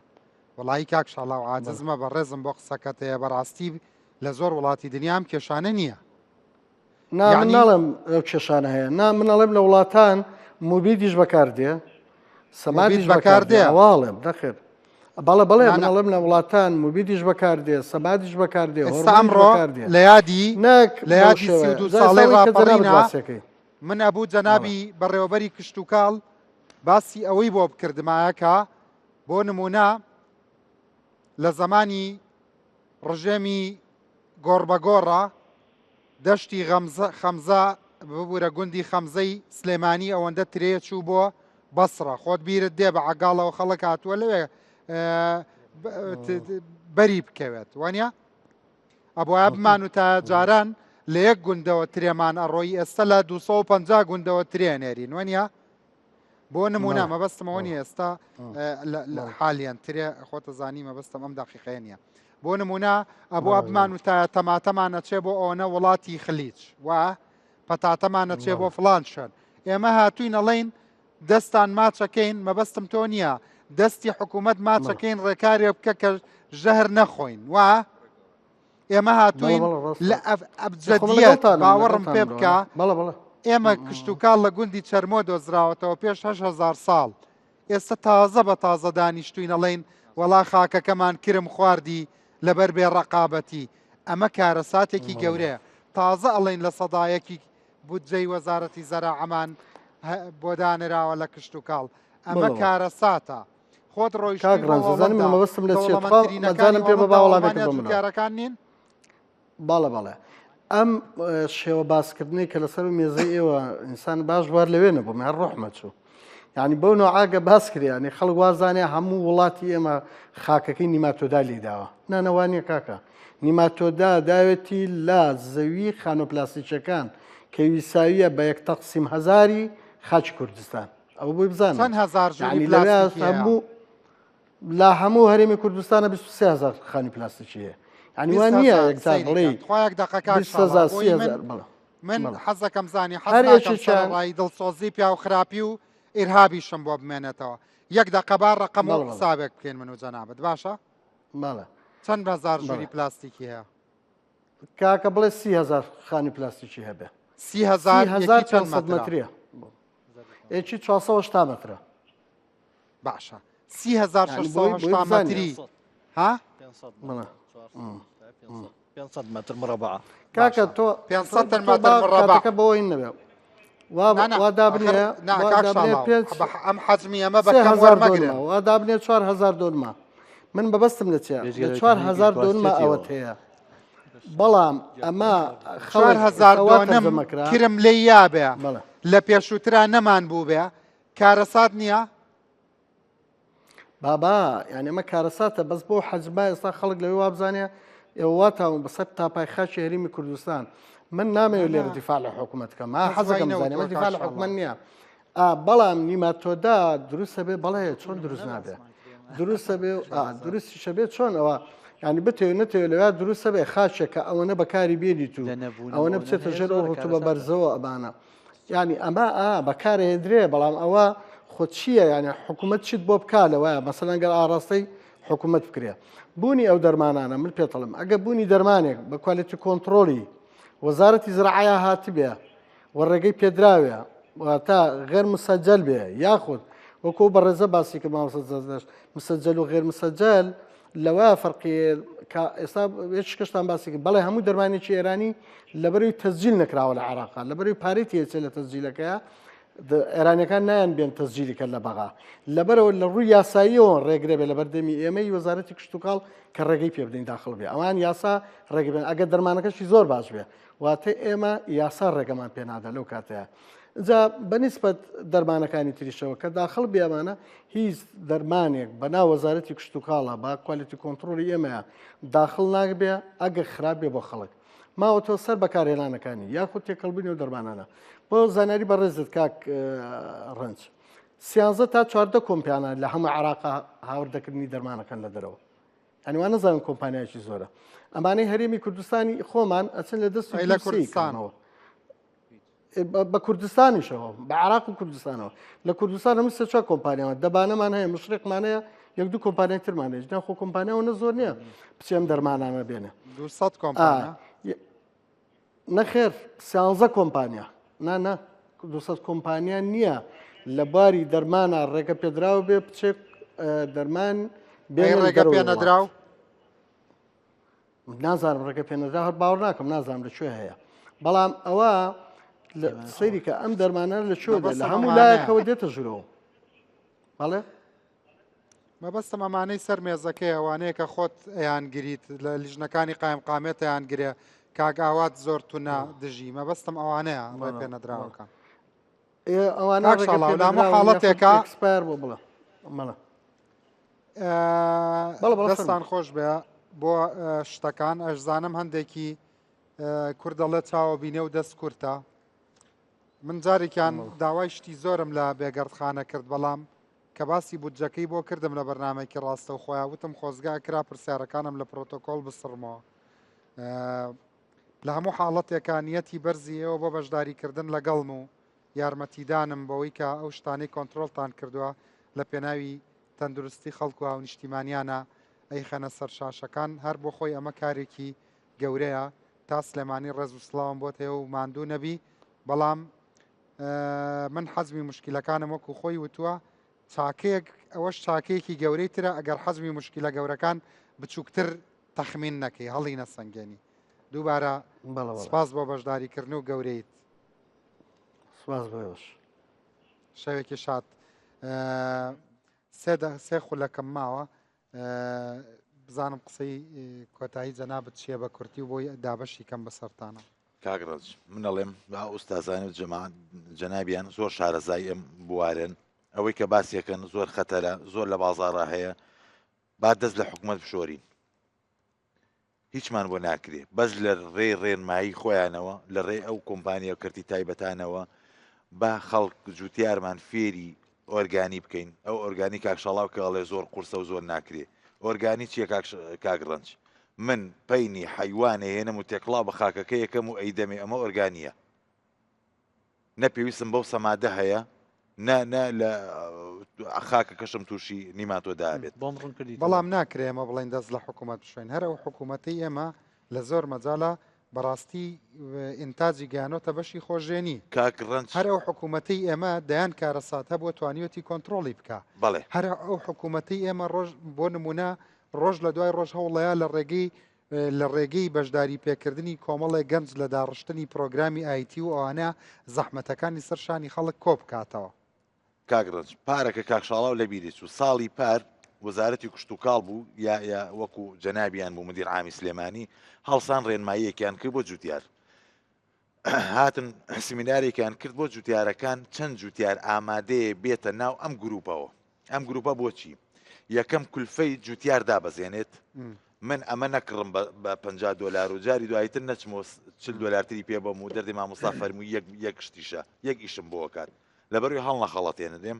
A: وەڵایی کاک شاڵاو عاجز مەبە ڕێزم بۆ قسەکەت هەیە بەڕاستی لە زۆر وڵاتی دنیا ئەم کێشانە نییە
O: نا من ناڵێم ئەو کێشانە هەیە نا من ئەڵێم لە وڵاتان موبیدیش بەکاردێ سەمادیش بەکاردێ واڵێم نەخێر بەڵێ بەڵێ من ئەڵێم لە وڵاتان موبیدیش بەکاردێ سەمادیش بەکاردێ
A: ئێستا ئەمڕۆ لە یادی
O: نەک
A: لە یادی 32 ساڵەی ڕاپەڕینە من ئەبوو جەنابی بەڕێوەبەری کشتوکاڵ باسی ئەوەی بۆ بکردمایە کە بۆ نمونە لە زەمانی ڕژێمی گۆڕبەگۆڕە دەشتی غەمزە خەمزە ببورە گوندی خەمزەی سلێمانی ئەوەندە ترێ چوو بۆ بەسڕە خۆت بیرت دێ بە عەگاڵەوە خەڵک هاتووە لەوێ بەری بکەوێت وانە؟ ئەبواە بمان و تا جاران لە یەک گوندەوە ترێمان ئەڕۆی ئێستا لە 250 گوندەوە ترێ نێرین وانە؟ بۆ نمونە مەبەستمەوە نیە ئێستا حالیان ترێ خۆتە زانی مەبەستم ئەم دقیقەیە نیە بۆ نمونە ئەبوو بمان و تا تەماتەمان ئەچێ بۆ ئەوەنە وڵاتی خلیج و پەتاتەمان ئەچێ بۆ فڵان شوێن ئێمە هاتوین ئەڵێین دەستان ماچەکەین مەبەستم تۆ نییە دەستی حکوومەت ماچەکەین ڕێکارێ بکە کە ژەهر نەخۆین وا ئێمە هاتوین لە ئەبجەدیەت باوەڕم پێ بکە ئێمە کشتتوکاڵ لە گوندی چەرمۆ دۆزراوەتەوە پێش 1000 ساڵ ئێستا تازە بە تازە دانیشتوین ئەڵێین وەڵا خاکەکەمان کرم خواردی لەبەر بێ ڕەقابەتی ئەمە کارەساتێکی گەورەیە تازە ئەڵێن لە سەدایەکی بودجەی وەزارەتی زەراعەمان بۆ دانراوە لە کشتوکاڵ ئەمە کارەساتە خۆت ڕۆیشتوی بۆ هۆڵەندا دەوڵەمەندترینەکانی هۆڵەندا و ئەڵمانیا جوتیارەکان نین؟
O: بەڵێ بەڵێ ئەم شێوە باسکردنەی کە لەسەر مێزەی ئێوە ئینسان باش وار لەوێ نەبووم هەر ڕۆحمە چوو یعنی بەو نوعاگە باس کریانی خەڵک وازانێ هەموو وڵاتی ئێمە خاکەکەی نیماتۆدا لیداوە نانەوانە کاکە نیماتۆدا داوێتی لە زەوی خانۆپلاستیکەکان کە ویساویە بە یەک تەقسیم هەزاری خاکی کوردستان ئەوە بۆی بزانن
A: چەند هەزار ژووری
O: یعنی لەوێ
A: پلاستیکی هەیە؟
O: هەموو لە هەموو هەرێمی کوردستانە 23 هزار خانی پلاستیکی هەیە یعنی وان نییە یەکجار بڵێ
A: خوا یەک دەقە کاک
O: 20 هزار
A: شاڵاو بۆی
O: 30
A: من
O: هزار بەڵێ
A: من
O: بەڵێ.
A: حەزەکەم زانی حەز
O: هەر
A: ناکەم
O: یەکێکیان
A: سەرەڕایی دڵسۆزی پیاو خراپی و ئیرهابیشم بۆ بمێنێتەوە یەک دەقە با ڕەقەم و
O: بەڵێ بەڵێ
A: حسابێک بکەین من و جەنابت باشە
O: بەڵێ
A: چەند هەزار ژووری
O: بەڵێ
A: پلاستیکی هەیە
O: کاکە بڵێ 30 هزار خانی پلاستیکی هەبێ
A: 30 هزار
O: 30 هزار
A: یەکی چەند
O: 500
A: مەترە
O: مەتریە یەکی 480 مەترە
A: باشە 30680 مەتری ها؟
N: 500 متر مربع
O: کاکە تۆ
A: 500 متر مربع
O: کاتەکە بەوەی نەبێ وا دابنێ
A: ئەم حەجمی ئەمە بە کەم وەرمەگرن
O: وا دابنێ 4000 دۆنمە من بەبەستم لە چیە لە 4000 دۆنمە ئەوەت هەیە بەڵام ئەمە
A: 4000 دۆنم کرم لێی یابێ لە پێشووترا نەمان بوو بێ کارەسات نییە؟
O: بابا یعنی ئەمە کارەساتە بەس بۆ حەجمە ئێستا خەڵک لەوێ وابزانێ ئێوە واتاون بەسەر تاپای خاکی هەرێمی کوردستان من نامەوێت لێرە دیفاع لە حکوومەت بکەم ها حەزەکەم بزانێ من دیفاع لە حکوومەت نییە بەڵام نیماتۆدا دروستە بێ بەڵێ چۆن دروست نابێ دروستە بێ دروستیشە بێ چۆن ئەوە ینی بتێ نەتێ لەوێ دروستە بێ خاچێکە ئەوەنە بەکاری بێنیت و ئەوەنە بچێتە ژێر ئەو ڕوتوبە بەرزەوە ئەمانە یانی ئەمە ئا بەکارهێندرێ بەڵام ئەوە خۆ چییە یانی حکوومەت چیت بۆ بکا لەوەیە مەسەلەن گەر ئاڕاستەی حکوومەت بکرێ بوونی ئەو دەرمانانە من پێتەڵم ئەگە بوونی دەرمانێک بە quality control ی وەزارەتی زراعەیە هاتبێ و ڕێگەی پێدراوێ واتە غێر مسەجەل بێ یاخود وەکو بەڕێزە باسی کرد مامۆستا زەردەشت مسەجەل و غێر مسەجەل لەوە فەرقی کە ئێستا هیچ کەشتان باسی کرد بەڵێ هەموو دەرمانێکی ئێرانی لەبەروی تەسجیل نەکراوە لە عێراقا لەبەروی پارەی تێچێت لە تەسجیلەکەیە ئێرانەکان نایان بێن تەسجیلی کە لە بەغا لەبەرەوە لە ڕووی یاساییەوە ڕێگرە بێ لە بەردەمی ئێمەی وەزارەتی کشتتوکاڵ کە ڕێگەی پێ بدەین داخڵ بێ ئەوان یاسا ڕێگە بێن ئەگەر دەرمانەکەشی زۆر باش بێ واتە ئێمە یاسا ڕێگەمان پێنادا لەو کاتەیە جا بەنیسبەت دەرمانەکانی تریشەوە کە داخڵ بێ ئەمانە هیچ دەرمانێک بە ناو وەزارەتی کشتوکاڵە بە quality control ی ئێمەیە داخڵ ناکبێ ئەگەر خراپ بێ بۆ خەڵک ماوەتەوە سەر بەکارهێنانەکانی یاخود تێکەڵبوونی و دەرمانانە بۆ زانیاری بەڕێزت کاک ڕەنج سیانزە تا 14 کۆمپیانە لە هەموو عراق هاوردەکردنی دەرمانەکان لە دەرەوە یانی وا نەزانم کۆمپانیایەکی زۆرە ئەمانەی هەرێمی کوردستانی خۆمان ئەچن لە دەست
A: لە کوردستانەوە
O: بە کوردستانیشەوە بە عراق و کوردستانەوە لە کوردستان هەموو سێ چوار کۆمپانیاوە دەبانەمان هەیە مشرقمان هەیە یەک دوو کۆمپانیای ترمان هەیە ناخۆ کۆمپانیاوە نە زۆر نییە بچێم دەرمانانە بێنێ
A: 200 کۆمپانیا
O: نەخێر سیانزە کۆمپانیا نا نا 200 کۆمپانیا نییە لە باری دەرمانە ڕێگە پێدراوە بێ بچێت دەرمان
A: بێ ڕێگە پێ نەدراو
O: نازانم ڕێگە پێنەدرا هەر باوەڕ ناکەم نازانم لە کوێ هەیە بەڵام ئەوە سەیری کە ئەم دەرمانە لە کوێ دێت لە هەموو لایەکەوە دێتە ژورەوە بەڵێ
A: مەبەستم ئەمانەی سەر مێزەکەی ئەوانەیە کە خۆت ئەیان گریت لە لیژنەکانی قایم قامێت ئەیان گرێ کاک ئاوات زۆر تونە دژی مەبەستم ئەوانەیە ڕێ پێ نەدراوەکان.
O: ئەوانە
A: کاک شاڵاو لە هەموو حاڵەتێکا
O: expire بۆ بڵێ مەڵە بەڵێ بەڵێ
A: دەستان خۆش بێ بۆ شتەکان ئەشزانم هەندێکی کورد دەڵێ چاوە بینێ و دەست کورتە من جارێکیان داوای شتی زۆرم لە بێگەردخانە کرد بەڵام کە باسی بودجەکەی بۆ کردم لە بەرنمەیەکی ڕاستە و خۆیان وتم خۆزگا کرا پرسیارەکانم لە پرۆتۆکۆل بسڕمەوە لە هەموو حاڵەتێکا نیەتی بەرزی ئێوە بۆ بەشداریکردن لەگەڵم و یارمەتیدانم بەوەی کە ئەو شتانەی کۆنترۆڵتان کردووە لە پێناوی تەندروستی خەڵک و هاونیشتیمانیانە ئەیخەنە سەر شاشەکان هەر بۆ خۆی ئەمە کارێکی گەورەیە تا سلێمانی ڕێز و سڵاوم بۆت هەیە و ماندوو نەبی بەڵام من حەزمی مشکلەکانم وەکو خۆی وتووە چاکەیەک ئەوەش چاکەیەکی گەورەی ترە ئەگەر حەزمی مشکلە گەورەکان بچووکتر تەخمین نەکەی هەڵی نەسەنگێنی دووبارە سپاس بۆ بەشداریکردن و گەورەیت
O: سپاس بۆ ئێوەش
A: شەوێکی شاد سێ خولەکەم ماوە بزانم قسەی کۆتایی جەنابت چییە بە کورتی و بۆی دابەشی کەم بەسەرتانە.
P: کاک ڕەنج من ئەڵێم با ئوستازانی و جەماعەت جەنابیان زۆر شارەزای ئەم بوارەن ئەوەی کە باسیەکەن زۆر خەتەرە زۆر لە بازاڕا هەیە با دەست لە حکومەت بشۆرین هیچمان بۆ ناکرێ بەس لە ڕێی ڕێنمایی خۆیانەوە لە ڕێی ئەو کۆمپانیا و کەرتی تایبەتانەوە با خەڵک جوتیارمان فێری ئۆرگانی بکەین ئەو ئۆرگانی کاک شەڵاو کە ئەڵێ زۆر قورسە و زۆر ناکرێ ئۆرگانی چییە کاک کاک ڕەنج من پەینی حەیوانێ هێنم و تێکڵاو بە خاکەکە یەکەم و ئەیدەمێ ئەمە ئۆرگانیە نە پێویستم بەو سەمادە هەیە نە نە لە خاکەکەشم تووشی نیماتۆدا بێت.
K: بۆم ڕوون کردیتەوە.
A: بەڵام ناکرێ ئێمە بڵێین دەست لە حکوومەت بشۆین هەر ئەو حکوومەتەی ئێمە لە زۆر مەجالا بەڕاستی ئینتاجی گەیانۆتە بەشی خۆژێنی.
P: کاک ڕەنج.
A: هەر ئەو حکوومەتەی ئێمە دەیان کارەسات هەبووە توانیوەتی کۆنترۆڵی بکا.
P: بەڵێ.
A: هەر ئەو حکوومەتەی ئێمە ڕۆژ بۆ نموونە ڕۆژ لە دوای ڕۆژ هەوڵەیا لە ڕێگەی لە ڕێگەی بەشداری پێکردنی کۆمەڵێک گەنج لە داڕشتنی پرۆگرامی ئایتی و ئەوانە زەحمەتەکانی سەر شانی خەڵک کۆبکاتەوە.
P: کاک ڕەنج، پارەکە کاک شاڵاو لەبیری چوو، ساڵی پار وەزارەتی کشتوکاڵ بوو یا یا وەکو جەنابیان بوو مدیر عامی سلێمانی هەڵسان ڕێنماییەکیان کرد بۆ جوتیار هاتن سمینارێکیان کرد بۆ جوتیارەکان چەند جوتیار ئامادەیە بێتە ناو ئەم گروپەوە ئەم گروپە بۆچی یەکەم کولفەی جوتیار دابەزێنێت من ئەمە نەکڕم بە 50 دلار و جاری دواییتر نەچمەوە 40 دلارتری پێ بەم و دەردی مامۆستا فەرمووی یەک یەک شتیشە یەک ئیشم بۆ کات لەبەروی هەڵنەخەڵەتێنرێم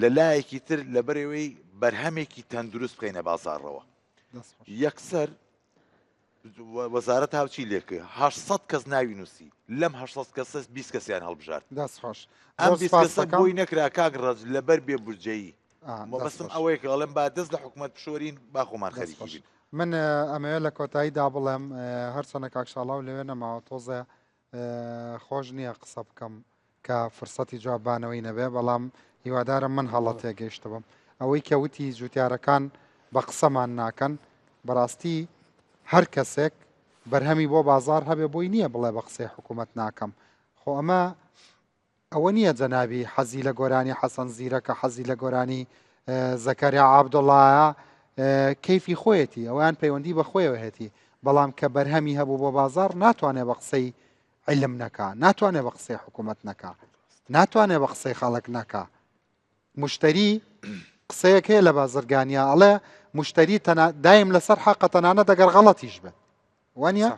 P: لە لایەکی تر لەبەرەوەی بەرهەمێکی تەندروست بخەینە بازاڕەوە یەکسەر وەزارەت هاوچی لێکرد 800 کەس ناوی نووسی لەم 800 کەسە 20 کەسیان هەڵبژارد
A: دەست خۆش
P: ئەم 20 کەسە بۆی نەکرا کاک ڕەج لەبەر بێ بودجەیی مەبەستم ئەوەیە کە ئەڵێم با دەست لە حکومەت بشۆرین با خۆمان خەریکی بین
A: من ئەمەوێت لە کۆتاییدا بڵێم هەرچەنە کاک شاڵاو لەوێ نەماوە تۆزێ خۆش نییە قسە بکەم کە فرسەتی جواب بانەوەی نەبێ بەڵام هیوادارم من هەڵە تێگەیشتبم ئەوەی کە وتی جوتیارەکان بە قسەمان ناکەن بەڕاستی هەر کەسێک بەرهەمی بۆ بازار هەبێ بۆی نییە بڵێ بە قسەی حکوومەت ناکەم خۆ ئەمە ئەوە نییە جەنابی حەزی لە گۆرانی حەسەن زیرەکە حەزی لە گۆرانی زەکەریا عبدوڵایە کەیفی خۆیەتی ئەویان پەیوەندی بە خۆیەوە هەیەی بەڵام کە بەرهەمی هەبوو بۆ بازار ناتوانێت بە قسەی علم نەکا ناتوانێت بە قسەی حکوومەت نەکا ناتوانێت بە قسەی خەڵک نەکا مشتری قسەیەک هەیە لە بازرگانیا ئەڵێ مشتری دایم لەسەر حەقە تەنانە دەگەر غەڵەتیش بێت وانە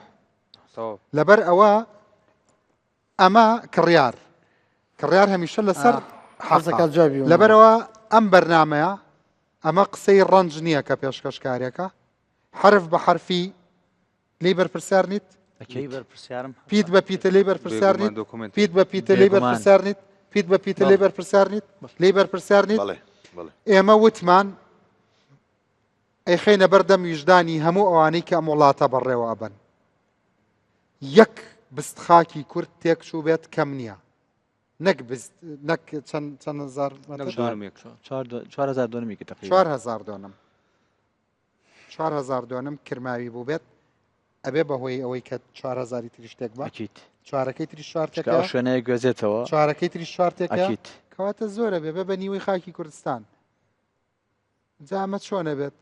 A: لەبەر ئەوە ئەمە کڕیار کڕیار هەمیشە لەسەر حەزەکە لەبەرەوە ئەم بەرنمەیە ئەمە قسەی ڕەنج نییە کە پێشکەشکارێکە حرف بە حرفی لێی بەرپرسیار نیت؟
K: لێی بەرپرسیارم.
A: پیت بە پیتە لێی بەرپرسیار نیت؟ پیت بە پیتە لێی بەرپرسیار نیت؟ پیت بە پیتە لێی بەرپرسیار نیت؟ لێی بەرپرسیار نیت؟ ئێمە وتمان ئەیخەینە بەردەم ویژدانی هەموو ئەوانەی کە ئەم وڵاتە بەڕێوە ئەبەن. یەک بست خاکی کورد تێکچوو بێت کەم نییە. نەک بست نەک چەند چەند هەزار
L: 4000 دۆنمێکی تقریبا
A: 4000 دۆنم. 4000 دۆنم کرماوی بووبێت ئەبێ بەهۆی ئەوەی کە 4000 تریش تێک بە
L: ئەکید
A: چوارەکەی تریش چوار
L: چونکە ئەو
A: تێکە
L: شوێنەیە گوێزێتەوە
A: چوارەکەی تریش چوار تێکە
L: ئەکید
A: کەواتە زۆرە بێ بێ بە نیوەی خاکی کوردستان جا ئەمە چۆنە بێت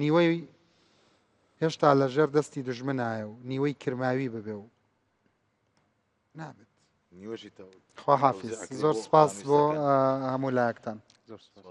A: نیوەی هێشتا لە ژێر دەستی دژمنایە و نیوەی کرماوی ببێ و نابێت.
P: نیوەشی
A: خواحافیز زۆر سپاس بۆ هەموو لایەکتان.
P: زۆر سپاس.